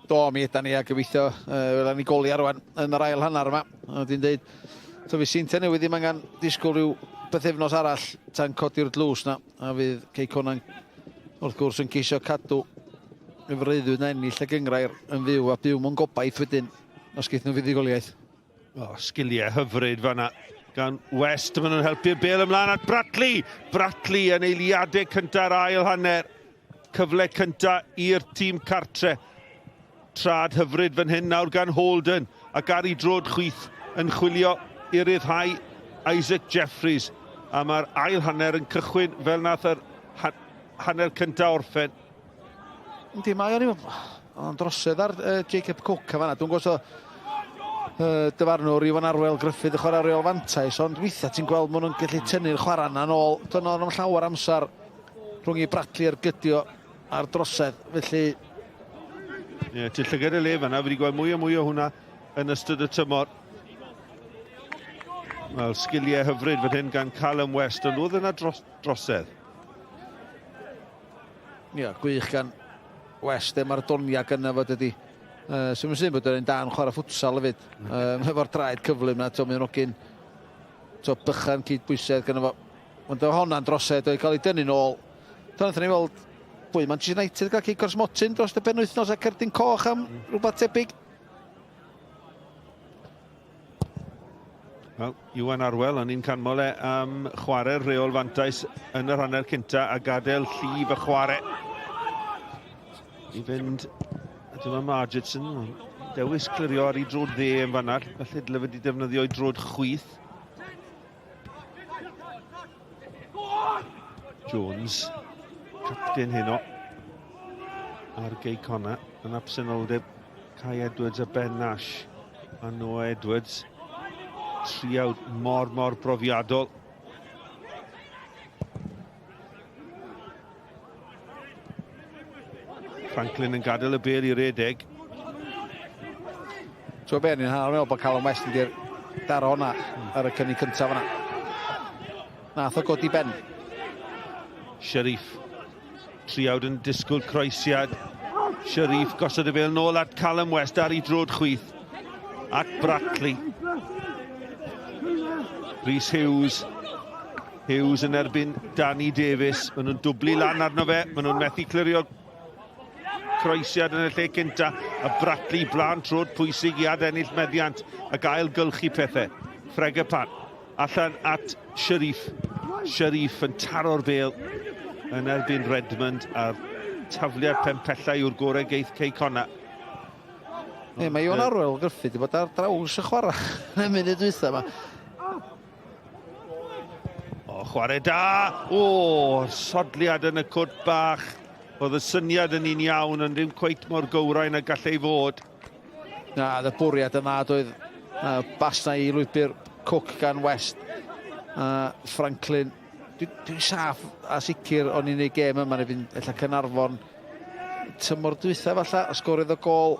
Do, mi ydan ni a gobeithio uh, ni goli arwan yn yr ail hanner yma. A dwi'n dweud, to fi Seintiau Newydd ddim angen disgwyl rhyw bythefnos arall tan codi'r dlws na. A fydd Cei Conan wrth gwrs yn ceisio cadw y freuddwyd na ennill y gyngrair yn fyw a byw mewn gobaith wedyn os geith nhw fuddugoliaeth. O, oh, sgiliau hyfryd fanna. gan West. Maen nhw'n helpu'r bel ymlaen at Bratley. Bratley yn eiliadau cynta'r ail hanner. Cyfle cynta i'r tîm cartre. Trad hyfryd fan hyn nawr gan Holden ac ar ei drod chwith yn chwilio i ryddhau Isaac Jeffries. A mae'r ail hanner yn cychwyn fel nath yr hanner cynta orffen. Yndi, mae o'n o'n drosedd ar uh, Jacob Cook a fanna. Dwi'n gwybod uh, dyfarnwr Iwan Arwel Gruffydd y chwarae reol fantais, ond weithiau ti'n gweld maen nhw'n gallu tynnu'r chwarae yna nôl. Dyna o'n llawer amser rhwng i Bradley a'r gydio a'r drosedd, felly... Ie, yeah, ti'n llygad y le fanna, fi wedi gweld mwy a mwy o hwnna yn ystod y tymor. Wel, sgiliau hyfryd fan hyn gan Callum West, ond oedd yna dros, drosedd. Ie, yeah, gwych gan West, e, mae'r donia gyna fo dydy. Uh, Sy'n mynd bod yn dan chwarae ffwtsal hefyd. Um, efo'r draed cyflym na, to, mae'n ogyn to, bychan cyd-bwysedd gyna fo. Ond oedd honna'n drosedd, oedd cael ei dynnu nôl. Do, wnaethon ni weld pwy Manchester United gael cic o'r smotyn dros y penwythnos a cerdyn coch am rhywbeth tebyg. Wel, Iwan Arwel, o'n i'n canmol e am chwarae'r rheol fantais yn yr hanner cynta a gadael llif y chwarae i fynd. A dyma Margetson, dewis clirio ar ei drod dde yn fanna, felly dyle wedi defnyddio ei drod chwith. Jones, capten heno ar Gei Conna yn absenoldeb Kai Edwards a Ben Nash a Noah Edwards. Triawd mor, mor brofiadol. Franklin yn gadael y bel i redeg. Ti'n be, ni'n hanner meddwl bod Callum West yn di'r daro hwnna ar y cynnig cyntaf yna. Nath o godi ben. Sharif. Triawd yn disgwyl croesiad. Sharif gosod y bel nôl at Callum West ar ei drod chwith. At Brackley. Rhys Hughes. Hughes yn erbyn Danny Davies. Maen nhw'n dwblu lan arno fe. Maen nhw'n methu clirio croesiad yn y lle cynta. A Bradley blaen trod pwysig i adennill meddiant a gael gylchu pethau. Fregapan allan at Sharif. Sharif yn taro'r bel yn erbyn Redmond a'r tafliad penpellau yw'r gorau geith Cei Conna. Ie, mae Iwan Arwel Gruffydd wedi bod ar draws y chwarae yn y munud dwytha yma. O, chwarae da! O, sodliad yn y cwrt bach. Oedd y syniad yn un iawn, ond ddim cweit mor gywrain a gallai fod. Na, y bwriad yma doedd uh, bas na i lwybr Cook gan West a Franklin. Dwi'n dwi saff a sicr o'n i'n ei gêm yma neu fynd ella Caernarfon tymor dwytha falle, a sgoriodd o gol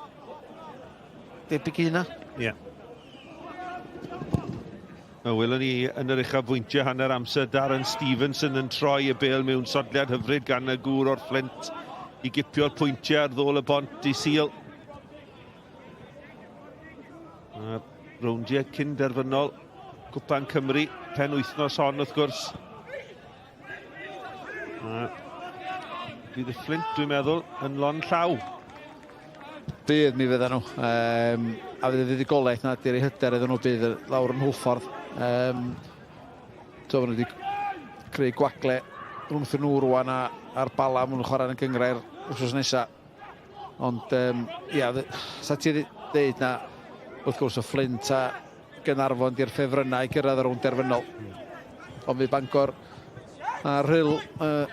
debyg i hynna. Ie. Yeah. Wel, welwn ni yn yr uchafbwyntiau hanner amser Darren Stevenson yn troi y bêl mewn sodliad hyfryd gan y gŵr o'r Fflint i gipio'r pwyntiau ar ddôl y bont i Sul. A rowndiau cyn derfynol Cwpan Cymru pen wythnos hon wrth gwrs. A bydd y Fflint, dwi'n meddwl, yn lon llaw. Bydd, mi fyddan nhw. Um, a fydd y fuddugoliaeth na di'r ei hyder iddyn nhw bydd lawr yn Hwlffordd. Um, so, maen nhw wedi creu gwagle rhwngthyn nhw rwan a, a'r Bala, maen nhw'n chwarae yn y gynghrair wrthnos nesaf. Ond, um, ia, sa ti ddeud na, wrth gwrs, o Fflint a Gaernarfon di'r ffefrynnau i gyrraedd y rownd derfynol. Ond fydd Bangor a Rhyl, uh,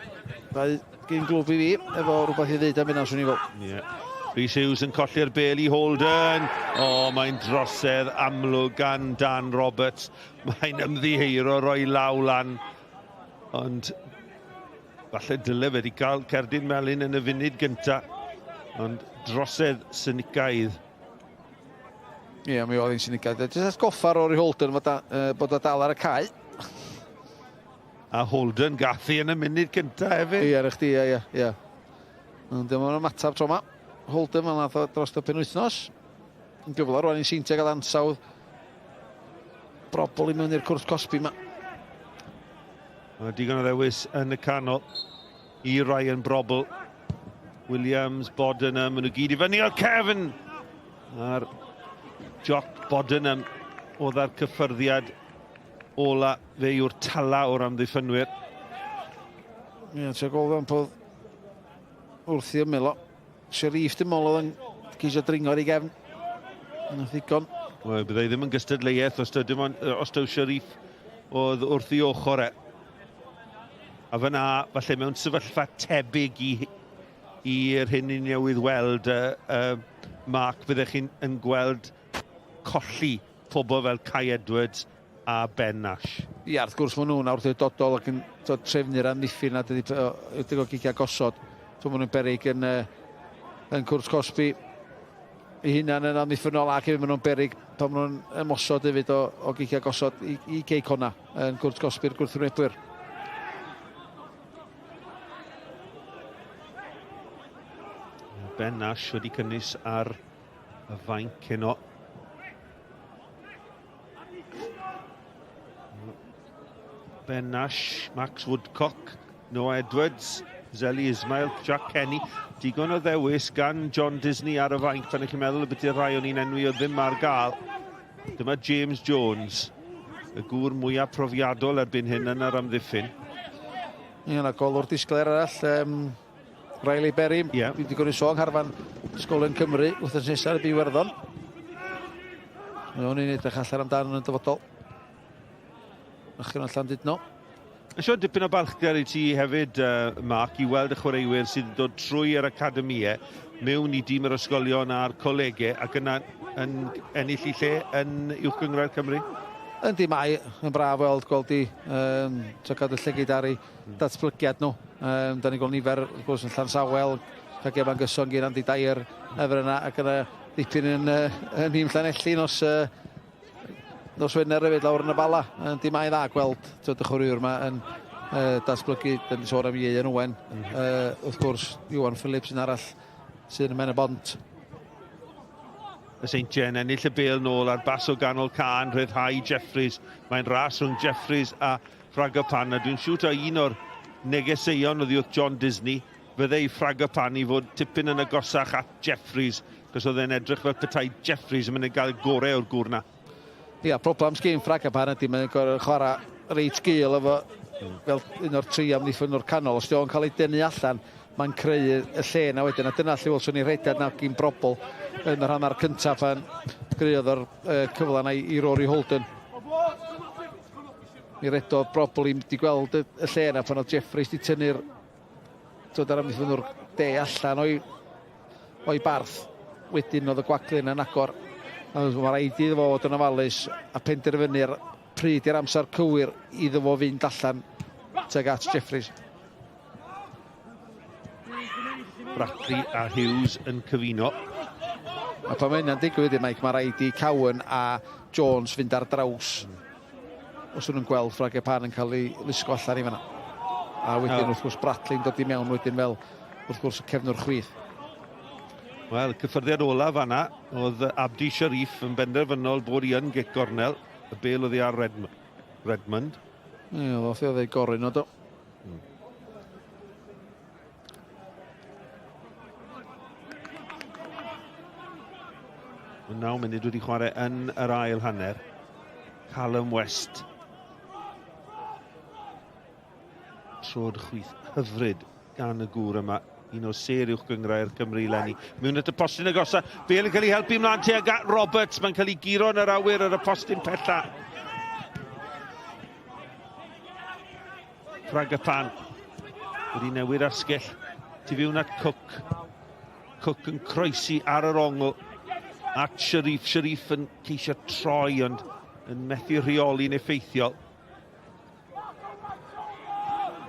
ddau gyn glwb i fi, efo rhywbeth i ddeud am hynna, swn i'n fel. Yeah. Rhys Hughes yn colli'r bel i Holden. O, oh, mae'n drosedd amlwg gan Dan Roberts. Mae'n ymddiheuro roi law lan. Ond falle dyle fe wedi cael cerdyn melyn yn y funud gynta. Ond drosedd synicaidd. Ie, yeah, mi oedd hi'n sinigaidd. Jyst atgoffa Rory Holden fod, a, uh, bod o dal ar y cae. A Holden gathu yn y munud cynta hefyd. Ie, ar chdi, ie, ie, ie. Ond dyma nhw'n ymateb tro yma. Holden fel nath o dros y penwythnos. Yn gyfle rwan i Seintiau gael ansawdd brobl i mewn i'r cwrt cosbi yma. Mae digon o ddewis yn y canol i Ryan Brobl. Williams, Bodenham, maen nhw gyd i fyny o'r cefn. A'r Jock Bodenham oedd ar cyffyrddiad ola, fe yw'r tala o'r amddiffynwyr. Ie, yeah, tua gol fewn podd wrth i ymyl o. Sherif dim ôl oedd yn ceisio dringo ar ei gefn. Yn ddigon. Wel, byddai ddim yn gystadleuaeth os taw, dim ond, os taw Sherif oedd wrth ei ochr e. A fyna, falle mewn sefyllfa tebyg i i'r hyn i newydd weld, uh, uh, Mark, byddech chi'n yn gweld colli pobl fel Kai Edwards a Ben Nash. Ia, wrth gwrs maen nhw'n awdurdodol ac yn tod, trefnu'r amddiffyn a dydy ydy o gicio gosod. So maen nhw'n berig yn, uh, yn cwrs cosbi ei hunan yn amddiffynol ac hefyd maen nhw'n berig pan maen nhw'n ymosod hefyd o, o gicio gosod i, i Gei Conna yn cwrs cosbi'r gwrthwynebwyr. Ben Nash wedi cynnwys ar y fainc heno. Ben Nash, Max Woodcock, Noah Edwards, Zelly Ismail, Jack Kenny. Digon o ddewis gan John Disney ar y fainc pan ych chi'n meddwl y beth rhai o'n i'n enwi o ddim ar gael. Dyma James Jones, y gŵr mwyaf profiadol erbyn hyn yn yr amddiffyn. Ie, yna golwr disglair arall, um, Riley Berry. Yeah. Dwi wedi gwneud sôn ngharfan Sgolion Cymru wythnos nesaf i Iwerddon. Mae o'n un edrych allan amdano yn y dyfodol. Ychydig o'n Llandudno. Siôn, dipyn o balchder i ti hefyd, uh, Mark, i weld y chwaraewyr sydd yn dod trwy yr academïau mewn i dîm yr ysgolion a'r colegau ac yna yn ennill i lle yn Uwch Gynghrair Cymru. Yndi, mae yn braf weld gweld i um, so cadw llygyd ar ei datblygiad nhw. Um, da ni'n gweld nifer, wrth gwrs, yn Llansawel, cael gefa'n gyson gyn Andy Dyer efo'r yna, ac yna dipyn yn, uh, yn nhîm Llanelli nos, uh, nos Wener hefyd lawr yn y Bala. Yndi, mae'n dda gweld tyd, y chwaraewr yma yn uh, datblygu. Dyn ni'n sôn am Ieuan Owen. Mm -hmm. uh, wrth gwrs, Iwan Phillips yn arall sydd yn Men y Bont. Y Seintiau yn ennill y bêl nôl ar bas o ganol can, rhyddhau Jeffries. Mae'n ras rhwng Jeffries a Fragapan, a dwi'n siŵr taw un o'r negeseuon oddi wrth John Disney fydde i Fragapan i fod tipyn yn agosach at Jeffries, cos oedd e'n edrych fel petai Jeffries yn mynd i gael gorau o'r gŵr na. Ia, problem sgyn Fragapan ydy mae'n gorfod chwarae reit gul efo fel un o'r tri amddiffynnwr canol. Os di o'n cael ei dynnu allan, mae'n creu y lle na wedyn, a dyna lle welson ni rhediad na gyn Brobl yn yr hanner cyntaf pan greuodd o'r uh, cyfle na i, i Rory Holden. Mi redodd Brobl i wedi gweld y, y lle na pan oedd Jeffreys wedi tynnu'r dod ar amddiffynnwr de allan o'i, o'i barth. Wedyn oedd y gwaglun yn agor. A mae rhaid iddo fo fod yn ofalus a penderfynu'r pryd i'r amser cywir iddo fo fynd allan tuag at Jeffreys. Brackley a Hughes yn cyfuno. A pan mae hynna'n digwydd, Mike, mae rhaid i Cowan a Jones fynd ar draws. Mm. Os nhw'n gweld Ffrage Pan yn cael ei lusgo allan i fanna. A wedyn, oh. wrth gwrs, Bradley'n dod i mewn wedyn fel, wrth gwrs, y cefnwr chwith. Wel, cyffyrddiad olaf fanna, oedd Abdi Sharif yn benderfynol bod i yn gic gornel. Y bel oedd i ar Redmond. Redmond. Ie, oedd oedd ei goryn o do. Mm. Mae 9 munud wedi chwarae yn yr ail hanner. Callum West. Trod chwith hyfryd gan y gŵr yma. Un o sêr uwch gynghrair Cymru eleni. Mewn at y postyn agosa. Bale yn cael ei helpu ymlaen tuag at Roberts. Mae'n cael ei guro yn yr awyr ar y postyn pella. Fragapan wedi newid asgell. Tu fewn at Cook. Cook yn croesi ar yr ongl at Sharif. Sharif yn ceisio troi ond yn methu rheoli'n effeithiol.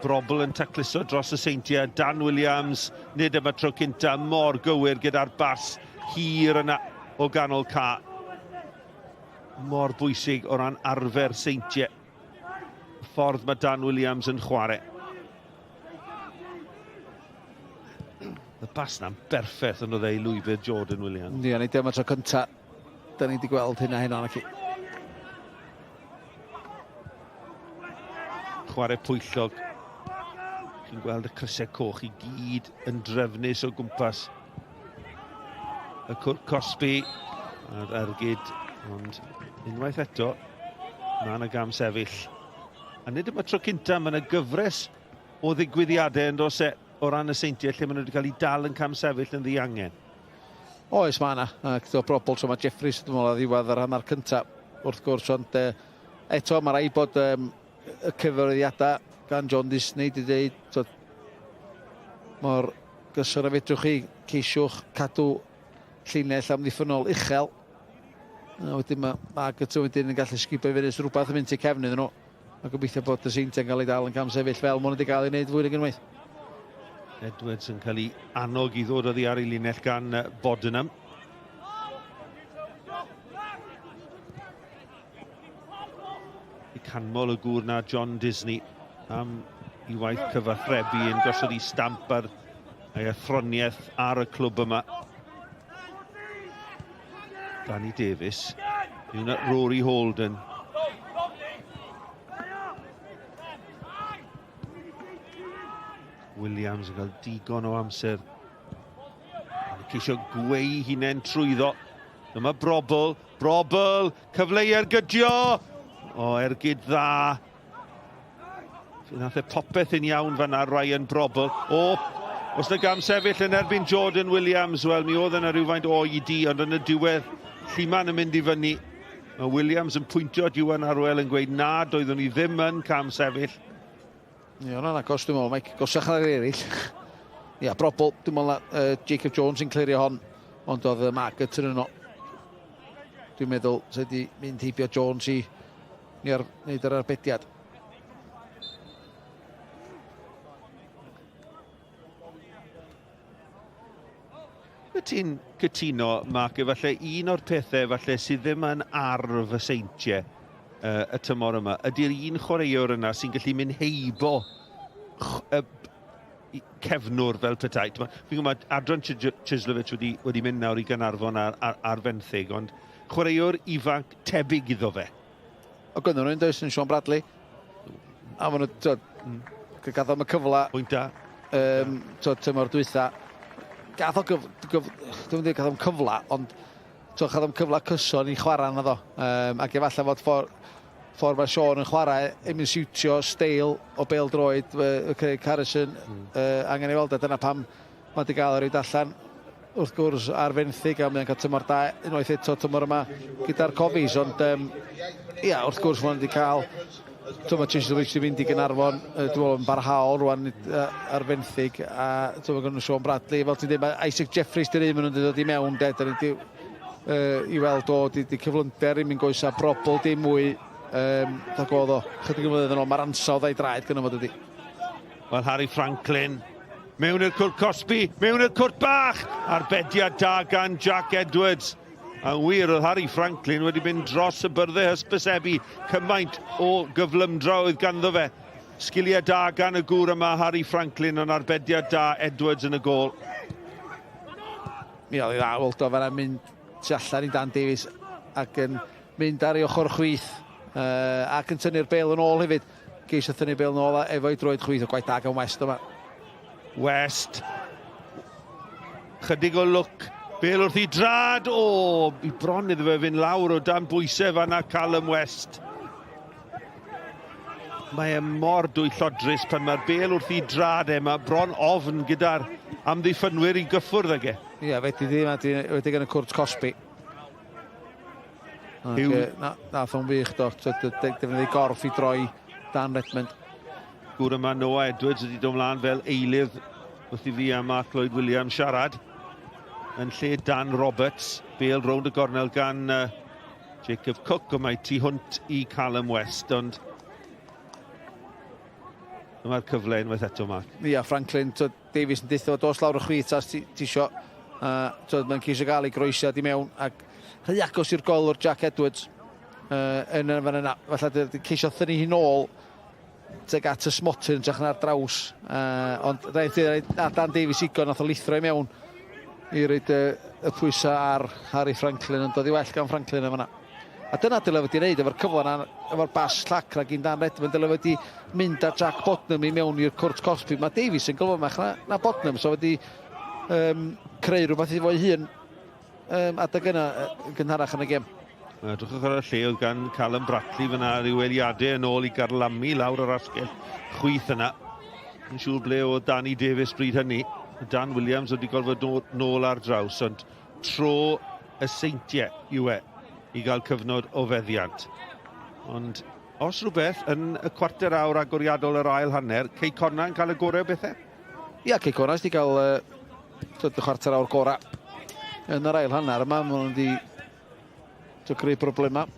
Brobl yn tacluso dros y seintiau. Dan Williams, nid yma tro cynta, mor gywir gyda'r bas hir yna o ganol ca. Mor bwysig o ran arfer seintiau. Y ffordd mae Dan Williams yn chwarae. Y bas na'n berffaith yn oedd ei lwybr Jordan Williams. Ie, nid dyma tro cynta. Da ni wedi gweld hynna heno, naci. Chwarae pwyllog. Chi'n gweld y crysau coch i gyd yn drefnus o gwmpas y cwrt cosbi a'r ergyd, ond unwaith eto, Mae yna gam sefyll. A nid yma tro cynta, mae yna gyfres o ddigwyddiadau yn dos e o ran y Seintiau lle maen nhw wedi cael eu dal yn cam sefyll yn ddiangen. Oes, mae yna. Ac o brobl tro mae Jeffries, dwi'n meddwl, ar ddiwedd yr hanner cyntaf, wrth gwrs, ond eto mae rhaid bod y cyfarwyddiadau gan John Disney wedi dweud, twod, mor gyson a fedrwch chi, ceisiwch cadw llinell amddiffynnol uchel. A wedyn mae Margaret wedyn yn gallu sgubio i fyny, rhywbeth yn mynd i'r cefn iddyn nhw. A gobeithio bod y Seintiau'n cael ei dal yn camsefyll fel maen nhw wedi cael ei wneud fwy nag unwaith. Edwards yn cael ei annog i ddod oddi ar ei linell gan Bodenham. I canmol y gŵr na John Disney am i waith cyfathrebu yn gosod i stamp ar ei athroniaeth ar y clwb yma. Danny Davies. Mewn at Rory Holden. Williams yn cael digon o amser. Yn ceisio gweu hunain trwyddo. Dyma Brobl. Brobl! Cyfle i ergydio! O, ergyd dda. Fe nath e popeth yn iawn fanna, Ryan Brobl. O, os na gam sefyll yn erbyn Jordan Williams, wel mi oedd yna rhywfaint o oedi, ond yn y diwedd, Lluman yn mynd i fyny. Mae Williams yn pwyntio at Iwan Arwel yn gweud na, doeddwn i ddim yn cam sefyll. Ie, hwnna'n agos, dwi'n meddwl, Mike. Gosach na'r eraill. Ia, brobl, dwi'n meddwl na Jacob Jones yn clirio hon, ond oedd Margaret yn yno. Dwi'n meddwl, se di mynd heibio Jones i ni ar wneud yr arbediad. Wyt ti'n cytuno, Mark, efallai un o'r pethau efallai sydd ddim yn arf y Seintiau y tymor yma, ydy'r un chwaraewr yna sy'n gallu mynd heibo y cefnwr fel petai. Fi'n gwybod, Adran Chislovich wedi, wedi mynd nawr i Gaernarfon ar, ar, ar fenthyg, ond chwaraewr ifanc tebyg iddo fe. O gynnyn nhw'n does yn Sean Bradley. A maen nhw, twod, gath o'm y cyfle. Pwynt da. Twod, tymor dwytha. Gath o gyf, gyf, dwi'n dweud gath o'm cyfle, ond twod, gath o'm cyfle cyson i chwarae yna ddo. Ac efallai fod ffordd ffordd mae Sean yn chwarae, ddim yn siwtio steil o bêl droed Craig Harrison angen ei weld, a dyna pam mae wedi gael ei roid allan wrth gwrs ar fenthyg a mae'n cael tymor da unwaith eto tymor yma gyda'r Cofis ond um, ia, wrth gwrs mae'n wedi cael Ti'n Chisholm wedi mynd i Gynarfon, dwi'n meddwl yn barhaol rwan ar fenthyg, a ti'n meddwl gan Sean Bradley, fel ti'n dweud, mae Isaac Jeffries dy'r un maen nhw'n dod i mewn, de, dyn ni i weld o, di, di cyflymder ddim yn goesa brobl dim mwy, um, dag oedd o, chydig yn flynedd yn ôl, mae'r ansawdd a'i draed gyda fo dydy. Wel, Harry Franklin, mewn i'r cwrt cosbi, mewn i'r cwrt bach, arbediad da gan Jack Edwards. A'n wir, oedd Harry Franklin wedi mynd dros y byrddau hysbysebu, cymaint o gyflymdra oedd ganddo fe. Sgiliau da gan y gŵr yma, Harry Franklin, ond arbediad da Edwards yn y gôl. Mi oedd ei dda weld o fan'na mynd tu allan i Dan Davies ac yn mynd ar ei ochr chwith ac yn tynnu'r bêl yn ôl hefyd. Geisio thynnu bêl yn ôl efo'i droed chwith o gwaith da gan West yma. West. Chydig o lwc. Bêl wrth i drad. O, i bron iddo fe fynd lawr o dan bwysau fanna Callum West. Mae e mor dwyllodrus pan mae'r bêl wrth i drad e. Mae bron ofn gyda'r amddiffynwyr i gyffwrdd ag e. Ie, fedri di, mae wedi gan y cwrt cosbi. Ac, na, nath o'n wych do, defnyddio gorff i droi Dan Redmond. Gŵr yma Noah Edwards wedi dod mlaen fel eilydd wrth i fi a Mark Lloyd Williams siarad yn lle Dan Roberts. Bêl rownd y gornel gan Jacob Cook, ond mae tu hwnt i Callum West, ond dyma'r cyfle unwaith eto, Mark. Ia, Franklin, twyd, Davies yn deutha fo, dos lawr y chwith as ti, ti isio. Twyd, mae'n ceisio gael ei groesiad i mewn, ac rhy agos i'r golwr Jack Edwards yn y fan yna. Falle ceisio thynnu hi nôl tuag at y smotyn yn trach na'r draws. Ond rhaid i Dan Davies igon nath o lithro i mewn i roed y, y pwysau ar Harry Franklin, ond oedd i well gan Franklin yn fanna. A dyna dyle wedi wneud efo'r cyfle yna, efo'r bas llac na gyn Dan Redmond, dyle wedi mynd â Jack Bodnam i mewn i'r cwrt cosbi. Mae Davies yn gyflymach na, na Bodnam, so wedi creu rhywbeth i fo'i hun adeg yna gynharach yn y gêm. Edrychwch ar y lle oedd gan Callum Bratley fyna rhyw eiliadau yn ôl i garlamu lawr yr asgell chwith yna. Yn siŵr ble oedd Danny Davies bryd hynny. Dan Williams wedi gorfod nôl ar draws, ond tro y seintiau yw e i gael cyfnod o feddiant. Ond os rhywbeth yn y cwarter awr agoriadol yr ail hanner, Cei Connah yn cael y gorau o bethau? Ia, Cei Connah wedi cael y chwarter awr gorau yn yr ail hanner yma. Maen nhw wedi creu problemau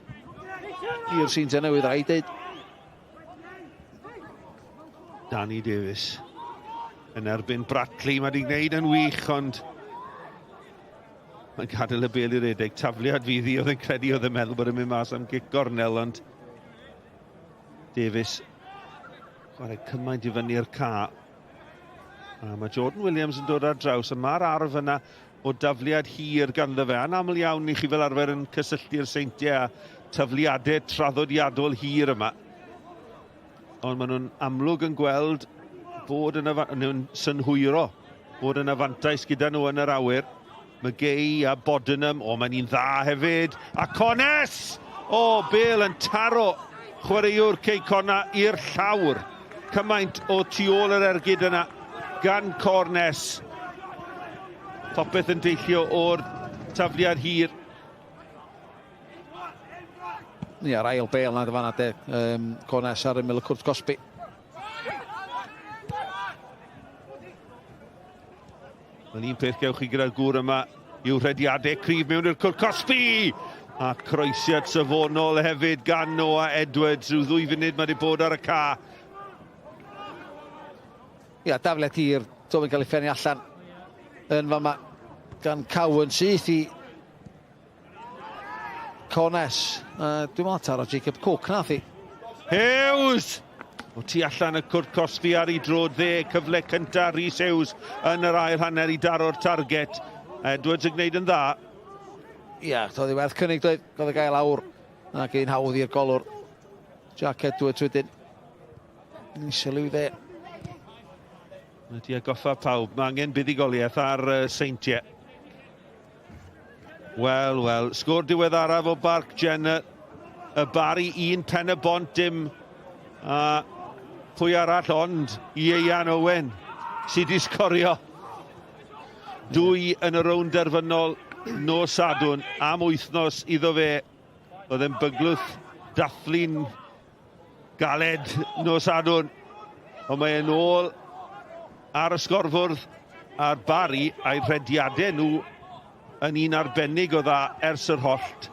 i'r Seintiau Newydd, rhaid deud. Danny Davies yn erbyn Bratley. Mae wedi gwneud yn wych, ond mae'n gadael y bel i redeg. Tafliad fydd hi, oedd yn credu oedd yn meddwl bod yn mynd mas am gic gornel, ond Davies chwarae cymaint i fyny'r ca. A mae Jordan Williams yn dod ar draws, a mae'r arf yna o dafliad hir ganddo fe. Anaml iawn i chi fel arfer yn cysylltu'r seintiau a tafliadau traddodiadol hir yma. Ond maen nhw'n amlwg yn gweld bod yna, nhw'n synhwyro bod yna fantais gyda nhw yn yr awyr. McGay a Bodenham, o mae'n un dda hefyd. A Cones! O, Bale yn taro chwaraewr Cei Connah i'r llawr. Cymaint o tu ôl yr ergyd yna gan Cornes. Popeth yn deillio o'r tafliad hir. Ie, a'r ail bel na fanna de. Um, Cornes ar ymyl y cwrt cosbi. Wel, un peth gewch chi gyda'r gŵr yma yw rhediadau cryf mewn i'r cwrt cosbi! A croesiad safonol hefyd gan Noah Edwards. Rhyw ddwy funud mae wedi bod ar y ca. Ia, dafliad hir, Tobin cael ei ffennu allan yn fama gan Cowan syth i Cornes. Dwi'n meddwl taro Jacob Cook nath i. Hughes! O tu allan y cwrt cosbi ar ei drod dde, cyfle cynta Rhys Hughes yn yr ail hanner i daro'r target. Edwards yn gwneud yn dda. Ia, doedd i werth cynnig doedd, gael ei gael awr ac un hawdd i'r golwr. Jack Edwards wedyn. Isel i'w dde. Mae di agoffa pawb, mae angen buddugoliaeth ar Seintiau. Wel, wel, sgôr diweddaraf o Barc Jenner. Y Bari un pen y bont dim. A pwy arall ond Ieuan Owen sydd wedi sgorio. Dwy yn y rownd derfynol nos Sadwrn am wythnos iddo fe. Oedd e'n byglwth dathlu'n galed nos Sadwrn. Ond mae e'n ôl ar y sgorfwrdd a'r Bari a'i rhediadau nhw yn un arbennig o dda ers yr hollt.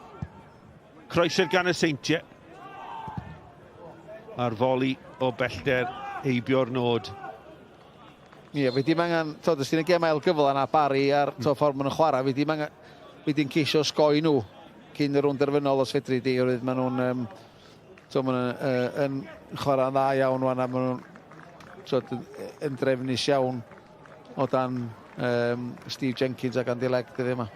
Croesiad gan y Seintiau. A'r foli o bellter heibio'r nod. Ie, fi dim angen, tod, os ti'n y gem ail gyfle yna, Barry a'r mm. ffordd maen nhw'n chwarae, fi dim angen, fi dim ceisio sgoi nhw cyn y rownd derfynol os fedri di, oherwydd maen nhw'n, um, to, maen nhw'n uh, yn chwarae'n dda iawn wan, a maen nhw'n tod, yn drefnus iawn o dan um, Steve Jenkins ac Andy Legg dyddiau yma.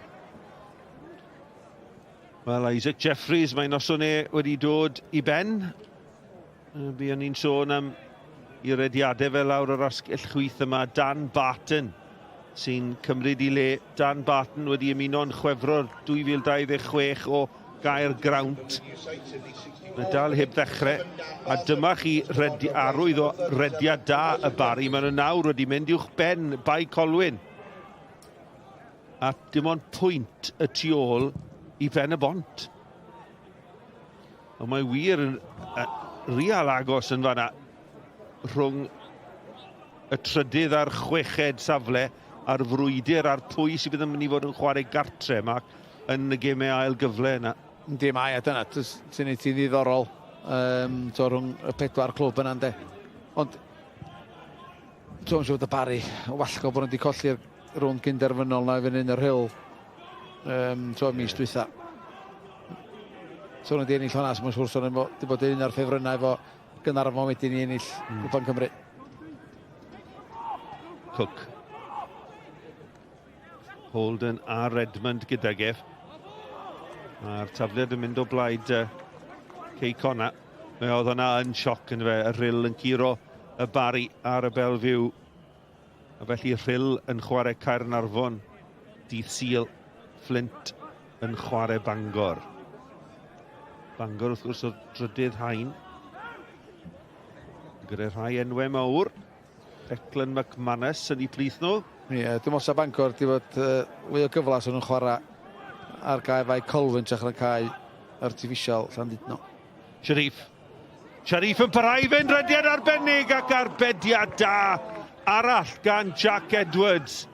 Wel, Isaac Jeffries, mae noson e wedi dod i ben. Buon ni'n sôn am i rediadau fel lawr yr asgell chwith yma, Dan Barton sy'n cymryd i le. Dan Barton wedi ymuno'n Chwefror 2026 o Gaer Grawnt. Mae dal heb ddechrau. A dyma chi redi, arwydd o rediad da y Bari. Maen nhw nawr wedi mynd uwch ben Bae Colwyn. A dim ond pwynt y tu ôl i Ben y Bont. Ond mae wir yn real agos yn fanna rhwng y trydydd a'r chweched safle a'r frwydr a'r pwy sydd yn mynd i fod yn chwarae gartre, Mark, yn y gemau ail gyfle yna. Yndi, mae, a dyna, sy'n ei ti'n ddiddorol um, to, rhwng y pedwar clwb yna, ynddo. Ond, ti'n siŵr bod y Barry, wallgo bod nhw wedi colli'r rownd gynderfynol na i fyny yn yr hill um, to, mis dwytha. So nhw wedi ennill hwnna, so mae'n siŵr so nhw wedi bod yn un o'r ffefrynnau efo Gaernarfon wedyn i ennill Cwpan Cymru. Cook. Holden a Redmond gydag ef. Mae'r tafliad yn mynd o blaid uh, Cei Conna. Mae oedd hwnna yn sioc yn fe, y Rhyl yn curo y Bari ar y Belfyw. A felly Rhyl yn chwarae Caernarfon dydd Sul, Flint yn chwarae Bangor. Bangor wrth gwrs o'r drydydd haen. Gyda rhai enwau mawr. Declan McManus yn ei plith nhw. Ie, yeah, dwi'n meddwl sa Bangor wedi bod uh, fwy o gyfle os nhw'n chwarae ar gae fai Colwyn trach na cae artiffisial Llandudno. Sharif. Sharif yn parhau i fynd rediad arbennig ac arbediad da arall gan Jack Edwards.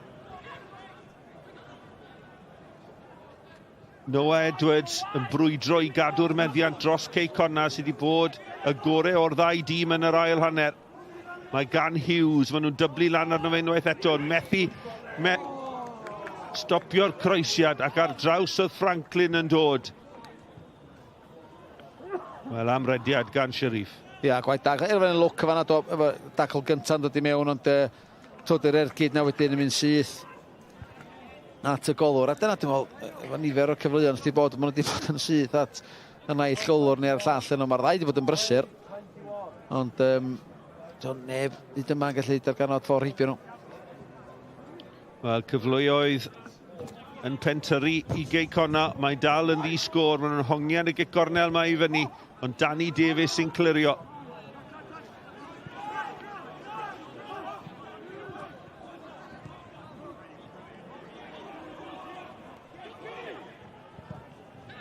Noah Edwards yn brwydro i gadw'r meddiant dros Cei Connah sydd wedi bod y gore o'r ddau dîm yn yr ail hanner. Mae gan Hughes, maen nhw'n dyblu lan arno fe unwaith eto, yn methu me stopio'r croesiad ac ar draws oedd Franklin yn dod. Wel, am rediad gan Sharif. Ia, gwaith da. Erfyn yn lwc fanna, do, efo dacl gyntaf yn dod i mewn, ond uh, Tod yr ergyd na wedyn yn mynd syth at y golwr. A dyna dwi'n meddwl, efo nifer o'r cyfleoedd sydd wedi bod, maen nhw wedi bod yn syth at y naill golwr neu ar llall yno. Mae'r ddau wedi bod yn brysur. Ond um, do, neb hyd yma yn gallu darganfod ffordd heibio nhw. Wel, cyfleoedd yn pentyrru i Gei Conna. Mae dal yn ddi sgôr. Maen nhw'n hongian y gic gornel mae i fyny. Ond Danny Davies sy'n clirio.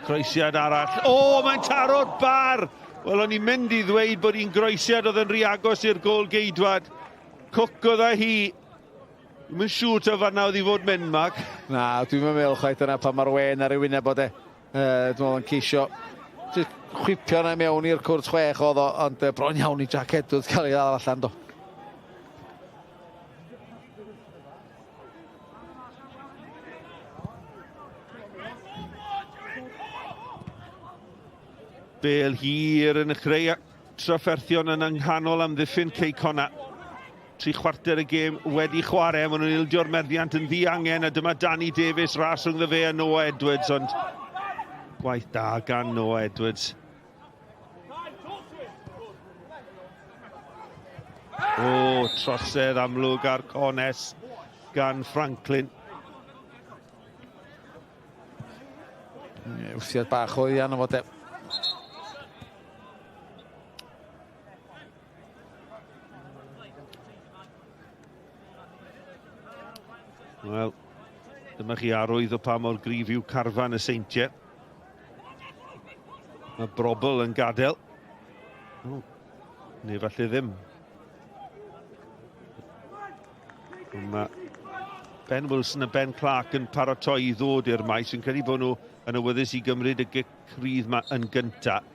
Croesiad arall. O, oh, mae'n taro'r bar! Wel, o'n i'n mynd i ddweud bod hi'n groesiad oedd yn rhy agos i'r gol geidwad. Cook oedd â hi. Dwi'n yn siŵr ta fanna oedd i fod mynd, Mark. Na, dwi'n meddwl chwaith yna pan mae'r wen ar ei wyneb o de. Dwi'n meddwl yn ceisio jyst chwipio yna mewn i'r cwrt chwech oedd o, ond bron iawn i Jack Edwards cael ei ddal allan do. Bel hir yn y chreu trafferthion yn ynghanol amddiffyn Cei Connah. Tri chwarter y gêm wedi chwarae, maen nhw'n ildio'r meddiant yn ddiangen, a dyma Danny Davies ras rhwngddo fe a Noah Edwards, ond gwaith da gan Noah Edwards. O, trosedd amlwg ar Cones gan Franklin. Wthiad bach o Ian o fod e. Wel, dyma chi arwydd o pa mor gryf yw carfan y Seintiau. Mae Brobl yn gadael. O, neu falle ddim. Mae Ben Wilson a Ben Clark yn paratoi i ddod i'r maes. Yn credu bod nhw yn awyddus i gymryd y gic rhydd yma yn gyntaf.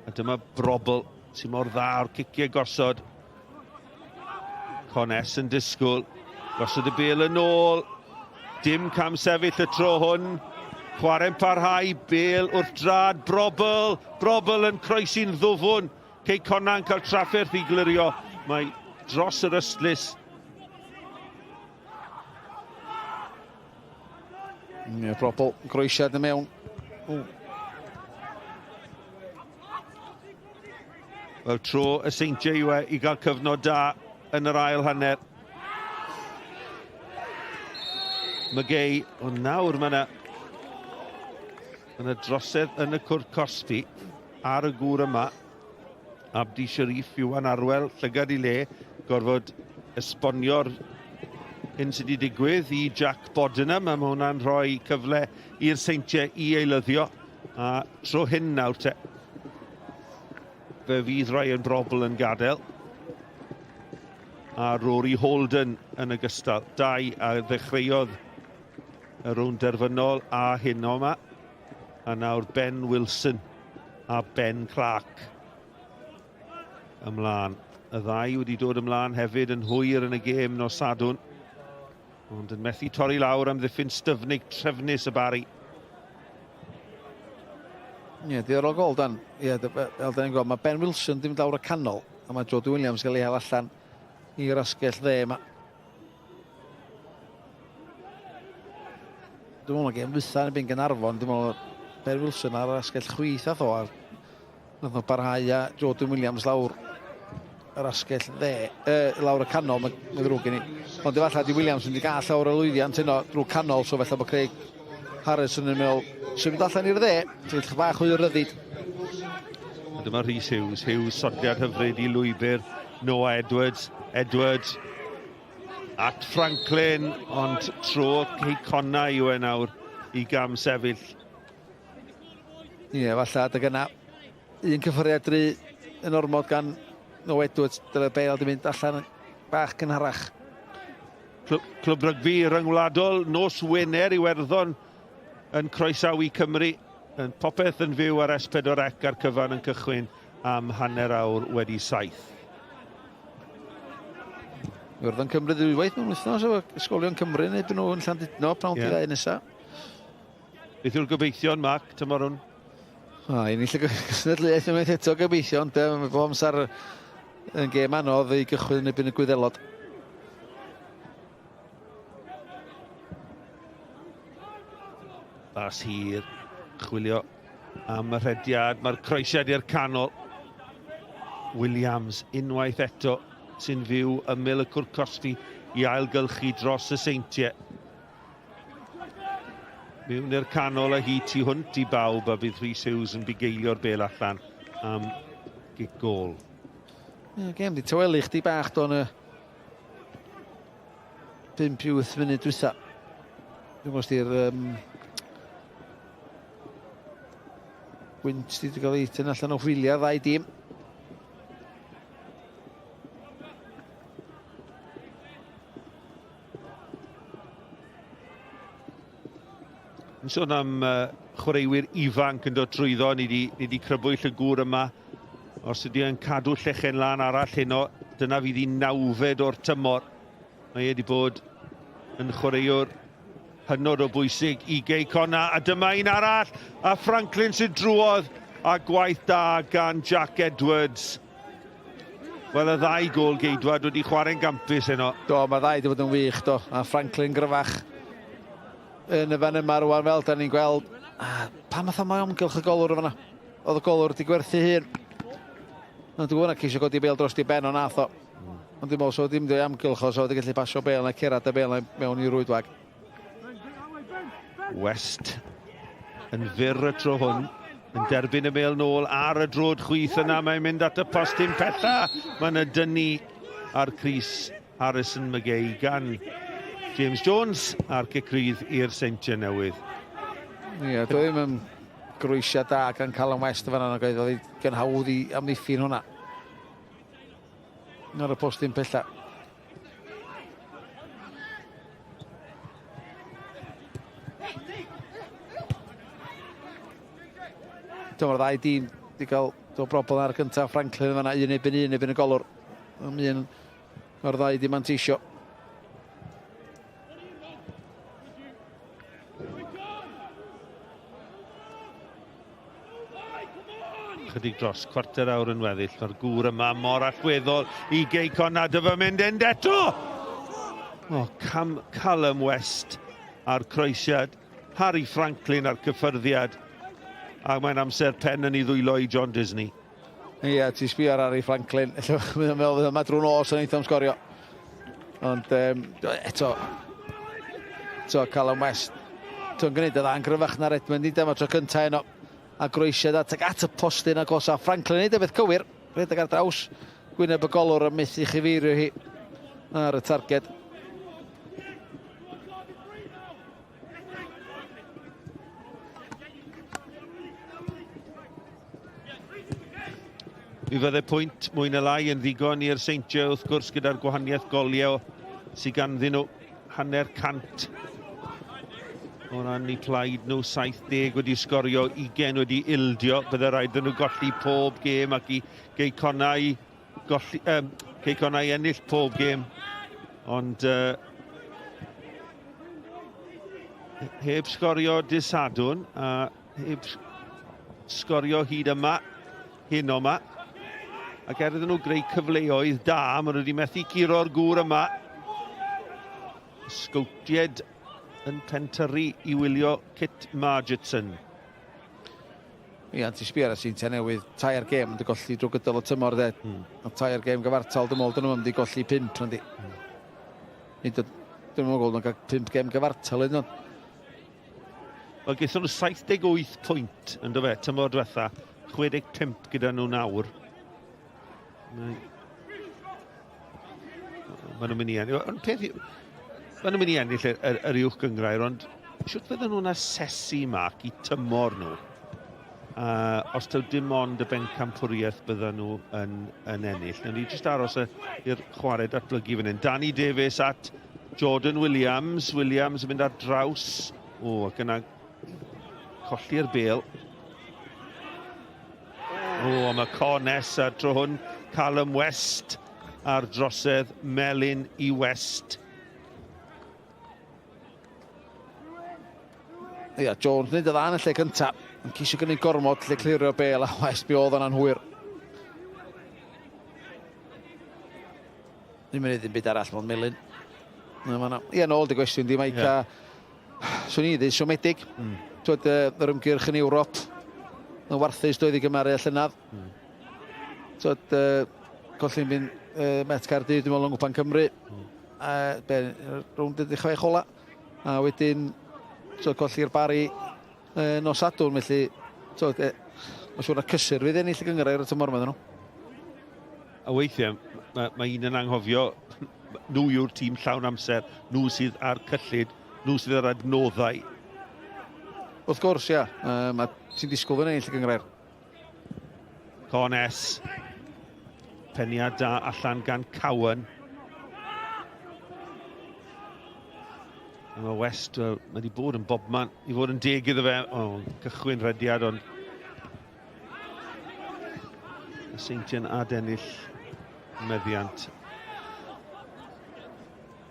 A dyma Brobl sy'n mor dda o'r ciciau gosod. Cones yn disgwyl. Gosod y bel yn ôl. Dim cam sefyll y tro hwn. Chwarae'n parhau, bel wrth drad, Brobl, Brobl yn croesi'n ddwfwn. Cei Connah yn cael trafferth i glirio. Mae dros yr ystlys. Ie, Brobl, groesiad yn mewn. Ww. Wel, tro y Seintiau yw e i gael cyfnod da yn yr ail hanner. McGay, ond nawr mae yna mae yna drosedd yn y cwrt cosbi ar y gŵr yma. Abdi Sharif, Iwan Arwel, llygad i le, gorfod esbonio'r hyn sydd wedi digwydd i Jack Bodenham, a mae hwnna'n rhoi cyfle i'r Seintiau i eilyddio. A tro hyn nawr te, fe fydd Ryan Brobl yn gadael. A Rory Holden yn ogystal. Dau a ddechreuodd y rownd derfynol a hyn yma. A nawr Ben Wilson a Ben Clark ymlaen. Y ddau wedi dod ymlaen hefyd yn hwyr yn y gêm nos Sadwrn. Ond yn methu torri lawr am ddiffyn styfnig trefnus y Bari. Ie, yeah, diddorol gol, Dan. Ie, yeah, fel dan ni'n gweld, mae Ben Wilson ddim lawr y canol, a mae Jody Williams gael ei hel allan i'r asgell dde. Mae Dwi'n meddwl mae gêm ddwytha yn erbyn Gaernarfon, dwi'n meddwl Ben Wilson ar yr asgell chwith ath o, a nath nhw barhau a Jordan Williams lawr yr asgell dde, lawr y canol, mae'n ma ddrwg gen i. Ond efallai di Williams yn mynd i gael llawer o lwyddiant yno drwy canol, so felly bod Craig Harrison yn meddwl, symud allan i'r dde, ti'n gallu bach o ryddid. A dyma Rhys Hughes, Hughes sodliad hyfryd i lwybr Noah Edwards, Edwards at Franklin, ond tro Ceicona yw e nawr i gam sefyll. Ie, yeah, falle adeg yna, un cyffyriad dri yn ormod gan Noah Edwards, dyna Bale di mynd allan bach gynharach. Clwb, Clwb Rygbi Ryngwladol, nos Wener Iwerddon yn croesawu Cymru. Yn popeth yn fyw ar S4C a'r cyfan yn cychwyn am 7:30. Iwerddon Cymru ddwywaith mewn wythnos efo Ysgolion Cymru neu byd nhw yn Llandudno pnawn yeah. dydd nesaf. Beth yw'r gobeithion, Mark, tymor hwn? O, ennill y gystadleuaeth unwaith eto gobeithio, ond mae bob amser yn gêm anodd i gychwyn yn erbyn y Gwyddelod. Bas hir, chwilio am y rhediad, mae'r croesiad i'r canol. Williams unwaith eto sy'n fyw ymyl y cwrt cosbi i ailgylchu dros y Seintiau. Mewn i'r canol a hi tu hwnt i bawb a bydd Rhys Hughes yn bugeilio'r bel allan am gic gôl. Ie, gêm di tawelu chdi bach do'n y 5-8 munud dwytha. Dwi'n gwybod di'r um, gwynt di gael ei tynnu allan o hwyliau ddau dîm. Yn sôn am uh, chwaraewyr ifanc yn dod trwyddo, ni wedi ni di crybwyll y gŵr yma. Os ydy e'n cadw llechen lan arall heno, dyna fydd i nawfed o'r tymor. Mae e wedi bod yn chwaraewr hynod o bwysig i Gei Conna. A dyma un arall, a Franklin sydd drwodd, a gwaith da gan Jack Edwards. Wel, y ddau gôl geidwad wedi chwarae'n gampus heno. Do, mae ddau wedi bod yn wych, do. A Franklin gryfach yn y fan yma rwan, fel da ni'n gweld. A pa math o mae omgylch y golwr yma? Oedd y golwr wedi gwerthu hun. Ond dwi'n gwybod na ceisio godi bel dros di ben o nath o. Ond dwi'n meddwl, so ddim di amgylch o, so wedi gallu pasio bel na cerad y bel mewn i rwydwag. West yn fyr y tro hwn, yn derbyn y bêl nôl ar y drod chwith yna, mae'n mynd at y postyn pella, mae'n y dynnu ar Chris Harrison McGay gan James Jones a'r cic rydd i'r Seintiau Newydd. Ie, yeah, dwi ddim yn groesiad da gan Callum West yn fan'na, nag oedd oedd gan hawdd i amddiffyn hwnna. Ar y postyn pella. Dyma'r ddau dîm wedi cael do broblem ar y cyntaf. Franklin yn fanna, un ebyn un ebyn y golwr. Un o'r ddau di manteisio. Chydig dros cwarter awr yn weddill. Mae'r gŵr yma mor allweddol i Gei Connah. Dyfa mynd end eto! O, Cam Callum West a'r croesiad. Harry Franklin a'r cyffyrddiad. A mae'n amser pen yn ei ddwylo i John Disney. Ie, yeah, ti'n sbio ar Harry Franklin. Mae'n meddwl fydd yma drwy nos yn eitha am sgorio. Ond um, eto, eto Callum West. Ti'n gwneud y dda'n gryfach na'r Edmund. Nid am y tro cyntaf heno. A groesiad at, at y postyn agosa. Franklin neud y beth cywir. Rhedeg ar draws gwyneb y golwr a methu chyfeirio hi ar y targed. Mi fydde pwynt mwy na lai yn ddigon i'r Seintiau wrth gwrs gyda'r gwahaniaeth goliau sydd ganddyn nhw 50% o ran eu plaid nhw 70 wedi sgorio 20 wedi ildio bydde rhaid iddyn nhw golli pob gêm ac i Gei Connah i golli um, Cei Connah i ennill pob gêm ond uh, heb sgorio dydd Sadwrn a heb sgorio hyd yma hyn yma ac er iddyn nhw greu cyfleoedd da maen nhw wedi methu curo'r gŵr yma Sgowtied yn pentyrru i wylio Kit Margetson. Ia, ti'n sbio ar y Seintiau Newydd, tair gêm yn dy golli drwy gydol y tymor, de. Mm. A tair gêm gyfartal, dwi'n meddwl, dyn nhw'n mynd i golli pump, nadi. Mm. Nid dyn nhw'n gweld nhw'n cael pump gêm gyfartal, hyd yn oed. Wel, gaethon nhw 78 pwynt yn do fe, tymor diwetha, 65 gyda nhw nawr. Mae Maen nhw'n mynd i ennill. Ond peth, maen nhw'n mynd i ennill yr, yr, yr uwch gyngrair, ond siwt fydden nhw'n asesu, Mark, i tymor nhw? Os taw dim ond y bencampwriaeth bydden nhw yn, yn ennill. Nawn ni jyst aros i'r chwarae datblygu fan hyn. Danny Davies at Jordan Williams. Williams yn mynd ar draws. O, ac yna colli'r bel. O, a mae Cornes ar tro hwn. Callum West ar drosedd melyn i West. Ia, Jones wneud y dda yn y lle cyntaf. Yn ceisio gwneud gormod lle clirio bel a West mi oedd yna'n hwyr. Ddim yn gwneud ddim byd arall mewn melyn. Na, ma' 'na. Ie, nôl dy gwestiwn di, Mike. Yeah. Swn i ddweud siomedig. Twyd, yr ymgyrch yn Ewrop yn warthus doedd i gymaru â llynedd. Twyd, colli'n fynd Met Caerdydd, dwi'n meddwl, yng Nghwpan Cymru. A be, rownd 16 ola. A wedyn, twyd, colli'r Bari nos Sadwrn, felly, twyd, mae'n siŵr na cysur fydd ennill y gynghrair y tymor yma iddyn nhw. A weithiau, mae, mae un yn anghofio, nhw yw'r tîm llawn amser, nhw sydd â'r cyllid, nhw sydd â'r adnoddau. Wrth gwrs, ia. A ti'n disgwyl fan ennill y gynghrair. Cornes. Peniad da allan gan Cowan. A mae West, well, mae wedi bod yn bobman, i fod yn deg iddo fe. O, cychwyn rhediad, ond y Seintiau'n adennill meddiant.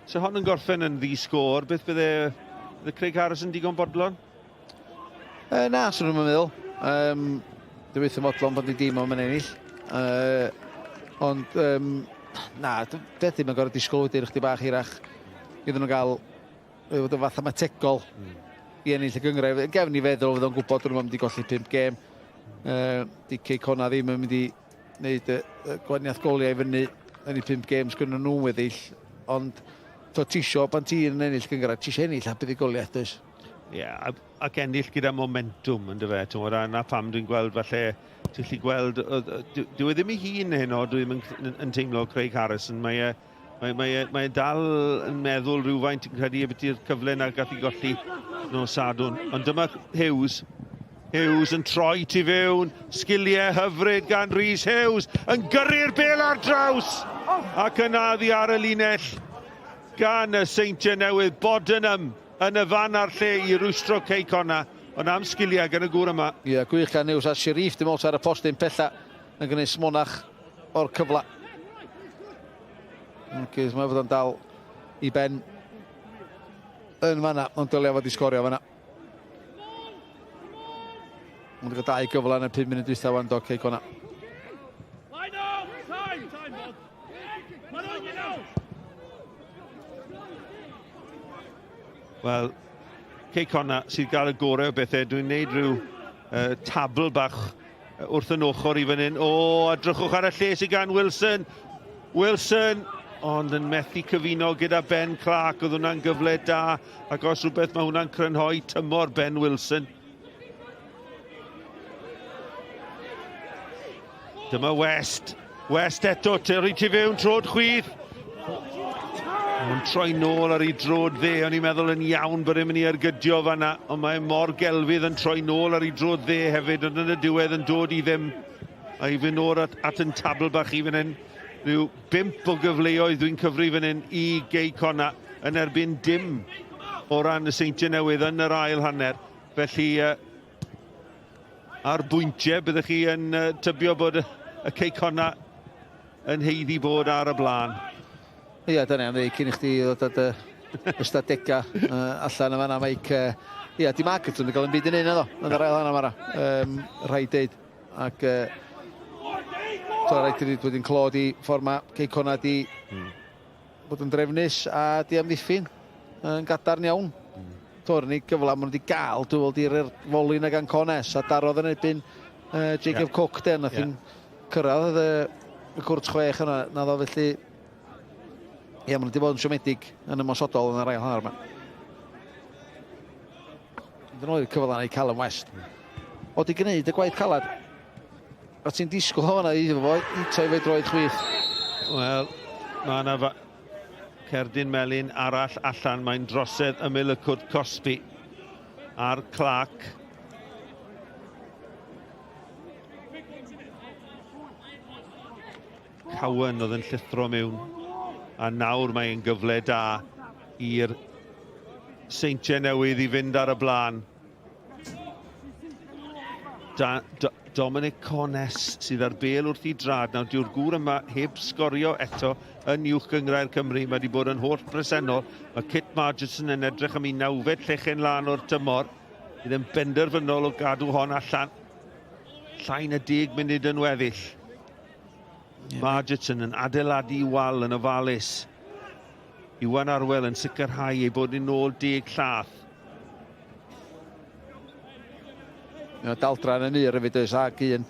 So hon yn gorffen yn ddi-sgôr, beth bydde, bydde Craig Harris yn digon bodlon? Na, swn i'n meddwl. Dwi byth yn fodlon bod ni dim ond yn ennill. Ond na, beth ddim yn gorfod disgwyl wedyn chdi bach hirach iddyn nhw gael fod yn fathemategol i ennill y gynghrair. Yn gefn i feddwl fydd o'n gwybod dyn nhw'n mynd i golli 5 gêm. Di Cei Connah ddim yn mynd i wneud y gwahaniaeth goliau i fyny yn eu 5 gêm sgynnon nhw'n weddill. Ond to, ti isio, pan ti'n ennill gynghrair, ti isio ennill a buddugoliaeth, does? Ie, yeah, ac ennill gyda momentum, yn dyfe, ti'n gwybod, a na pam dwi'n gweld falle, ti'n gallu gweld, dyw e ddim ei hun heno, dwi ddim yn, yn, yn teimlo Craig Harrison, mae e, mae, mae, e, mae e dal yn meddwl rhywfaint, yn credu beth yw'r cyfle na gath i golli nos Sadwrn. Ond dyma Hughes, Hughes yn troi tu fewn, sgiliau hyfryd gan Rhys Hughes, yn gyrru'r bel ar draws, ac yna ddi ar y linell gan y Seintiau Newydd, Bodenham yn y fan a'r lle i rwystro Cei Connah, ond am sgiliau gan y gŵr yma. Ie, yeah, gwych gan Hughes a Sherif, dim ond ar y postyn pella yn gwneud smonach o'r cyfle. Okay, mae fod o'n dal i ben yn fanna, ond dylia fod i sgorio fanna. Ond wedi cael dau gyfle yn y 5 munud dwytha wan do Cei Connah. Wel, Cei Connah sydd gael y gorau o bethau. Dwi'n neud rhyw tabl bach wrth yn ochr i fan hyn. O, edrychwch ar y lle sydd gan Wilson. Wilson, ond yn methu cyfuno gyda Ben Clark. Oedd hwnna'n gyfle da, ac os rhywbeth mae hwnna'n crynhoi tymor Ben Wilson. Dyma West. West eto, tyrru tu fewn, trod chwith. Ond troi nôl ar ei drod dde, o'n i'n meddwl yn iawn bod e'n mynd i ergydio fanna, ond mae mor gelfydd yn troi nôl ar ei drod dde hefyd, ond yn y diwedd yn dod i ddim. A i fynd nôl at, at yn tabl bach i fan hyn, rhyw bimp o gyfleoedd dwi'n cyfri fan hyn i Gei Connah yn erbyn dim o ran y Seintiau Newydd yn yr ail hanner. Felly, ar bwyntiau, byddwch chi yn tybio bod y Cei Connah yn haeddu bod ar y blaen. Ia, dyna am ddeud cyn i chdi ddod at y ystadegau allan yma na, Mike. Ia, di Marketing yn cael yn byd yn un iddo, yn yr ail hanner yma. Rhaid deud. Ac so, rhaid i ni wedyn clod i ffordd mae Cei Connah di bod yn drefnus a di amddiffyn yn gadarn iawn. To'r unig gyfle maen nhw wedi gael, dwi'n meddwl, di'r foli na gan Cones a darodd yn erbyn Jacob Cook de, nath hi'n cyrraedd y cwrt chwech yna, na ddo, felly ie, maen nhw wedi bod yn siomedig yn ymosodol yn yr ail hanner yma. Mynd yn ôl i'r cyfle yna i Callum West. O di gwneud y gwaith calad. O ti'n disgwyl hwnna iddo fo i to efo'i droed chwith. Wel, mae yna cerdyn melyn arall allan. Mae'n drosedd ymyl y cwrt cosbi ar Clark. Cowan oedd yn llithro mewn. A nawr mae'n gyfle da i'r Seintiau Newydd i fynd ar y blaen. Da, Do, Dominic Cornes sydd ar bel wrth i drad. Nawr dyw'r gŵr yma heb sgorio eto yn uwch gyngrair Cymru. Mae wedi bod yn holl bresennol. Mae Kit Marginson yn edrych am ei nawfed llechen lan o'r tymor. Bydd yn benderfynol o gadw hon allan. Llai na deg munud yn weddill. Yeah. Margetson yn adeiladu wal yn ofalus. Iwan Arwel yn sicrhau ei bod yn ôl deg llath. Mae daldra yn y mur hefyd oes ag un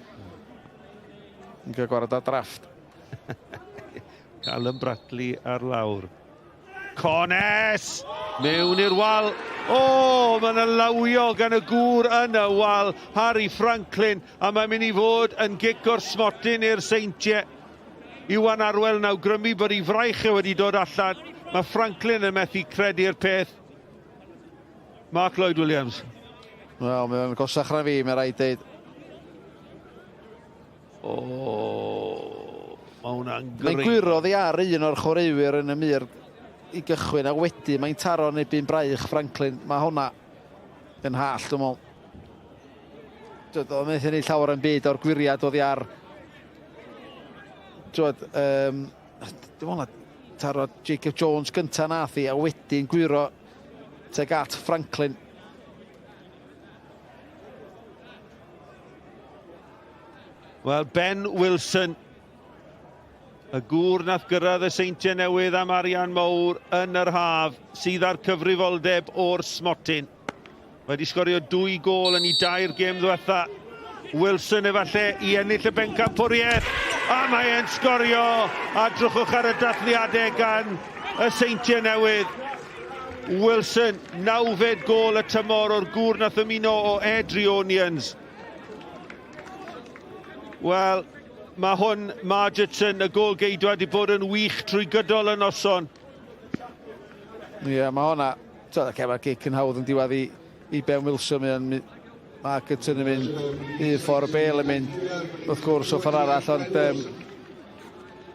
yn cael gwared ar drafft. Callum Bradley ar lawr. Cones! Mewn i'r wal. O, oh, mae'n yna lawio gan y gŵr yn y wal, Harry Franklin, a mae'n mynd i fod yn gic o'r smotyn i'r Seintiau. Iwan Arwel yn awgrymu bod ei fraich e wedi dod allan. Mae Franklin yn methu credu'r peth. Mark Lloyd Williams. Wel, mae'n gosach na fi, mae'n rhaid deud. O, mae hwnna'n greu. Mae'n gwyro ddi ar un o'r chwaraewyr yn y mur i gychwyn, a wedyn mae'n taro yn ebyn braich Franklin. Mae hwnna yn hallt, dwi'n meddwl. Oedd o'n methu neud llawer yn byd o'r gwiriad oddi ar... Twod, um, dwi'n meddwl na taro Jacob Jones gynta nath i, a wedyn gwyro teg at Franklin. Wel, Ben Wilson, y gŵr nath gyrraedd y Seintiau Newydd am arian mawr yn yr haf, sydd â'r cyfrifoldeb o'r smotyn. Mae wedi sgorio dwy gôl yn ei dair gêm ddwetha. Wilson efallai i ennill y bencampwriaeth, a mae e'n sgorio, a drychwch ar y dathliadau gan y Seintiau Newydd. Wilson, nawfed gôl y tymor o'r gŵr nath ymuno o Airdrieonians. Wel, mae hwn, Margetson, y gôl geidwad, wedi bod yn wych trwy gydol y noson. Ie, yeah, mae hwnna, so, okay, mae'r gic yn hawdd yn diwedd i, i Ben Wilson, mae'n Margetson yn mynd un ffordd, Bale yn mynd wrth gwrs o ffordd arall, ond um,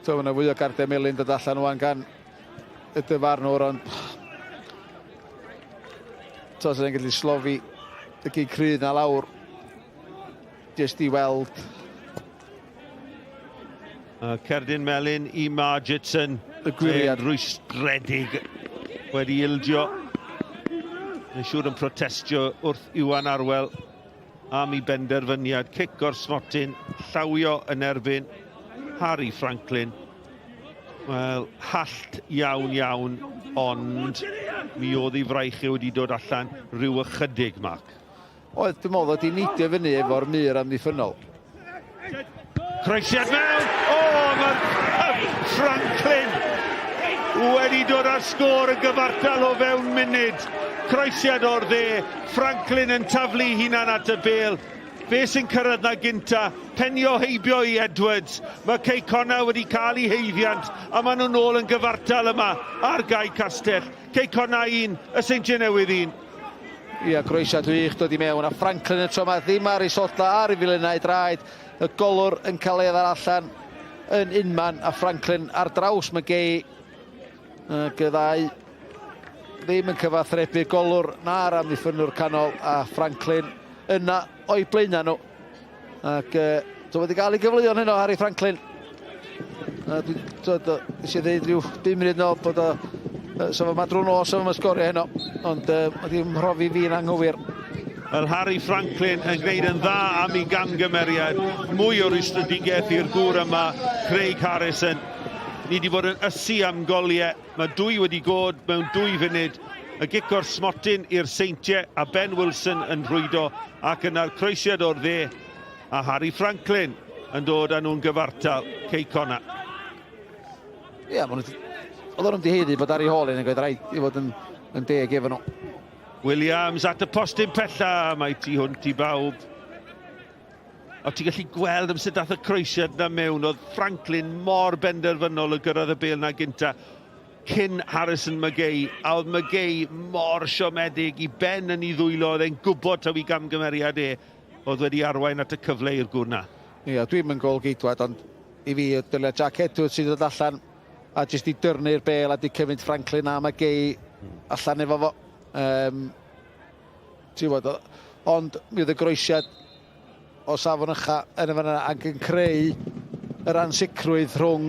so, mae yna fwy o gardiau melyn dod allan wan gan y dyfarnwr, ond so, sy'n gallu slofi y gig crydd na lawr jyst i weld. Cerdyn melyn i Margetson. Y gwiriad. Rwystredig wedi ildio. Mae'n siŵr yn protestio wrth Iwan Arwel am ei benderfyniad. Cic o'r smotyn, llawio yn erbyn Harry Franklin. Wel, hallt iawn iawn, ond mi oedd ei fraich e wedi dod allan rhyw ychydig, Mark. Oedd, dwi'n meddwl, wedi neidio fyny efo'r mur amddiffynnol. Croesiad mewn! O, mae Franklin wedi dod â'r sgôr yn gyfartal o fewn munud. Croesiad o'r dde, Franklin yn taflu hunan at y bêl. Fe sy'n cyrraedd na gynta, penio heibio i Edwards. Mae Cei Connah wedi cael ei haeddiant a maen nhw'n ôl yn gyfartal yma ar Gae Castell. Cei Connah 1, y Seintiau Newydd 1. Ia, croesiad wych dod i mewn a Franklin y tro yma ddim ar ei sodla ar ei filynau draed. Y golwr yn cael ei ddal allan yn unman a Franklin ar draws McGay. Ac y ddau ddim yn cyfathrebu golwr na'r amddiffynnwr canol a Franklin yna o'i blaenau nhw. Ac uh, wedi cael ei gyfleoedd heno, Harry Franklin. A dwi, twyd, nes i ddeud rhyw 5 munud nôl bod o, so fo ma drwy nos, so fo ma sgorio heno, ond uh, wedi mhrofi fi'n anghywir. Wel, Harry Franklin yn gwneud yn dda am ei gamgymeriad. Mwy o rwystredigaeth i'r gŵr yma, Craig Harrison. Ni wedi bod yn ysu am goliau. Mae dwy wedi god mewn dwy funud. Y gic o'r smotyn i'r Seintiau a Ben Wilson yn rhwydo ac yna'r croesiad o'r dde a Harry Franklin yn dod â nhw'n gyfartal. Cei Connah. Ie, yeah, maen nhw... Oedden nhw'n di haeddu bod Harry Hall yn gweud rhaid i fod yn, yn deg efo nhw. Williams at y postyn pella, mae tu hwnt i bawb. O ti'n gallu gweld am sut dath y croesiad na mewn, oedd Franklin mor benderfynol o gyrraedd y bel na gynta cyn Harrison McGay, a oedd McGay mor siomedig i ben yn ei ddwylo, oedd e'n gwybod taw i gamgymeriad e oedd wedi arwain at y cyfle i'r gŵr na. Ia, dwi'm yn gôl geidwad, ond i fi, dylai Jack Edwards sydd dod allan a jyst i dyrnu'r bel a di cymryd Franklin a McGay allan efo fo. Um, ti'n gwybod, ond mi oedd y groesiad o safon ycha yn y fanna ac yn creu yr ansicrwydd rhwng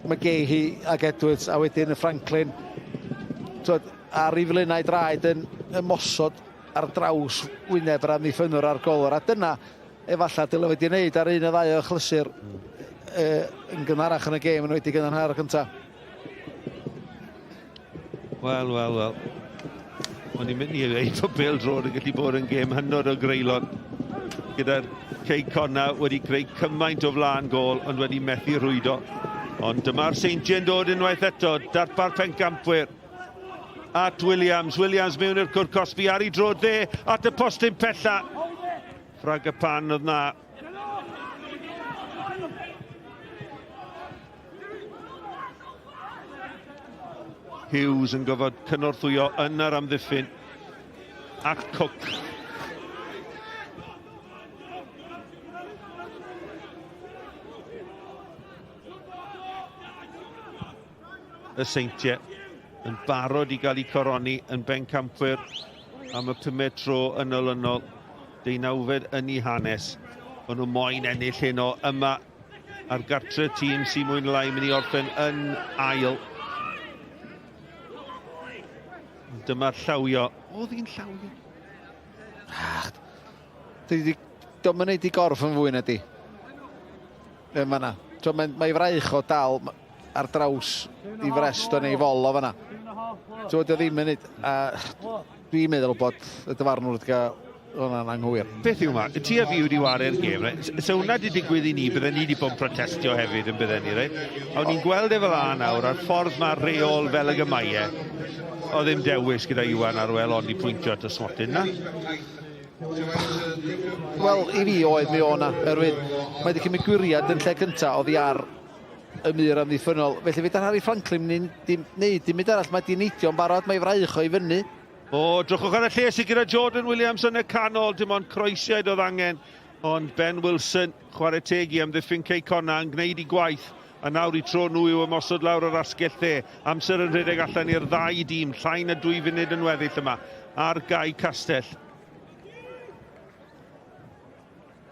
McGahey ac Edwards a wedyn y Franklin twod, ar ei flaenau draed yn ymosod ar draws wyneb yr amddiffynnwr a'r golwr a dyna efallai dyle wedi wneud ar un o ddau o achlysur yn gynharach yn y gêm yn wedi yn yr hanner cyntaf. Wel, wel, wel. O'n i'n mynd i ddweud bod bêl droed yn gallu bod yn gêm hynod o greulon. Gyda'r Cei Connah wedi creu cymaint o flaen gôl ond wedi methu rhwydo. Ond dyma'r Seintiau'n dod unwaith eto, darpar pencampwyr. At Williams, Williams mewn i'r cwr cosbi ar ei droed dde, at y postyn pella. Ffrag y pan oedd na. Hughes yn gofod cynorthwyo yn yr amddiffyn at Cook. Y Seintiau yn barod i gael eu coroni yn bencampwyr am y pumed tro yn olynol, deunawfed yn eu hanes. Maen nhw moyn ennill heno yma ar gartre tîm sy'n mwy neu lai mynd i orffen yn ail. Dyma'r llawio. Oedd hi'n llawio? Ach, dwi wedi... Diolch yn neud i gorff yn fwy na di. Yn fanna. Mae, mae fraich o dal ar draws i frest o neu fol o fanna. Ti'n gwybod, ddim yn neud... A dwi'n meddwl bod y dyfarnwr wedi cael hwnna'n anghywir. Beth yw ma? Ti a fi wedi ware'r gêm, reit? So hwnna wedi digwydd i ni, bydden ni wedi bod yn protestio hefyd yn bydden ni, reit? A o'n i'n gweld e fel a nawr, a'r ffordd mae'r reol fel ag y mae e, o ddim dewis gyda Iwan Arwel ond i pwyntio at y smotyn na. Wel, i fi oedd mi o'na, oherwydd mae wedi cymryd gwiriad yn lle cyntaf oddi ar y mur amddiffynnol. Felly fe dan Harry Franklin mynd dim, neud dim byd arall, mae di neidio'n barod, mae fraich o i fyny. O, drychwch ar y lle sydd gyda Jordan Williams yn y canol, dim ond croesiad oedd angen. Ond Ben Wilson, chwarae teg i amddiffyn Cei Connah, yn gwneud i gwaith. A nawr i tro nhw yw ymosod lawr yr asgell dde. Amser yn rhedeg allan i'r ddau dîm, llai na dwy funud yn weddill yma ar Gae Castell.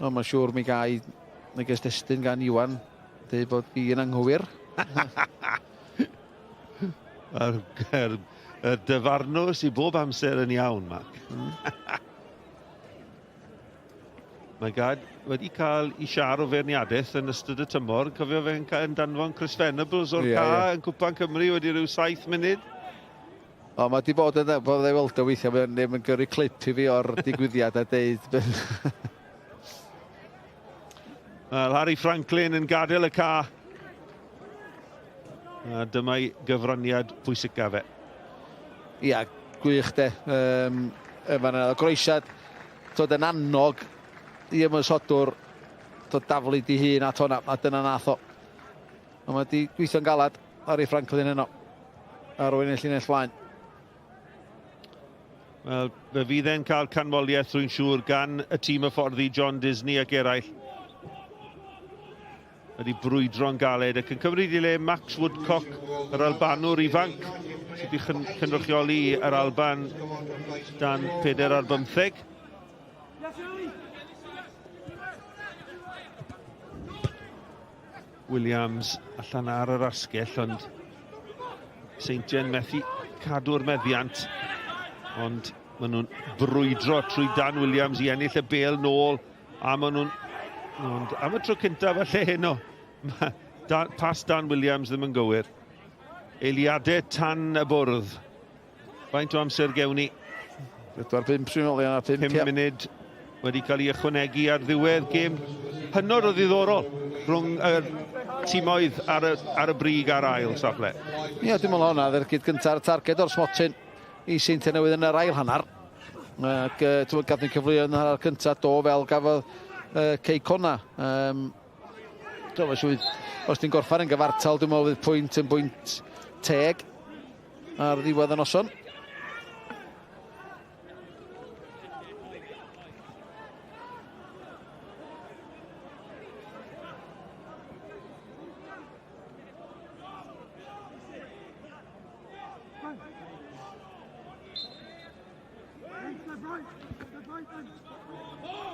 O, mae'n siŵr mi gai neges destun gan Iwan, dweud bod fi yn anghywir. Yr, yr, y dyfarnwr sydd bob amser yn iawn, Mark. Mm. Mae Gad wedi cael ei siar o feirniadaeth yn ystod y tymor. Cofio fe'n yn danfon Chris Venables o'r yeah, ca yeah. yn Cwpan Cymru wedi rhyw saith munud. O, mae di bod yn bod ei weld o weithiau, mae'n ddim yn gyrru clip i fi o'r digwyddiad a deud... Wel, Harry Franklin yn gadael y ca. A dyma'i gyfraniad pwysica fe. Ia, gwych de. Um, Fan yna, groesiad, dod yn annog i ymwysodwr, dod daflu di hun at hwnna, a dyna nath o. Ond mae wedi gweithio'n galad Harry Franklin yno, ar rwy'n y llinell flaen. Wel, fe fydd e'n cael canmoliaeth rwy'n siŵr gan y tîm hyfforddi John Disney ac eraill. Wedi brwydro'n galed ac yn cymryd i le Max Woodcock, yr Albanwr ifanc, sydd wedi cynrychioli yr Alban dan 4 ar 15. Williams allan ar yr asgell, ond Seintiau'n methu cadw'r meddiant. Ond maen nhw'n brwydro trwy Dan Williams i ennill y bel nôl, a maen nhw'n... Ond am y tro cyntaf falle heno, Dan, pas Dan Williams ddim yn gywir. Eiliadau tan y bwrdd. Faint o amser gewn ni? 4, 5, dwi'n meddwl, ia, 5, 5 munud wedi cael ei ychwanegu ar ddiwedd gêm hynod o ddiddorol rhwng y timoedd ar y, ar y brig a'r ail safle. Ie, dwi'n meddwl hwnna, dde'r gyd gyntaf ar y targed o'r smotyn. i Seintiau Newydd yn yr ail hanner. Ac uh, gath ni cyfleoedd yn yr hanner cyntaf, do fel gafodd uh, Cei Cona. Um, Dwi'n meddwl, os ti'n gorffan yn gyfartal, dwi'n meddwl fydd pwynt yn bwynt teg ar ddiwedd y noson.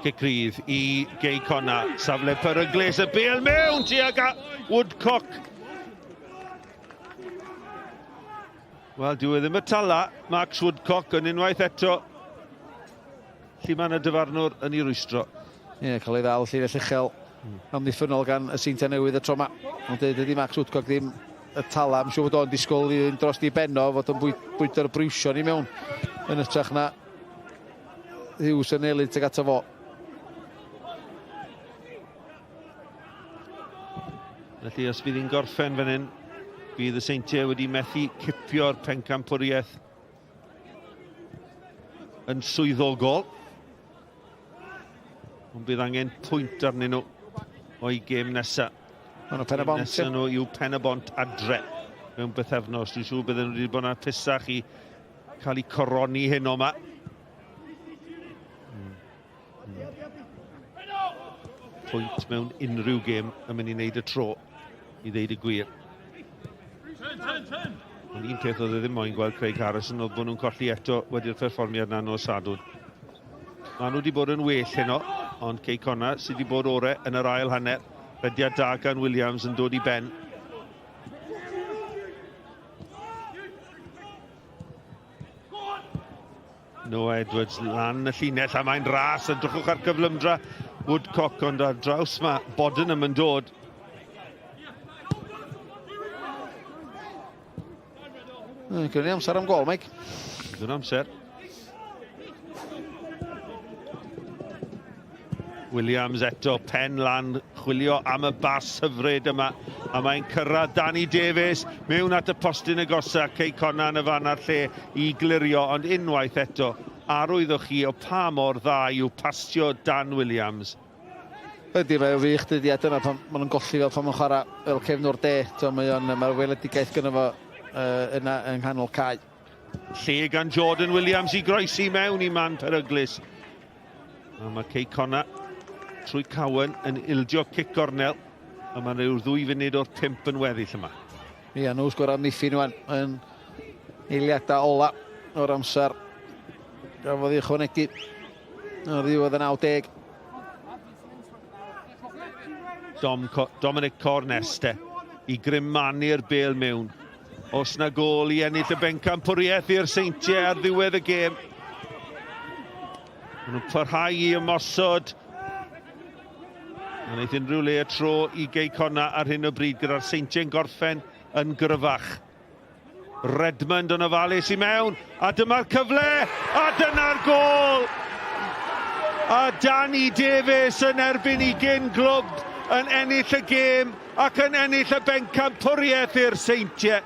Cic rydd i Gei Conna. Safle peryglus y bêl mewn tuag at Woodcock. Wel, dyw e ddim y tala. Max Woodcock yn unwaith eto. Lle mae yna dyfarnwr yn ei rwystro. Ie, yeah, cael ei ddal llinell uchel amddiffynnol gan y Seintiau Newydd y tro yma. Ond dydy Max Woodcock ddim y tala. Mae'n siŵr fod o'n disgwyl i fynd dros di benno, fod o'n bwydo'r briwsion i mewn yn ytrach na Hughes yn elu tuag ato fo. Felly os fydd hi'n gorffen fan hyn, bydd y Seintiau wedi methu cipio'r pencampwriaeth yn swyddogol. Ond bydd angen pwynt arnyn nhw o'i gêm nesaf. Maen nhw Pen y Bont. Nesaf nhw yw Pen y Bont adre mewn bythefnos. Dwi'n siŵr bydden nhw wedi bod yn apusach i cael eu coroni heno yma. Pwynt mewn unrhyw gêm yn mynd i wneud y tro, i ddeud y gwir. Ond un peth oedd e ddim moyn gweld Craig Harrison oedd bod nhw'n colli eto wedi'r perfformiad na nos Sadwrn. Maen nhw wedi bod yn well heno, ond Cei Connah sydd wedi bod orau yn yr ail hanner. Rediad da gan Williams yn dod i ben. Noah Edwards lan y llinell a mae'n ras a drychwch ar gyflymdra Woodcock ond ar draws mae Bodenham yn dod. Gwneud ni amser am gol, Mike. Gwneud amser. Williams eto, pen lan, chwilio am y bas hyfryd yma. A mae'n cyrraedd Danny Davies mewn at y postyn agosa, Cei Connah yn y fan a'r lle i glirio, ond unwaith eto, arwydd chi o pa mor dda yw pasio Dan Williams. Ydy, mae'n wych dydy, a dyna pan maen nhw'n golli fel pan maen chwarae fel cefnwr de. Mae mae'r weledigaeth gynno fo uh, yna yng nghanol cae. Lle gan Jordan Williams i groesi mewn i man peryglus. A mae Cei Connah trwy Cowan yn ildio cic gornel. A mae'n rhyw ddwy funud o'r pump yn weddill yma. Ia, nhw sgwr amddiffyn wan yn eiliadau ola o'r amser. Gafodd ei ychwanegu ar ddiwedd y 90. Dom, Dominic Corneste i grymanu'r bêl mewn. Os na gôl i ennill y bencampwriaeth i'r Seintiau ar ddiwedd y gêm. Maen nhw'n parhau i ymosod. Mae'n eith unrhyw le y tro i Gei Connah ar hyn o bryd gyda'r Seintiau'n gorffen yn gryfach. Redmond yn ofalus i mewn, a dyma'r cyfle, a dyna'r gôl! A Danny Davies yn erbyn i gyn glwb yn ennill y gêm ac yn ennill y bencampwriaeth i'r Seintiau.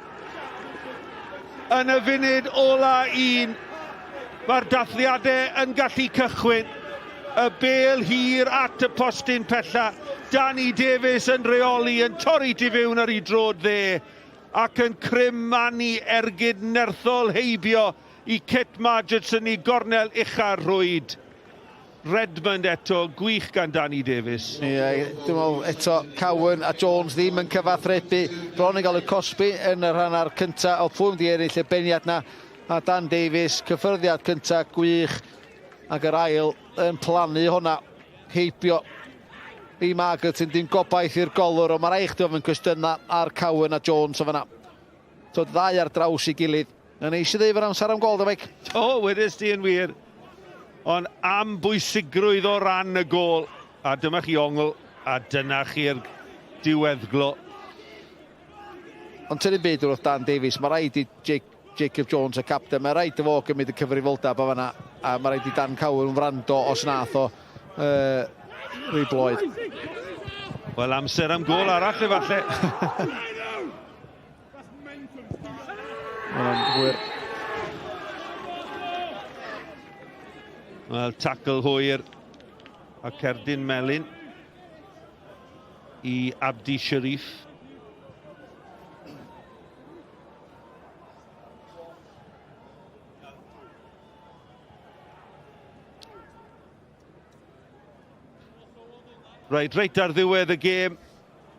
Yn y funud ola un, mae'r dathliadau yn gallu cychwyn. Y bêl hir at y postyn pella. Danny Davies yn rheoli, yn torri tu fewn ar ei droed dde ac yn crymanu ergyd nerthol heibio i Kit Margetson i gornel ucha'r rhwyd. Redmond eto, gwych gan Danny Davies. Ie, yeah, dwi'n meddwl eto Cowan a Jones ddim yn cyfathrebu. Bron yn cael y cosbi yn y rhan ar cyntaf. Oedd pwy wedi ennill y beniad na. A Dan Davies, cyffyrddiad cyntaf gwych. Ac yr ail yn plannu hwnna heibio i Margaret yn dim gobaith i'r golwr, ond mae rhaid chdi ofyn cwestiynau ar Cowan a Jones o fanna. Dod ddau ar draws i gilydd. Yn neis i ddeud fod amser am gol, da Mike. O, wedes di yn wir. Ond am bwysigrwydd o ran y gôl. A dyma chi ongl, a dyna chi'r diweddglo. Ond tynnu byd wrth Dan Davies, mae rhaid i Jake, Jacob Jones, y capten, mae rhaid i fo gymryd y cyfrifoldeb o fanna, a mae rhaid i Dan Cowan wrando os nath o uh, rhy bloed. Wel, amser am gôl arall efallai. Mae'n hwyr. Wel, tackle hwyr a cerdyn melyn i Abdi Sharif. Reit, reit ar ddiwedd y gêm,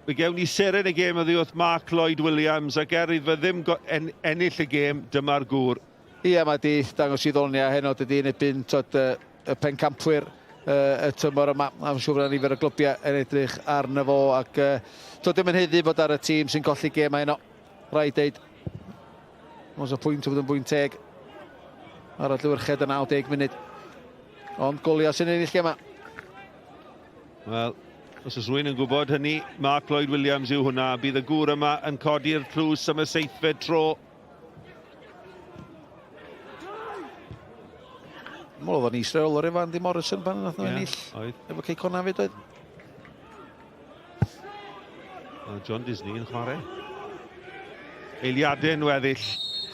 fe gewn ni seren y gêm oddi wrth Mark Lloyd Williams, ac er iddo fe ddim en ennill y gêm, dyma'r gŵr. Ie, mae di dangos i ddoniau heno, dydy yn ebyn tod, y, y pencampwyr y tymor yma. Mae'n siŵr bod nifer o glybiau yn edrych arno fo ac tod ddim yn haeddu bod ar y tîm sy'n colli gêm heno. Rhaid deud, Os y pwynt o fod yn bwynt teg ar adlewyrchiad y 90 munud. Ond goliau sy'n ennill gema. Wel, os oes rhywun yn gwybod hynny, Mark Lloyd Williams yw hwnna. Bydd y gŵr yma yn codi'r tlws am y seithfed tro. Wel, oedd o'n is-reolwr efo Andy Morrison pan nath nhw ennill. Oedd. Efo Cei Connah fyd oedd. John Disney yn chwarae. Eiliadau'n weddill.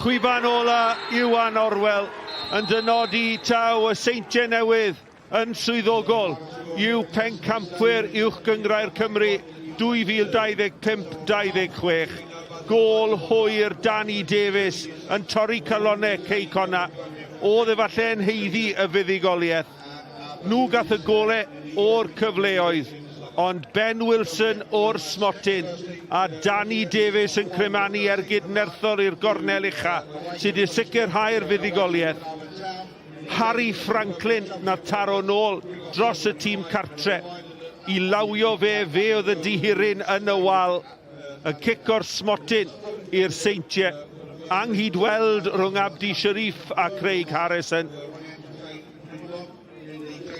Chwiban ola Iwan Orwell yn dynodi taw y Seintiau Newydd yn swyddogol yw pencampwyr Uwch Gynghrair Cymru 2025-26. Gôl hwyr Danny Davies yn torri calonnau Cei Connah. Oedd efallai yn haeddu y fuddugoliaeth. Nhw gath y gole o'r cyfleoedd, ond Ben Wilson o'r smotyn a Danny Davies yn cremanu ergyd nerthol i'r gornel ucha sydd wedi sicrhau'r fuddugoliaeth. Harry Franklin na taro nôl dros y tîm cartre i lawio fe, fe oedd y dihiryn yn y wal. Y cic o'r smotyn i'r Seintiau. Anghydweld rhwng Abdi Sharif a Craig Harrison.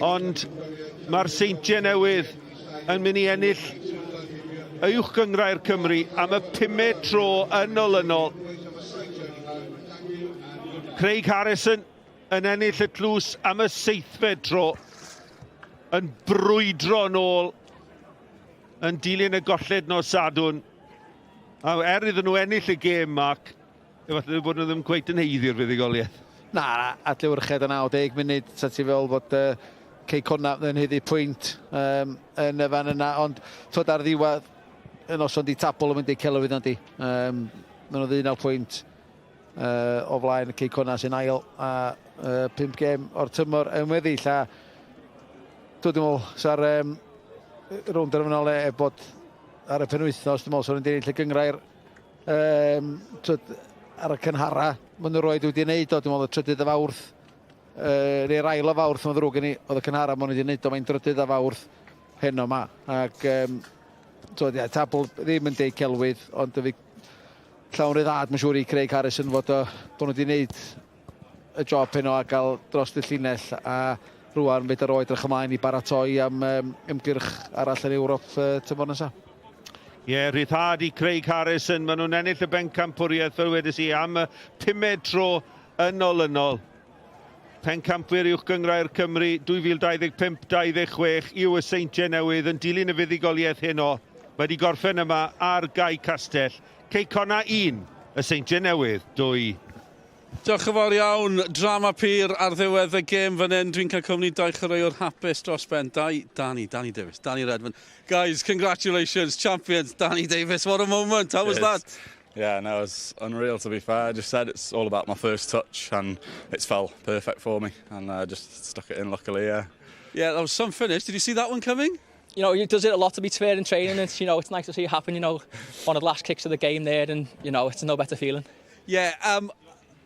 Ond mae'r Seintiau Newydd yn mynd i ennill y Uwch Gynghrair Cymru am y pumed tro yn olynol. Craig Harrison yn ennill y tlws am y seithfed tro, yn brwydro nôl yn dilyn y golled nos Sadwrn. A er iddyn nhw ennill y gêm, Mark, efallai bod nhw ddim cweit yn haeddu'r fuddugoliaeth. Na, adlewyrchiad y 90 munud, sa ti fel bod Cei Connah yn haeddu pwynt yn y fan yna, ond twyd ar ddiwedd y noson di tabl yn mynd i celwydd yndi. Maen nhw 19 pwynt o flaen y Cei Connah sy'n ail a 5 gêm o'r tymor yn weddill a dwi'n meddwl sa'r rownd derfynol e bod ar y penwythnos, dwi'n meddwl sa'n nhw'n ennill y gynghrair twyd, ar y cynhara maen nhw roed wedi wneud o, dwi'n meddwl y trydydd o Fawrth, neu'r ail o Fawrth, mae'n ddrwg gen i, oedd y cynhara maen nhw wedi wneud o, mae'n drydydd o Fawrth heno yma. Ac twyd, ie, tabl ddim yn deud celwydd, ond fi llawn ryddhad, mae'n siŵr i Craig Harrison fod o, bod nhw wedi wneud y job heno a gael dros y llinell a rwan fyd ar oed edrych ymlaen i baratoi am ymgyrch arall yn Ewrop tymor nesaf. Ie, yeah, rhyddhad i Craig Harrison. Maen nhw'n ennill y bencampwriaeth, fel wedes i, am y pumed tro yn olynol. Pencampwyr Uwch Gynghrair Cymru 2025-26 yw y Seintiau Newydd yn dilyn y fuddugoliaeth heno. Mae wedi gorffen yma ar Gae Castell. Cei Connah 1, y Seintiau Newydd 2. Diolch yn fawr iawn. Drama pur ar ddiwedd y gêm fan hyn. Dwi'n cael cwmni dau chwaraewr hapus dros ben. Dau, Danny, Danny Davies, Danny Redmond. Guys, congratulations, champions, Danny Davies. What a moment. How was Cheers. that? Yeah, no, it was unreal, to be fair. I just said it's all about my first touch and it's fell perfect for me and I just stuck it in, luckily, yeah. Yeah, that was some finish. Did you see that one coming? He does it a lot, to be fair, in training. It's, it's nice to see it happen, one of the last kicks of the game there and, it's no better feeling. Yeah,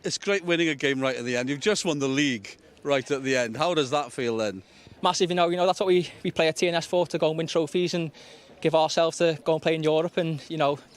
it's great winning a game right at the end. You've just won the league right at the end. How does that feel then? Massive, that's what we play at TNS for, to go and win trophies and give ourselves to go and play in Europe. And,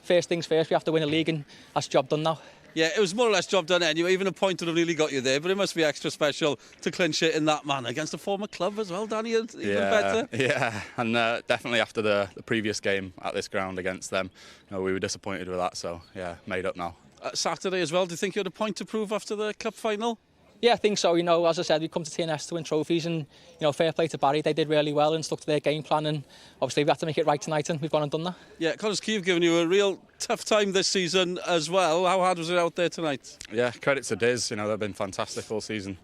first things first, we have to win a league and that's job done now. Yeah, it was more or less job done anyway. Even a point would have nearly got you there, but it must be extra special to clinch it in that manner against a former club as well, Danny, even better. Yeah, and definitely after the previous game at this ground against them, we were disappointed with that, so yeah, made up now. Saturday as well, do you think you had a point to prove after the cup final? Yeah, I think so. As I said, we come to TNS to win trophies and, fair play to Barry. They did really well and stuck to their game plan, and obviously we had to make it right tonight and we've gone and done that. Yeah, Connah's Quay have given you a real tough time this season as well. How hard was it out there tonight? Yeah, credit to Diz. They've been fantastic all season.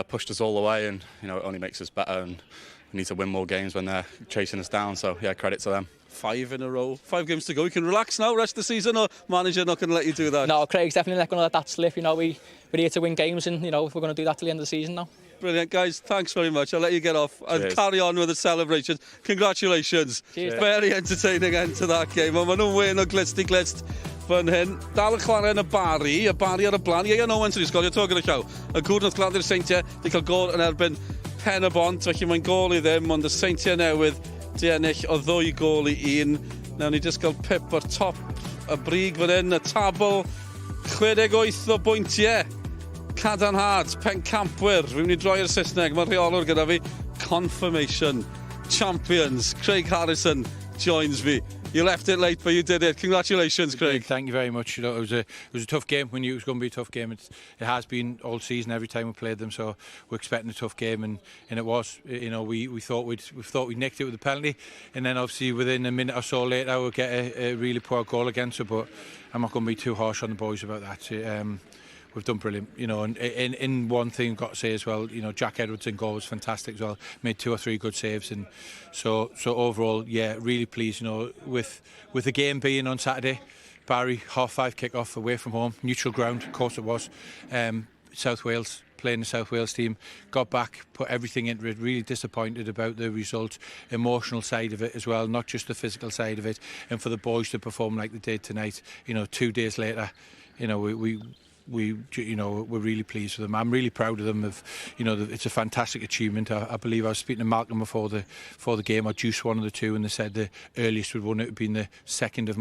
Pushed us all the way, and it only makes us better. And we need to win more games when they're chasing us down. So yeah, credit to them. 5 in a row, 5 games to go. You can relax now, rest of the season, or manager not going to let you do that? No, Craig's definitely not going to let that slip. We're here to win games, and we're going to do that till the end of the season now. Brilliant, guys. Thanks very much. I'll let you get off and Cheers. Carry on with the celebrations. Congratulations. Cheers. Very entertaining end to that game. Ond maen nhw'n wên o glust i glust fan hyn. Dal yn chwarae yn y Barri, y Barri ar y blaen. Ieuan Owens wedi sgorio 'to gyda llaw. Y gŵr nath gladdu'r Seintiau wedi cael gol yn erbyn Pen y Bont, felly mae'n gol i ddim, ond y Seintiau Newydd di ennill o 2 gôl i 1. Nawn ni just gael pip o'r top y brig fan hyn, y tabl 68 o bwyntiau. Cadarnhad, pencampwyr. Fi'n mynd i droi i'r Saesneg, mae'r rheolwr gyda fi. Confirmation. Champions. Craig Harrison joins me. You left it late, but you did it. Congratulations, Craig. Thank you very much. It was a tough game. We knew it was going to be a tough game. It has been all season every time we played them, so we're expecting a tough game, and it was. We thought we nicked it with the penalty, and then obviously within a minute or so later we'll get a really poor goal against it. But I'm not going to be too harsh on the boys about that. We've done brilliant. And in one thing I've got to say as well, Jack Edwards in goal was fantastic as well. Made two or three good saves, and so overall, yeah, really pleased. With the game being on Saturday, Barry 5:30 kick off away from home, neutral ground, of course it was. South Wales playing the South Wales team, got back, put everything into it, really disappointed about the result, emotional side of it as well, not just the physical side of it, and for the boys to perform like they did tonight, 2 days later, we you know we're really pleased with them. I'm really proud of them. Of you know it's a fantastic achievement. I believe I was speaking to Malcolm before the game, or Juice, one of the two, and they said the earliest we'd won it would be in the 2nd of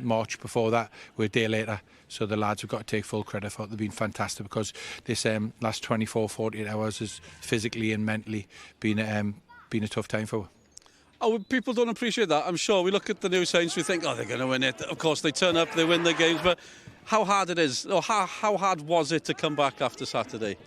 March before that. We're a day later. So the lads have got to take full credit for it. They've been fantastic because this last 24, 48 hours has physically and mentally been a tough time for. Oh, people don't appreciate that. I'm sure we look at the new Saints, we think, oh, they're going to win it. Of course, they turn up, they win the games, but how hard it is, or how hard was it to come back after Saturday?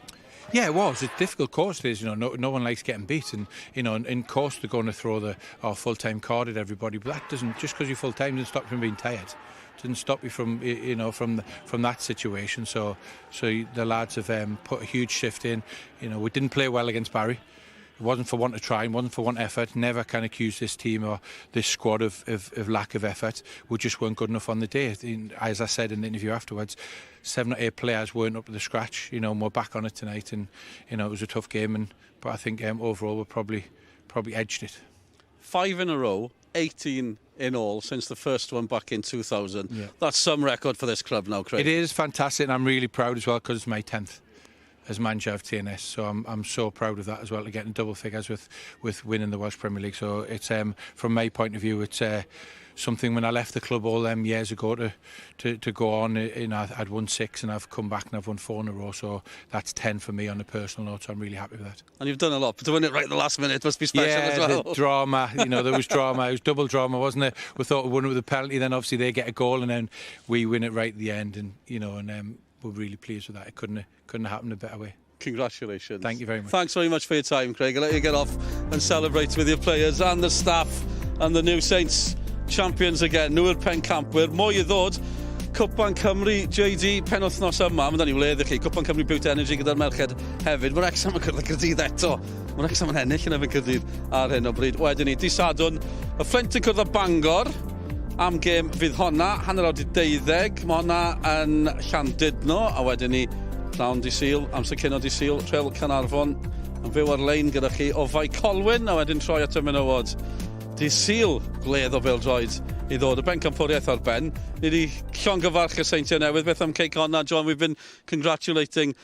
Yeah, it was. It's a difficult course. It is. No one likes getting beat, and in course they're going to throw the full-time card at everybody. But that doesn't, just because you're full-time doesn't stop you from being tired. Doesn't stop you from you know from from that situation. So the lads have put a huge shift in. We didn't play well against Barry. It wasn't for want of trying, wasn't for want of effort. Never can accuse this team or this squad of lack of effort. We just weren't good enough on the day. As I said in the interview afterwards, seven or eight players weren't up to the scratch, and we're back on it tonight. And it was a tough game, but I think overall we probably edged it. 5 in a row, 18 in all since the first one back in 2000. Yeah. That's some record for this club now, Craig. It is fantastic, and I'm really proud as well because it's my 10th as manager of TNS. So I'm so proud of that as well, to get in double figures with winning the Welsh Premier League. So it's from my point of view, it's something when I left the club all them years ago to go on, I'd won six and I've come back and I've won four in a row. So that's 10 for me on a personal note. So I'm really happy with that. And you've done a lot, but to win it right at the last minute must be special Yeah, as well. the drama, there was drama. It was double drama, wasn't it? We thought we won it with a penalty, then obviously they get a goal and then we win it right at the end. And we're really pleased with that. It couldn't have happened a better way. Congratulations. Thank you very much. Thanks very much for your time, Craig. I'll let you get off and celebrate with your players and the staff and the new Saints champions again. Nhw'r pencampwyr. Mwy i ddod. Cwpan Cymru, JD, penwythnos yma, mae 'da ni wledd i chi, Cwpan Cymru Bute Energy gyda'r merched hefyd. Mae Wrexham yn cwrdd â Caerdydd eto. Mae Wrexham yn ennill yn erbyn Caerdydd ar hyn o bryd. Wedyn ni, dydd Sadwrn, y Fflint yn cwrdd â Bangor am gêm fydd honna, 12:30. Mae honna yn Llandudno, a wedyn ni, pnawn dydd Sul, amser cinio dydd Sul, Rhyl Caernarfon, yn fyw ar-lein gyda chi o Fae Colwyn, a wedyn troi at y menywod. Dydd Sul, gwledd o bêl-droed i ddod. Y bencampwriaeth ar ben. Ni wedi llongyfarch y Seintiau Newydd. Beth am Cei Connah, John? We've been congratulating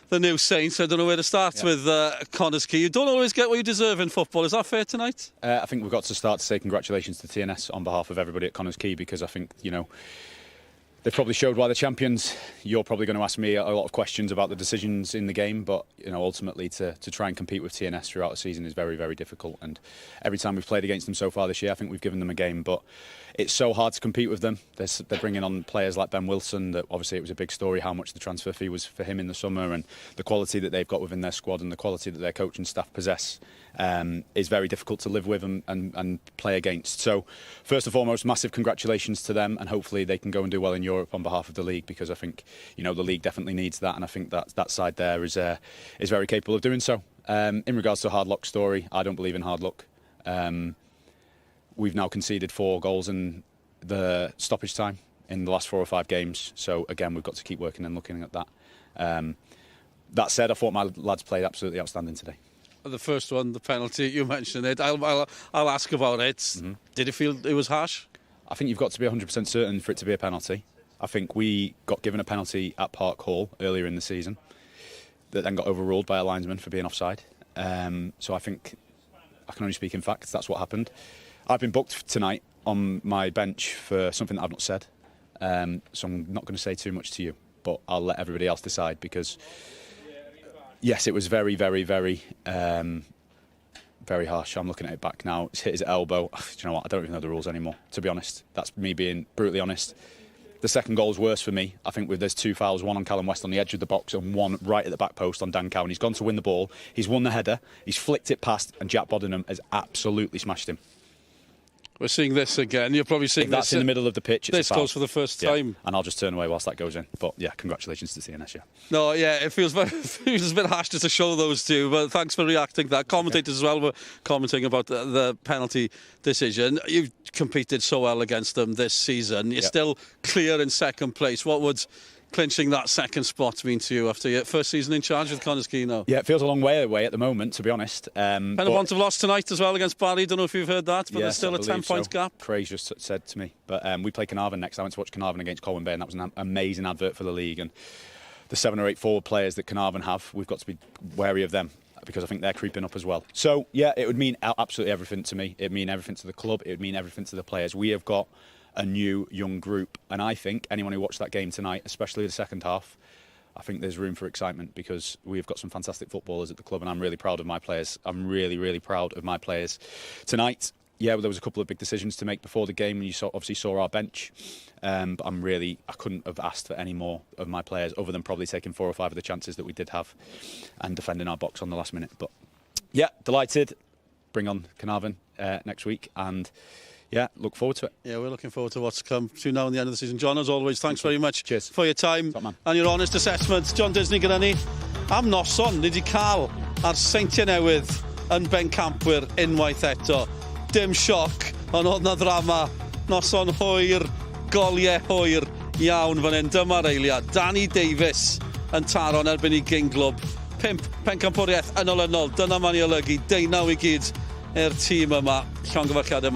the new Saints. I don't know where to start with Connah's Quay. You don't always get what you deserve in football. Is that fair tonight? I think we've got to start to say congratulations to TNS on behalf of everybody at Connah's Quay because I think they've probably showed why they're champions. You're probably going to ask me a lot of questions about the decisions in the game, but ultimately to try and compete with TNS throughout the season is very, very difficult. And every time we've played against them so far this year, I think we've given them a game. But It's so hard to compete with them. They're, they're bringing on players like Ben Wilson. That obviously it was a big story how much the transfer fee was for him in the summer, and the quality that they've got within their squad and the quality that their coaching staff possess is very difficult to live with and, and, and play against. So, first and foremost, massive congratulations to them, and hopefully they can go and do well in Europe on behalf of the league, because I think the league definitely needs that, and I think that that side there is very capable of doing so. In regards to a hard luck story, I don't believe in hard luck. We've now conceded 4 goals in the stoppage time in the last 4 or 5 games. So again, we've got to keep working and looking at that. That said, I thought my lads played absolutely outstanding today. The first one, the penalty, you mentioned it. I'll ask about it. Did it feel it was harsh? I think you've got to be 100% certain for it to be a penalty. I think we got given a penalty at Park Hall earlier in the season that then got overruled by a linesman for being offside. So I think I can only speak in facts. That's what happened. I've been booked tonight on my bench for something that I've not said. So I'm not going to say too much to you, but I'll let everybody else decide, because, yes, it was very, very, very, very harsh. I'm looking at it back now. It's hit his elbow. Do you know what? I don't even know the rules anymore, to be honest. That's me being brutally honest. The second goal's worse for me. I think there's 2 fouls, one on Callum West on the edge of the box and one right at the back post on Dan Cowan. He's gone to win the ball. He's won the header. He's flicked it past, and Jack Bodenham has absolutely smashed him. We're seeing this again. You're probably seeing If that's this in the middle of the pitch, it's this a foul. Close for the first time. Yeah. And I'll just turn away whilst that goes in. But yeah, congratulations to TNS, yeah. No, yeah, it feels very, feels a bit harsh just to show those two, but thanks for reacting to that. Commentators as well were commenting about the penalty decision. You've competed so well against them this season. You're still clear in second place. What would clinching that second spot mean to you after your first season in charge with Connah's Quay now? Yeah, it feels a long way away at the moment, to be honest. Penybont have lost tonight as well against Barry. Don't know if you've heard that, but yes, there's still a 10-point gap. Craig just said to me. But we play Caernarfon next. I went to watch Caernarfon against Colwyn Bay, and that was an amazing advert for the league. And the 7 or 8 forward players that Caernarfon have, we've got to be wary of them, because I think they're creeping up as well. So, yeah, it would mean absolutely everything to me. It would mean everything to the club. It would mean everything to the players. We have got a new young group, and I think anyone who watched that game tonight, especially the second half, I think there's room for excitement, because we've got some fantastic footballers at the club, and I'm really proud of my players. I'm really, really proud of my players. Tonight, yeah, well, there was a couple of big decisions to make before the game, and you obviously saw our bench, but I couldn't have asked for any more of my players, other than probably taking 4 or 5 of the chances that we did have and defending our box on the last minute. But yeah, delighted. Bring on Caernarfon next week, and yeah, look forward to it. Yeah, we're looking forward to what's come between now and the end of the season. John, as always, thanks Thank very much. Cheers. For your time. Top man. And your honest assessment. John Disney gyda ni. Am noson, ni wedi cael a'r Seintiau Newydd yn bencampwyr unwaith eto. Dim sioc, ond oedd na ddrama. Noson hwyr, goliau hwyr iawn fan hyn. Dyma'r eiliad. Danny Davies yn taro yn erbyn ei gyn-glwb. 5 pencampwriaeth yn olynol. Dyna mae'n ei olygu. 19 i gyd i'r tîm yma. Llongyfarchiadau.